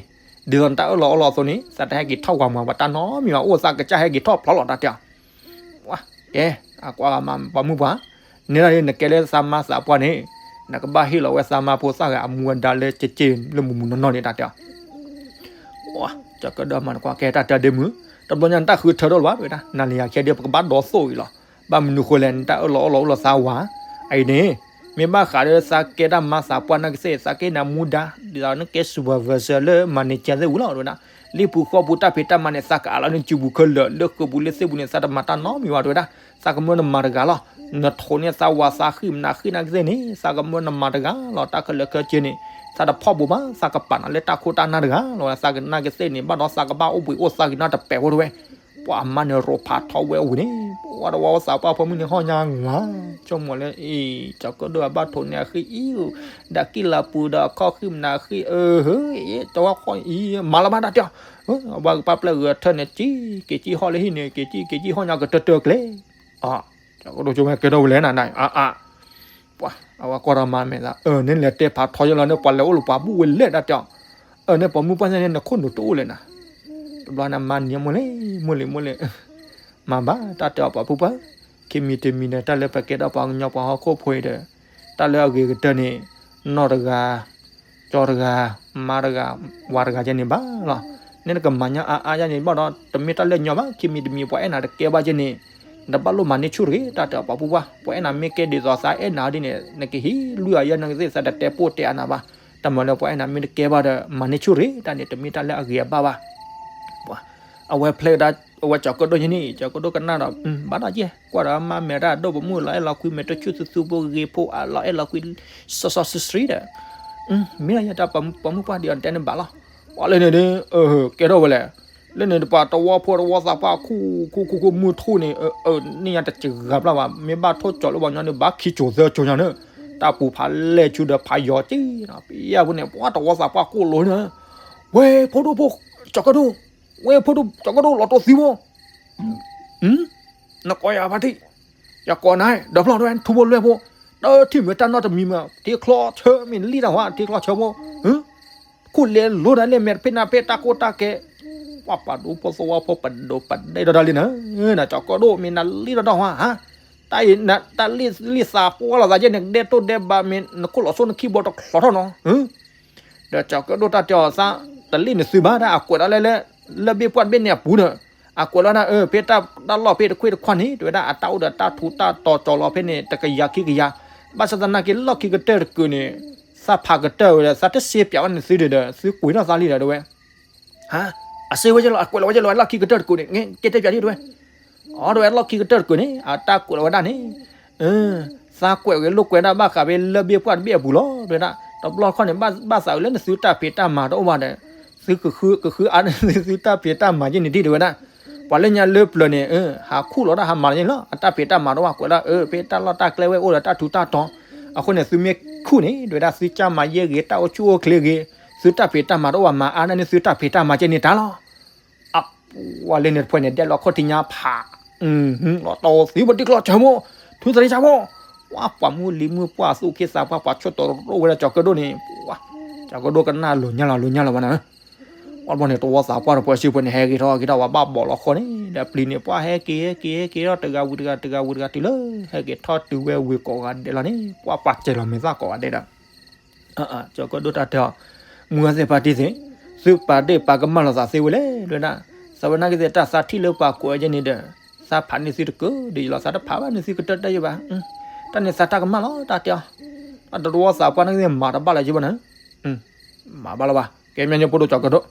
ဒ်သိးနတၢ်အၢၣ်လီၤအီလီၤအသိးန့ၣ် သးတဟဲက့ၤထီၣ်ဝၤမၤပှၤတၢ်နီတမံၤဘၣ် အိၣ်သးကစၢ်ဟဲက့ၤထီၣ်ဖျိးလီၤတၢ်တဲအီၤ ကဲ, အကွၢ်မၤပှၤမုၣ်ပှၢ်, န့ၣ်ဒ်နကဲလၢသးမါသးပှၢ်န့ၣ်, နကဘၣ်ဟ့ၣ်လီၤဝဲသးမါဖိသၣ်ဂၤအမူအဒါလၢကက့ၢ်လၢမုၢ်မုၢ်နီၢ်နီၢ်န့ၣ်တၢ်တဲအီၤ, ကၠီၤကၢၣ်ဒိၣ်မၤနကွၢ်ကဲတၢ်တဲဒ့မုၣ်, တဘျီညါနတၢ်ဃုထၢဒိၣ်လၢၤဘၣ်တဲဝဲဒၣ် နၤလၢယၤခဲဒ်ပကဘၣ်ဒီသိၣ်အံၤလီၤ, ဘၣ်မနုၤဃိလဲၣ် နတၢ်အၢၣ်လီၤအီလီၤအိၣ်လီၤသးဝၤ, အအံၤန့ၣ်, မ့ၢ်ဘၣ်ဃးဒီးသးကဲတၢ်မါသးပှၢ်နာ်က့သ့ၣ် သးကဟ့ၣ်နၤမူဒါ, ဒ်သိးနကဲ supervisor လၢ manager သ့ၣ်ဝံၤလီၤတဲဝဲဒၣ်, လၢပူၤဃီပူၤတၢ်ဖံးတၢ်မၤန့ၣ် သးကအးလီၤန့ၣ် စုပူၤခဲလၢာ် လၢဃုာ်ပူၤလၢသ့ၣ်ပူၤန့ၣ် သးတမၤတၢ်နီတမံၤဘၣ်တဲဝဲဒၣ်, သးကမၢနမၤတဂၤလီၤ, နထိးန့ၢ်သးဝၤသးဃံၣ်မနၤဃံၣ်နာ်က့သ့ၣ်န့ၣ် သးကမၢနမၤတဂၤလီၤ တၢ်ခဲလၢာ်ခဲဆ့န့ၣ်, သးတဖီၣ်ဘိးဘၣ် သးကပာ်နၤလၢတၢ်ခိၣ်တၢ်နၢ်တဂၤလီၤ သးကနာ်က့သ့ၣ်န့ၣ် ဘၣ်ဒီးသးကဘၣ်အိၣ်ဘှံးအိၣ်သါက့ၤနီတပဲာ်ဖိတဲဝဲ ပှၤအမါန့ၣ်ရိဖးထီဝဲအိၣ်ဝံၤန့ၣ်, ပှၤတဝီသးပှၢ်ဖိမုၣ်န့ၣ်ဟီၣ်ညါဝၤ, ဆိကမိၣ်လၢအံၤ ကၠီၤကၢၣ်ဒိၣ်အဘၣ်ထိးန့ၢ်အဃံအံၤဧိၤ, ဒီးကံၣ်လၤပူၤဒီးအခီၣ်ဃံၣ်မနၤဃံၣ် အၢ ဟ့ၣ် တဝီခီၣ်အံၤ မၤလီၤဘၣ်တၢ်တဲအီၤ, အဝဲကပာ်ပျဲၢ်ဂဲၤထၢၣ်န့ၣ် က့ၤက့ၤဟီၣ်လၢဟံၣ်န့ၣ် က့ၤက့ၤက့ၤက့ၤဟီၣ်ညါကတၢၢ်တၢၢ်ကျဲ, ကၠီၤကၢၣ်ဒိၣ်ဆိကမိၣ်ကဲထီၣ်ဝဲလဲၣ်နၤ အါအါ ပှၤအဝဲကွၢ်ဒီးမါမဲာ်သး အၢ န့ၣ်လဲၤတဲဖးထီယဲလီၤန့ၣ် ပှၤလဲၤအိၣ်လၢပှၤဘူၣ်ဝဲလဲၣ်တၢ်တဲအီၤ, အၢ န့ၣ်ပိာ်မုၣ်ပှၢ်ညါန့ၣ် နခိၣ်နူာ်တအိၣ်လဲၣ်နၤ, တဘျီန့ၣ်မါန့ၣ်မိၢ်လံ မိၢ်လံ မိၢ်လံ, မၤဘၣ်တၢ်တဲအီၤပှၤဖိပှၢ်, ခံမံၤတမံၤဒီး တၢ်လၢပကဲထီၣ်ပှၤကညီပှၤဟီၣ်ခိၣ်ဖိအံၤဒီး, တၢ်လၢအဂ့ၤကတၢၢ်န့ၣ်, နီၢ်တဂၤ ကၠီတဂၤ, မါတဂၤ, ဝၤတဂၤကဲန့ၣ်ဘၣ်လီၤ, န့ၣ်နကမၤညါအါအါယါန့ၣ်ဘၣ်ဒီး တမ့ၢ်တၢ်လၢညီဘၣ် ခံမံၤတမံၤပှၤအဲၣ်နၤတကဲဘၣ်ကဲန့ၣ်, နတဘၣ်လိၣ်မၤန့ၢ်ဆူၣ်တဂ့ၤ တၢ်တဲအီၤပှၤဖိပှၢ် ပှၤအဲၣ်နၤမ့ၢ်ကဲဒ်သိးသးအဲၣ်နၤဒ်န့ၣ် နကဟံးလွံၢ်အယဲၢ်နဂ့ၤသ့ၣ်သးတတဲပိၢ်တဲအါနၤဘၣ်, တမၤလၢပှၤအဲၣ်နၤမ့ၢ်တကဲဘၣ်ဒီး မၤန့ၢ်ဆူၣ်တဂ့ၤ တၢ်န့ၣ် တမ့ၢ်တၢ်လၢအဂ့ၤအဘၣ်ဘၣ် ပှၤ, အဝဲဖျဲးဒၣ်, အဝဲကၠီၤကၢၣ်ဒိၣ်ယဲန့ၣ် ကၠီၤကၢၣ်ဒိၣ်ကနၣ်ဒီး ဘၣ်ဒီးယဲၢ် ကွၢ်ဒီးမါမဲာ်တၢ်ဒိၣ်ပမုၣ်လီၤအဲၣ်လီၤကွံမဲာ်တဆူၣ်သူသူဖိဂ့ၤဖိအလီၤအဲၣ်လီၤကွံ စီစီဆှံဆှံဒီး, မ့ၢ်လီၤယဲၢ်တၢ်ပိာ်မုၣ်ပှၢ်ဒ်အီၤတဲန့ၣ်ဘၣ်လီၤ, ပှၤလၢန့ၣ်ဒ်, ကဲထီၣ်ဝဲလဲၣ်, လၢန့ၣ်တပှၤတဝီဖိတဝီသးပှၢ်ခူၣ်ခူၣ်ခူၣ်ခူၣ်မုၢ်ထူၣ်န့ၣ်, န့ၢ်ညါတစှၤဘၣ်ဘၣ် မ့ၢ်ဘၣ်ထိၣ်ကၠီၤလၢပှၤကညီန့ၣ် ဘၣ်ခံကၠိၤသၢကၠိၤညါန့ၣ်, တၢ်ပူၤဖးလဲၢ်ဆူဒီးဖးယီၤက့ၤ, ပယဲၢ်ဖိန့ၣ် ပှၤတဝီသးပှၢ်ကိၣ်လိၤန့ၣ်, ဝဲဖိဒိၣ်ဖိ, ကၠီၤကၢၣ်ဒိၣ်, ဝဲဖိဒိၣ် ကၠီၤကၢၣ်ဒိၣ်လီၤတိၢ်သံဖိ နကိးယၤဖါတံၢ်, ယကိးနၤ, ဒီးဖျီၣ်တဝဲ ထူဖိလွဲၢ်ဖိ, တထံၣ်မ့ၢ်တၢ်နီတမံၤမး ထံချီဆၢမ့ၢ်လံတၢ်ဝဲ ထံချီဆၢဖိ, ခိၣ်လဲၤလိၤတၢ်လၢမဲာ်တဖ့နၤဖ့တၢ်ကိၢ်တၢ်ကဲ, ပှၤပှၤဒူဖိသဝီဖိပဒိးပဒဲဒီးတၢ်လံန့ၣ်, ဒီးကၠီၤကၢၣ်ဒိၣ်မ့ၢ်နၤလံဒီးတၢ်ဝဲ, တၢ်အံၤ တၢ်လံၣ်သးပှၢ်လီၤသးကဲန့ၣ် ဒဲတိၢ်ဒဲဘးမ့ၢ် နခိၣ်လီၤဆိနခံဘီတချီထီၣ်နီၤ ဒီးကၠီၤကၢၣ်ဒိၣ်တၢ်တဲအီၤသး, တလံၣ်နသုဘၣ်ဒၣ် အကွဲးဒၣ်လၢလၢ, လၢဘ့ၣ်ပှၢ်တဘ့ၣ်န့ၣ်အပူၤဒီး, အကွဲးလီၤဒၣ်အၢ ဖဲတၢ်လီၢ်ဖဲတခွ့တခွါန့ၣ် တဲဝဲဒၣ် အတၢ်အိၣ်ဒီးတၢ်ထူးတၢ်တီၤကၠီၤလီၤဖဲန့ၣ် တကယၤခံကယၤ, ဘၣ်ဆၣ်သနာ်က့လီၢ်ခံကတၢၢ်တကုာ်န့ၣ်, သးဖးကတၢၢ်ဝဲဒီး သးတစ့ပၠးဝဲန့ၣ်သုဒီး သုကွံာ်ထီၣ်သးလံဒီးတဲဝဲ အစ့ဝဲကဲလီၤ အကွဲးလီၤဝဲကဲလီၤ လီၢ်ခံကတၢၢ်တကုာ်န့ၣ် ကဲတဲပၠးဒ်တဲဝဲ, အီၤတဲဝဲလီၢ်ခံကတၢၢ်တကုာ်န့ၣ် အတၢ်ကွဲးလီၤဝဲဒၣ်န့ၣ်, သးကွဲးဂ့ၤလိာ်ကွဲးဒၣ်ဘၣ်ဃးဖဲလၢဘ့ၣ်ပှၢ်တဘ့ၣ်အပူၤလီၤ တဲဝဲဒၣ် တဘျီခီန့ၣ် ဘၣ်သးအုးလၢနသုတၢ်ဖံးတၢ်မၤတအိၣ်ဘၣ်ဒီး, သုကဃု, ကဃုအါန့ၢ် သုတၢ်ဖံးတၢ်မၤကဲန့ၣ်ဒ်တဲဝဲဒၣ်, ပှၤလၢညါလၢပျၢၤန့ၣ်, ဟးခူၣ်လီၤဒၣ်ဟးမၤလီၤန့ၣ်လီၤ အတၢ်ဖံးတၢ်မၤတအိၣ်ဘၣ်ကွဲးလီၤအၢ ဖဲတၢ်လီၢ်တၢ်ကျဲဝဲအိၣ်ဒီးတၢ်ထူးတၢ်တီၤ, အဃိန့ၣ် သုမ့ၢ် ခိၣ်န့ၣ် တဲဝဲဒၣ် သုကၢ်မၤယဲၢ်ဂ့ၤ တၢ်အိၣ်ဆူၣ်အိၣ်ချ့ဂ့ၤ, သုတၢ်ဖံးတၢ်မၤတအိၣ်ဘၣ် မၤအါန့ၢ်သုတၢ်ဖံးတၢ်မၤကဲန့ၣ်တၢ်လီၤ. အပှၤလၢန့ၣ်တဖၣ်န့ၣ် ဒဲးလီၤခီၣ်ထံညါဖး, လီၤတီၤသံပတံၢ်ကျီၢ်စၢၤမိၢ်, ထူသရံဆၢမိၢ်, ဝါပှၤမုၢ်လံၤမုၢ်ပှၢ်သူၣ်ခ့သးပှၢ် ပှၤဆိၣ်တီၤရိၣ်ဝဲဒၣ်ကၠီၤကၢၣ်ဒိၣ်န့ၣ်, ကၠီၤကၢၣ်ဒိၣ်ကနၣ်လိၤညါလီၤ လိၤညါလီၤဘၣ်နၤ ပှၤဘျီန့ၣ် တဝီသးပှၢ်တပှဲၤစ့ၢ်ဖိန့ၣ် ဟဲက့ၤထီၣ်က့ၤထီၣ်ဝဲဘၣ်ဘီၣ်လီၤဃီန့ၣ် ဒီးပျံၤန့ၣ် ပှၤဟဲက့ၤဟဲက့ၤဟဲက့ၤထီၣ်တဂၤဝံၤတဂၤ တဂၤဝံၤတဂၤတုၤလၢ ဟဲက့ၤထီၣ်တုၤဝဲဝ့ၢ်ကိးဂၤဒဲးလီၤန့ၣ် ပှၤပှၤစဲၤလီၤမဲာ်သၣ်ကိးဂၤဒဲးဒီး ကၠီၤကၢၣ်ဒိၣ်တၢ်တဲအီၤ, မုၢ်ဂၤသ့ၣ်ဖါတံၢ်သ့ၣ်, သုပာ်ဒ့ၣ်ပာ်ကမၣ်လိာ်သးသ့ဝဲလဲၣ် တဲဝဲဒၣ်, သးဝဲနာ်က့သ့ၣ် တၢ်သးထံၣ်လၢပှၤကိးဝဲကဲန့ၣ်ဒီး သးဖးန့ၢ်သုတကၢၢ်ဒ်ယံၤလီၤ သးတဖးဘၣ်န့ၢ်သုကတၢၢ်တၢၢ်ယံၤဘၣ်, တၢ်န့ၣ်သးတၢ်ကမၣ်လီၤ တၢ်တဲအီၤ, တၢ်တဝီသးပှၢ်နာ်က့သ့ၣ်မၤတဘၣ်လၢၤယံၤဘၣ်နၤ မၤဘၣ်လၢၤဘၣ် ကဲမ့ၢ်ညါဖိဒိၣ်ကၠီၤကၢၣ်ဒိၣ်,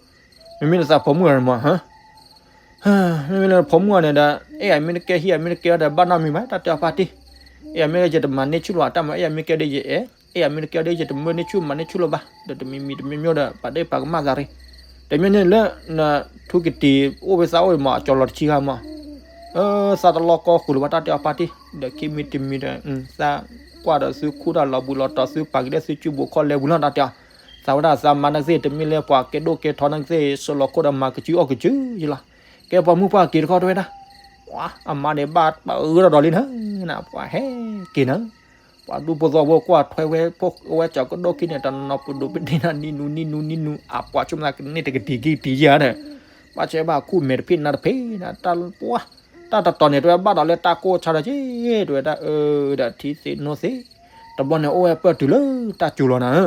မ့မ့ၢ်လၢသးဖိမုၣ်ဂၤန့ၣ်မး, မ့မ့ၢ်လၢဖိမုၣ်ဂၤန့ၣ်ဒီး အဲၣ်အမ့ၢ်တကဲဟံၣ်အမ့ၢ်တကဲဒီး ဘၣ်နီတမံၤဘၣ် တၢ်တဲအီၤဖါတံၢ်, အဲၣ်အမ့ၢ်ယတမၤန့ၢ်ဆူၣ်လီၤ တၢ်မၤအဲၣ်အမ့ၢ်ကဲဒီးယအဲၣ်, အဲၣ်အမ့ၢ်တကဲဒီး ယတမၤန့ၢ်ဆူၣ်မၤန့ၢ်ဆူၣ်လၢၤဘၣ်, ဒီးတမံၤမံၤတမံၤမံၤဒီး ပာ်ဒ့ၣ်ပာ်ကမၣ်သးရ့, တမ့ၢ်န့ၣ်လၢ နထူကတံၤအိၣ်ဝဲသးအိၣ်မး အကၠီၤလီၤတဆံဂၤမး သးတလီၤကီၢ်ဃုာ်လၢၤဘၣ် တၢ်တဲအီၤဖါတံၢ်, ဒီးခံမံၤတမံၤဒီး သးကွၢ်ဒီးသုခူၣ်တၢ်လီၤဘှံးလီၤတီၤ သုပာ်က့ၤလၢသုစုပူၤခီၣ်လဲပူၤလီၤ တၢ်တဲအီၤ, သးဝဲဒၣ်သးမၤနာ်က့သ့ၣ် တမ့ၢ်လၢပှၤကဲဒိၣ်ကဲထီနာ်က့သ့ၣ် ဆှၢလီၤခိၣ်ဒီးမၤကစုအီၣ်ကစုယံၤလီၤ, ကဲပှၤမုၣ်ပှၢ်က့ၤတခီတဲဝဲဒၣ်, ပှၤအမါန့ၣ်ဘၣ်ပှၤအၢထီၣ်ဒီးလံနၤ, ပှၤဟဲက့ၤနၤ ပှၤဒူဖိသဝီဖိကွၢ်ထွဲဝဲ ဖိဝဲကၠီၤကၢၣ်ဒိၣ်ခံန့ၣ် တနီၤပဒိးပဒ့ၣ်နၤ နံၤနူနံၤနူနံၤနူ အပှၤဆိကမိၣ်သးကန့ၢ်တကတံၤကံတံၤယဲၢ်ဒီး, ဘၣ်ဆၣ်ဘၣ်ခူၣ်မဲာ်တဖံးနၤတဖံးနၤ တၢ်ပှၤ, တၢ်တတီၤန့ၣ် တဲဝဲဘၣ်ဒီးလၢတၢ်ကိၢ်ဆါဒီးက့ၤ တဲဝဲဒၣ်အၢ ဒီးထံသ့ၣ်နိသ့ၣ်, တဘျီန့ၣ် အိၣ်ဝဲပၢၢ်တုၤလၢတၢ်စူၤလီၤနၤ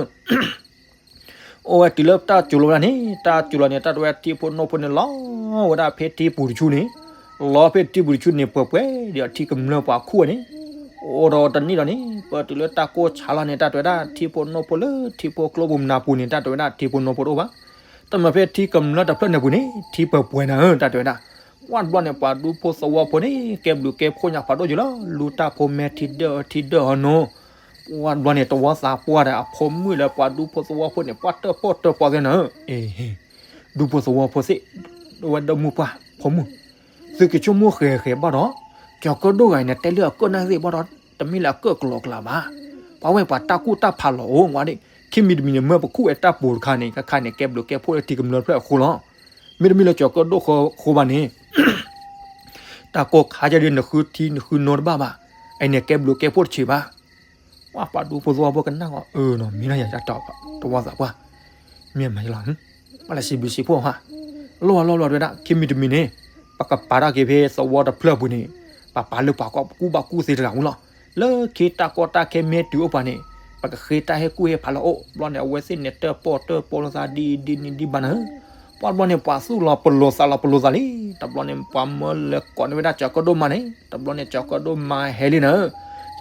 အိၣ်ဝဲတုၤလၢတၢ်စူၤလီၤဝဲဒၣ်န့ၣ် တၢ်စူၤလီၤန့ၣ် တၢ်တဲဝဲဒၣ်ထံဖိနိဖိန့ၣ် လီၤဝဲဒၣ်ဖဲထံပူၤတဆူန့ၣ်, လီၤဖဲထံပူၤတဆူန့ၣ် ပှဲၤပှဲၤဒီးထံကမျၢၢ်ပှၤခူၣ်ဝဲန့ၣ်, အိၣ်ဒီးတနံၣ်ဒီးန့ၣ် ပၢၢ်တုၤလၢတၢ်ကိၢ်ဆါလီၤန့ၣ် တၢ်တဲဝဲဒၣ်ထံဖိနိဖိလၢထံဖိကျိပူၤမနၤပူၤန့ၣ် တၢ်တဲဝဲဒၣ်ထံဖိနိဖိတအိၣ်ဘၣ်, တမ့ၢ်ဖဲထံကမျၢၢ်တဖျၢၣ်န့ၣ်ပူၤန့ၣ် ထံပှဲၤပှဲၤနၤဧၢ တၢ်တဲဝဲဒၣ်, ပှၢ်တဘျီန့ၣ် ပှၤဒူဖိသဝီဖိန့ၣ် ကဲဘျုးကဲဖှိၣ်ညါဖးဒိၣ်ယံၤလီၤ လူတၢ်ဖိမဲထံဒၢၣ်အၢထံဒၢၣ်အၢနီၤ, ပှၢ်တဘျီန့ၣ် တဝီသးပှၢ်ဒီးအဖိမုၣ်လၢပှၤဒူဖိသဝီဖိန့ၣ် ပှၢ်တၢၣ်ပီၣ်တၢၣ်ပီၣ်သ့နၤဧၢ, အ့ ဒူဖိသဝီဖိသ့ၣ်, ဝဲဒီမုၢ်ပှၢ်ဖိမုၣ်, သုကဆိကမိၣ်ဃဲၤဃဲၤဘၣ်ဒီး, ကၠီၤကၢၣ်ဒိၣ်ဂၤအံၤန့ၣ် တဲလၢအကၢၣ်နာ်က့သ့ၣ်ဘၣ်ဒီး, တမ့ၢ်လၢအကၢၣ်ကလီကလီဘၣ်, ပှၤဝဲပှၤတၢ်ကူၣ်တၢ်ဖးလီၤအိၣ်ဝဲဒၣ်, ခံမံၤတမံၤန့ၣ် မၢပခူၣ်ဝဲတၢ်ပူၤတခါန့ၣ် ခါခါန့ၣ် ကဲဘျုးကဲဖှိၣ်လၢထံကမျၢၢ်တဖျၢၣ်အဃိလီၤ, မ့တမ့ၢ်လၢကၠီၤကၢၣ်ဒိၣ်ဃိဘၣ်န့ၣ် တၢ်ကိၢ်ခါယဲဒုး နဃုထံနဃုနိတဘၣ်ဘၣ်, အံၤန့ၣ်ကဲဘျုးကဲဖှိၣ်တဆံးဘၣ်, ပှၤပှၤဒူဖိသဝီဖိကနၣ်ဂီၤ အၢနီၤ မ့ၢ်လၢယၤတၢ်တီ တဝီသးပှၢ်, မ့ၢ်မၤယလီၤ, ပှၤလၢစံးဘျုးစံးဖှိၣ်ဟါ, လီၢ်လီၢ်လီၢ်တဲဝဲဒၣ် ခံမံၤတမံၤန့ၣ်, ပကပာ်တၢ်က့ၤဖဲသဝီတဖျၢၣ်ပူၤန့ၣ်, ပပာ်လၢပှၤကူၣ်ဘၣ်ကူၣ်သ့တဂၤဝံၤလီၤ, လၢခံတၢ်ကီတၢ်ခဲမ့ၢ်တုၤအိၣ်ပှၤန့ၣ်, ပကဃ့တၢ်ဟ့ၣ်ကူၣ်ဟ့ၣ်ဖးလၢအအိၣ်, ဘျီန့ၣ် အဝဲသ့ၣ်န့ၣ် တၢၣ်ပီၣ်တၢၣ်ပီၣ်လိာ်သးဒ်အံၤဒ်နံၤဒ်ဘၣ်နၤ ပှၢ်တဘျီန့ၣ် ပှၤသူၣ်လီၤပလိာ်သးလီၤပလိာ်သးလံ, တဘျီန့ၣ် ပှၤမၢလဲၤကိးန့ၢ်ဝဲဒၣ်ကၠီၤကၢၣ်ဒိၣ်မါန့ၣ်, တဘျီန့ၣ် ကၠီၤကၢၣ်ဒိၣ်မါဟဲလံနၤ,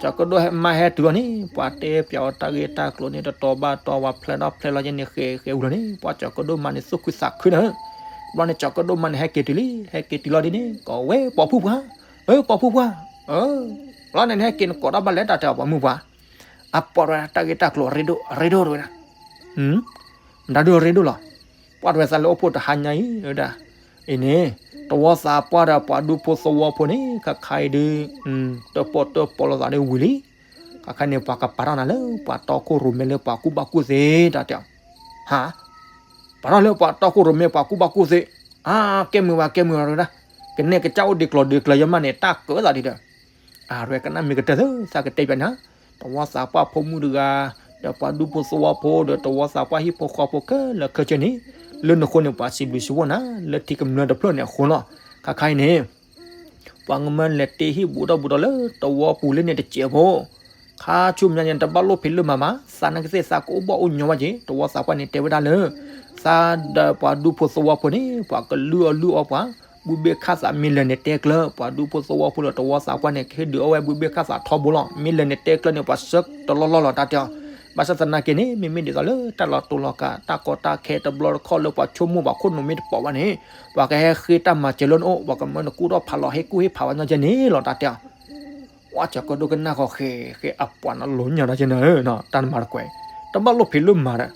ကၠီၤကၢၣ်ဒိၣ်မါဟဲတုၤလီၤန့ၣ် ပှၤတဲပၠးအီၤတၢ်ဂ့ၢ်တၢ်ကျိၤန့ၣ် တတီၤဘၣ်တီၤ ပှၤဖျဲးဒီးဖျဲးလီၤယဲန့ၣ် ဃဲၤဃဲၤဝံၤလီၤန့ၣ် ပှၤကၠီၤကၢၣ်ဒိၣ်မါန့ၣ် သူၣ်ခုသးခုနၤ, တဘျီန့ၣ် ကၠီၤကၢၣ်ဒိၣ်မါန့ၣ် ဟဲက့ၤတုၤလံ, ဟဲက့ၤတုၤလီၤဒ်န့ၣ် ကိးဝဲ ပှၤဖုပှၢ်, အၢ ပှၤဖုပှၢ်, အၢ လီၤန့ၣ် နဟဲက့ၤနကိးတၢ်ဘၣ်လဲၣ် တၢ်တဲအီၤ ပှၤမုၣ်ပှၢ်, အပိာ်တၢ်ဂ့ၢ်တၢ်ကျိၤ ရ့ဒိၣ် ရ့ဒိၣ်တဝဲဒၣ် မတၤဒုးရ့ဒိၣ်လီၤ, ပှၢ်တဝဲသးလၢအိၣ်ဖှိၣ်တဟါညါအံၤဝဲဒၣ်, အံၤန့ၣ်, တဝီသးပှၢ်ဒီးပှၤဒူဖိသဝီဖိန့ၣ် ခါခါအံၤဒုး, တၢၣ်ပီၣ်တၢၣ်ပီၣ်လိာ်သးဒ်ဝံၤလံ, ခါခါန့ၣ် ပှၤကပာ်ထီၣ်နၤလၢပှၤတီခိၣ်ရိၣ်မဲလၢပှၤကူၣ်ဘၣ်ကူၣ်သ့ တၢ်တဲအီၤ, ဟါ, ပာ်ထီၣ်လၢပှၤတီခိၣ်ရိၣ်မဲပှၤကူၣ်ဘၣ်ကူၣ်သ့, အါ, ကဲမုာ်ဘၣ် ကဲမုာ်ဘၣ်တဝဲဒၣ်, ကနဲၣ်ကစၢ်အိၣ်ဒံးကျိၤဒံးကျၢၤယမးန့ၣ် တၢ်ကၢၤသးဒ်ဒီး အရဲကနၣ်မ့ၢ်ကတၢၢ်သၢ သးကတဲပၠးနၤ, တဝီသးပှၢ်ဖိမုၣ်တဂၤ, ဒီးပှၤဒူဖိသဝီဖိ ဒီးတဝီသးပှၢ်ဟံၣ်ဖိဃီဖိခဲလၢာ်ခဲဆ့န့ၣ်, လၢနဃိန့ၣ် ပှၤစံးဘျုးစံးဖှိၣ်နၤ လၢထံကမျၢၢ်တဖျၢၣ်န့ၣ်အဃိလီၤ. ခါခါအံၤန့ၣ်, ပှၤကမၢလဲၤတ့ဟံၣ်ဘူးထီၣ်ဘူးထီၣ်လၢတဝီပူၤလၢန့ၣ်တစဲးဖိ, ခါဆူညါန့ၣ် တဘၣ်လိၣ်ဖံးလိၣ်မၤဘၣ်, သးနာ်က့သ့ၣ်သးကအိၣ်ဘၣ်အိၣ်ညီဘၣ်က့ၤ, တဝီသးပှၢ်န့ၣ်တဲဝဲဒၣ်လၢ သးဒီးပှၤဒူဖိသဝီဖိန့ၣ် ပှၤကလုၢ်အီၣ်လုၢ်အီပှၤ, ဘုဘ့ၣ်ခၣ်သးမ့ၢ်လဲၤန့ၣ်တဲကျၢၤ, ပှၤဒူဖိသဝီဖိဒီးတဝီသးပှၢ်န့ၣ် ကဟ့ၣ်ဒုးအီၣ်ဝဲဘုဘ့ၣ်ခၣ်သးထီဘိလီၤ. မ့ၢ်လဲၤန့ၣ်တဲကျၢၤန့ၣ် ပှၤဆၢတလီၢ်လီၢ်လီၤတၢ်တဲအီၤ. ဘၣ်ဆၣ်သနာ်က့န့ၣ် မ့မ့ၢ်ဒ်သိးလၢတၢ်လီၤတူာ်လီၤကာ် တၢ်ကီတၢ်ခဲတဘျီတခီၣ်လၢပှၤဆိကမိၣ်ပှၤခိၣ်နူာ်မ့ၢ်တပိာ်ဘၣ်န့ၣ်, ပှၤကဟဲဃ့တၢ်မၤစၢၤလၢနအိၣ်, ပှၤကမၢနကူၣ်ထီၣ်ဖးလီၤ ဟ့ၣ်ကူၣ်ဟ့ၣ်ဖးဝဲညီကဲန့ၣ်လီၤတၢ်တဲအီၤ. ပှၤကၠီၤကၢၣ်ဒိၣ်ကနၣ်ဃီၤဃဲၤဃဲၤ အပှၤနီၤလိာ်ညါတၢ်ကဲန့ၣ်, တၢ်နမၤတကွဲး, တဘၣ်လိၣ်ဖံးလိၣ်မၤဒီး,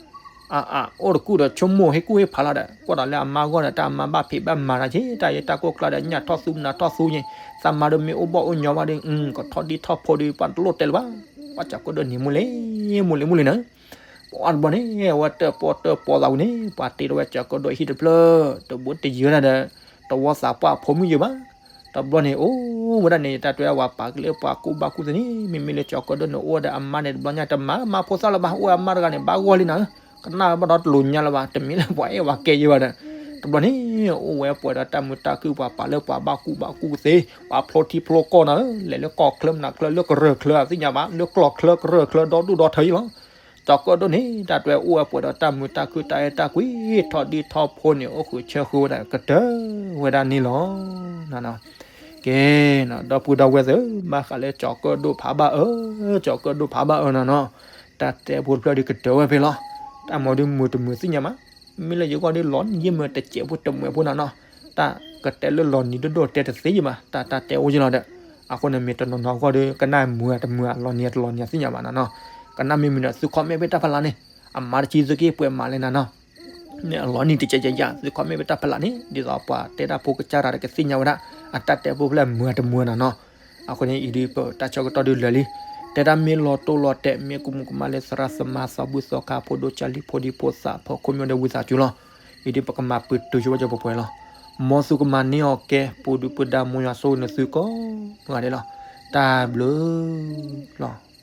အအိၣ်တကူၣ်ဒီးဆိကမိၣ်ဟ့ၣ်ကူၣ်ဟ့ၣ်ဖးလီၤဒီး ကွၢ်ဒီးလၢအမါဂီၢ်ဒီး တၢ်အမါဘၣ်ဖံးဘၣ်မၤတၢ်က့ၤ, တၢ်အံၤတၢ်ကိၢ်ကျါဒီး ညၣ်ထီၣ်သူမနၤထီၣ်သူက့ၤ, သးမါဒီးမ့ၢ်အိၣ်ဘၣ်အိၣ်ညီဘၣ်ဒီး ကထီၣ်ဒံထီၣ်ဖိဒီး ပှၤတလိၣ်တဲလၢၤဘၣ်. ပှၤကၠီၤကၢၣ်ဒိၣ်န့ၣ် မူလ့ၣ်မူလ့ၣ်မူလ့ၣ်နၤ. ပှၤတဘျီန့ၣ် အဝဲတၢၣ်ပီၣ်တၢၣ်ပီသးဝံၤန့ၣ် ပှၤတ့ထီၣ်ဝဲကၠီၤကၢၣ်ဒိၣ်ဟံၣ်တဖျၢၣ် တဘိတယံၤဝဲဒၣ်ဒီး တဝီသးပှၢ်ဖိမုၣ်ယံၤဘၣ်. တဘျီန့ၣ် အိၣ်ဝဲဒၣ်န့ၣ် တၢ်တဲဝဲပှၤကလၢပှၤကူၣ်ဘၣ်ကူၣ်သ့န့ၣ် မ့မ့ၢ်လၢကၠီၤကၢၣ်ဒိၣ်န့ၣ် အိၣ်ဝဲဒီးအမါန့ၣ် တဘျီညါတမၤမၤဖိသၣ်လၢၤဘၣ် အိၣ်ဝဲအမါတဂၤန့ၣ် ဘၣ်ဂီၢ်လံနၤ. ကနၣ်ဘၣ်ဒီးတလိၤညါလၢၤဘၣ် တမ့ၢ်လၢပှၤအဲၣ်ပှၤကဲယံၤဘၣ်ဒီး တဘျီန့ၣ် အိၣ်ဝဲပှဲၤဒီးတၢ်မုာ်တၢ်ခုၣ် ပှၤပာ်လၢပှၤဘၣ်ကူၣ်ဘၣ်ကူၣ်သ့ ပှၤဖျိထံဖျိကီၢ်နၤဧၢ လဲၤလၢကီၢ်ချၢမနုၤချၢ လၢကရၢၢ်ချၢအသ့ၣ်ညါဘၣ် လၢကျီၢ်ချၢကရၢၢ်ချၢဒီဒူၣ်ဒီထၢအံၤလီၤ. ကၠီၤကၢၣ်ဒိၣ်န့ၣ် တၢ်တဲဝဲအိၣ်ဝဲပှဲၤဒီးတၢ်မုာ်တၢ်ခုၣ် တၢ်အဲၣ်တၢ်ကွံ ထီၣ်ဒံၣ်ထီၣ်ဖိန့ၣ် အိၣ်ဃုာ်ဆၢဃုာ်ဝဲဒၣ်ကတၢၢ်ဝဲဒၣ်န့ၣ်လီၤ. ကဲ ဒီပုၢ်ဒီဝဲၢ်သ့ၣ် ဘၣ်ဃးလၢကၠီၤကၢၣ်ဒိၣ်ဖးဘၣ်အၢ ကၠီၤကၢၣ်ဒိၣ်ဖးဘၣ်အၢနၤနီၤ တၢ်တဲဖိတဖျၢၣ်ဒုးကတၢၢ်ဝဲဖဲလီၤ. တၢ်မၤဒုးမုာ်တမုာ်သ့ၣ်ညါမး မ့ၢ်လၢယဂီၢ်ဒုးလီၤနံၤယမုာ်တစဲးဖိတမုာ်ဖိနၤနီၤ တၢ်ကတဲလၢလီၤနံၤဒိၣ်ဒိၣ်တဲတသ့ယံၤဘၣ် တၢ်တၢ်တဲအိၣ်ယံၤလီၤဒီး အဃိန့ၣ်မ့ၢ်တနီၤနီၤအဂီၢ်ဒီး ကနၣ်မုာ်တမုာ် လီၤနံၤတလီၤနံၤသ့ၣ်ညါဘၣ်နၤနီၤ ကနၣ်မ့ၢ်မုာ်ဒီး သု comment ဖဲတၢ်ဖးလၢ်န့ၣ် အမါတဆံသုက့ၢ်ပှဲၤမးလဲၣ်နၤနီၤ န့ၣ်အလီၤနံၤတကဲးယၤယၤ သု comment ဖဲတၢ်ဖးလၢ်န့ၣ် ဒ်သိးပှၤတဲတၢ်ဖိကစၢ်တၢ်ဒီး ကသ့ၣ်ညါဝဲဒၣ် အတၢ်တဲဖိဖဲလဲၣ်မုာ်တမုာ်နၤနီၤ အဃိန့ၣ် အံၤဒုးပတၢ်ဆၢကတီၢ်ဒုးလၢာ်လံ တဲဒၣ်မ့ၢ်လီၤတိၢ်လီၤတဲာ် မ့ၢ်ကမူးကမၣ်လၢသရၣ်သမါသးဘုၣ်သီခါ ဖိဒိၣ်ကၢ်လံၤ ဖိဒံဖိသၣ် ဖီခိၣ်မ့ၢ်ဒီးဝံသးစူၤလီၤ. အံၤဒုးပကမၤပတုာ်ဆိဝဲကၠီၤပှဲၤပှဲၤလီၤ. မ်သုကမၤန့ၢ်အီၤကဲ ပူၤဒုးပဒါ မ်ယွၤဆိၣ်ဂ့ၤနသုကိးဂၤဒဲးလီၤ. တၢ်ဘျုးလီၤ.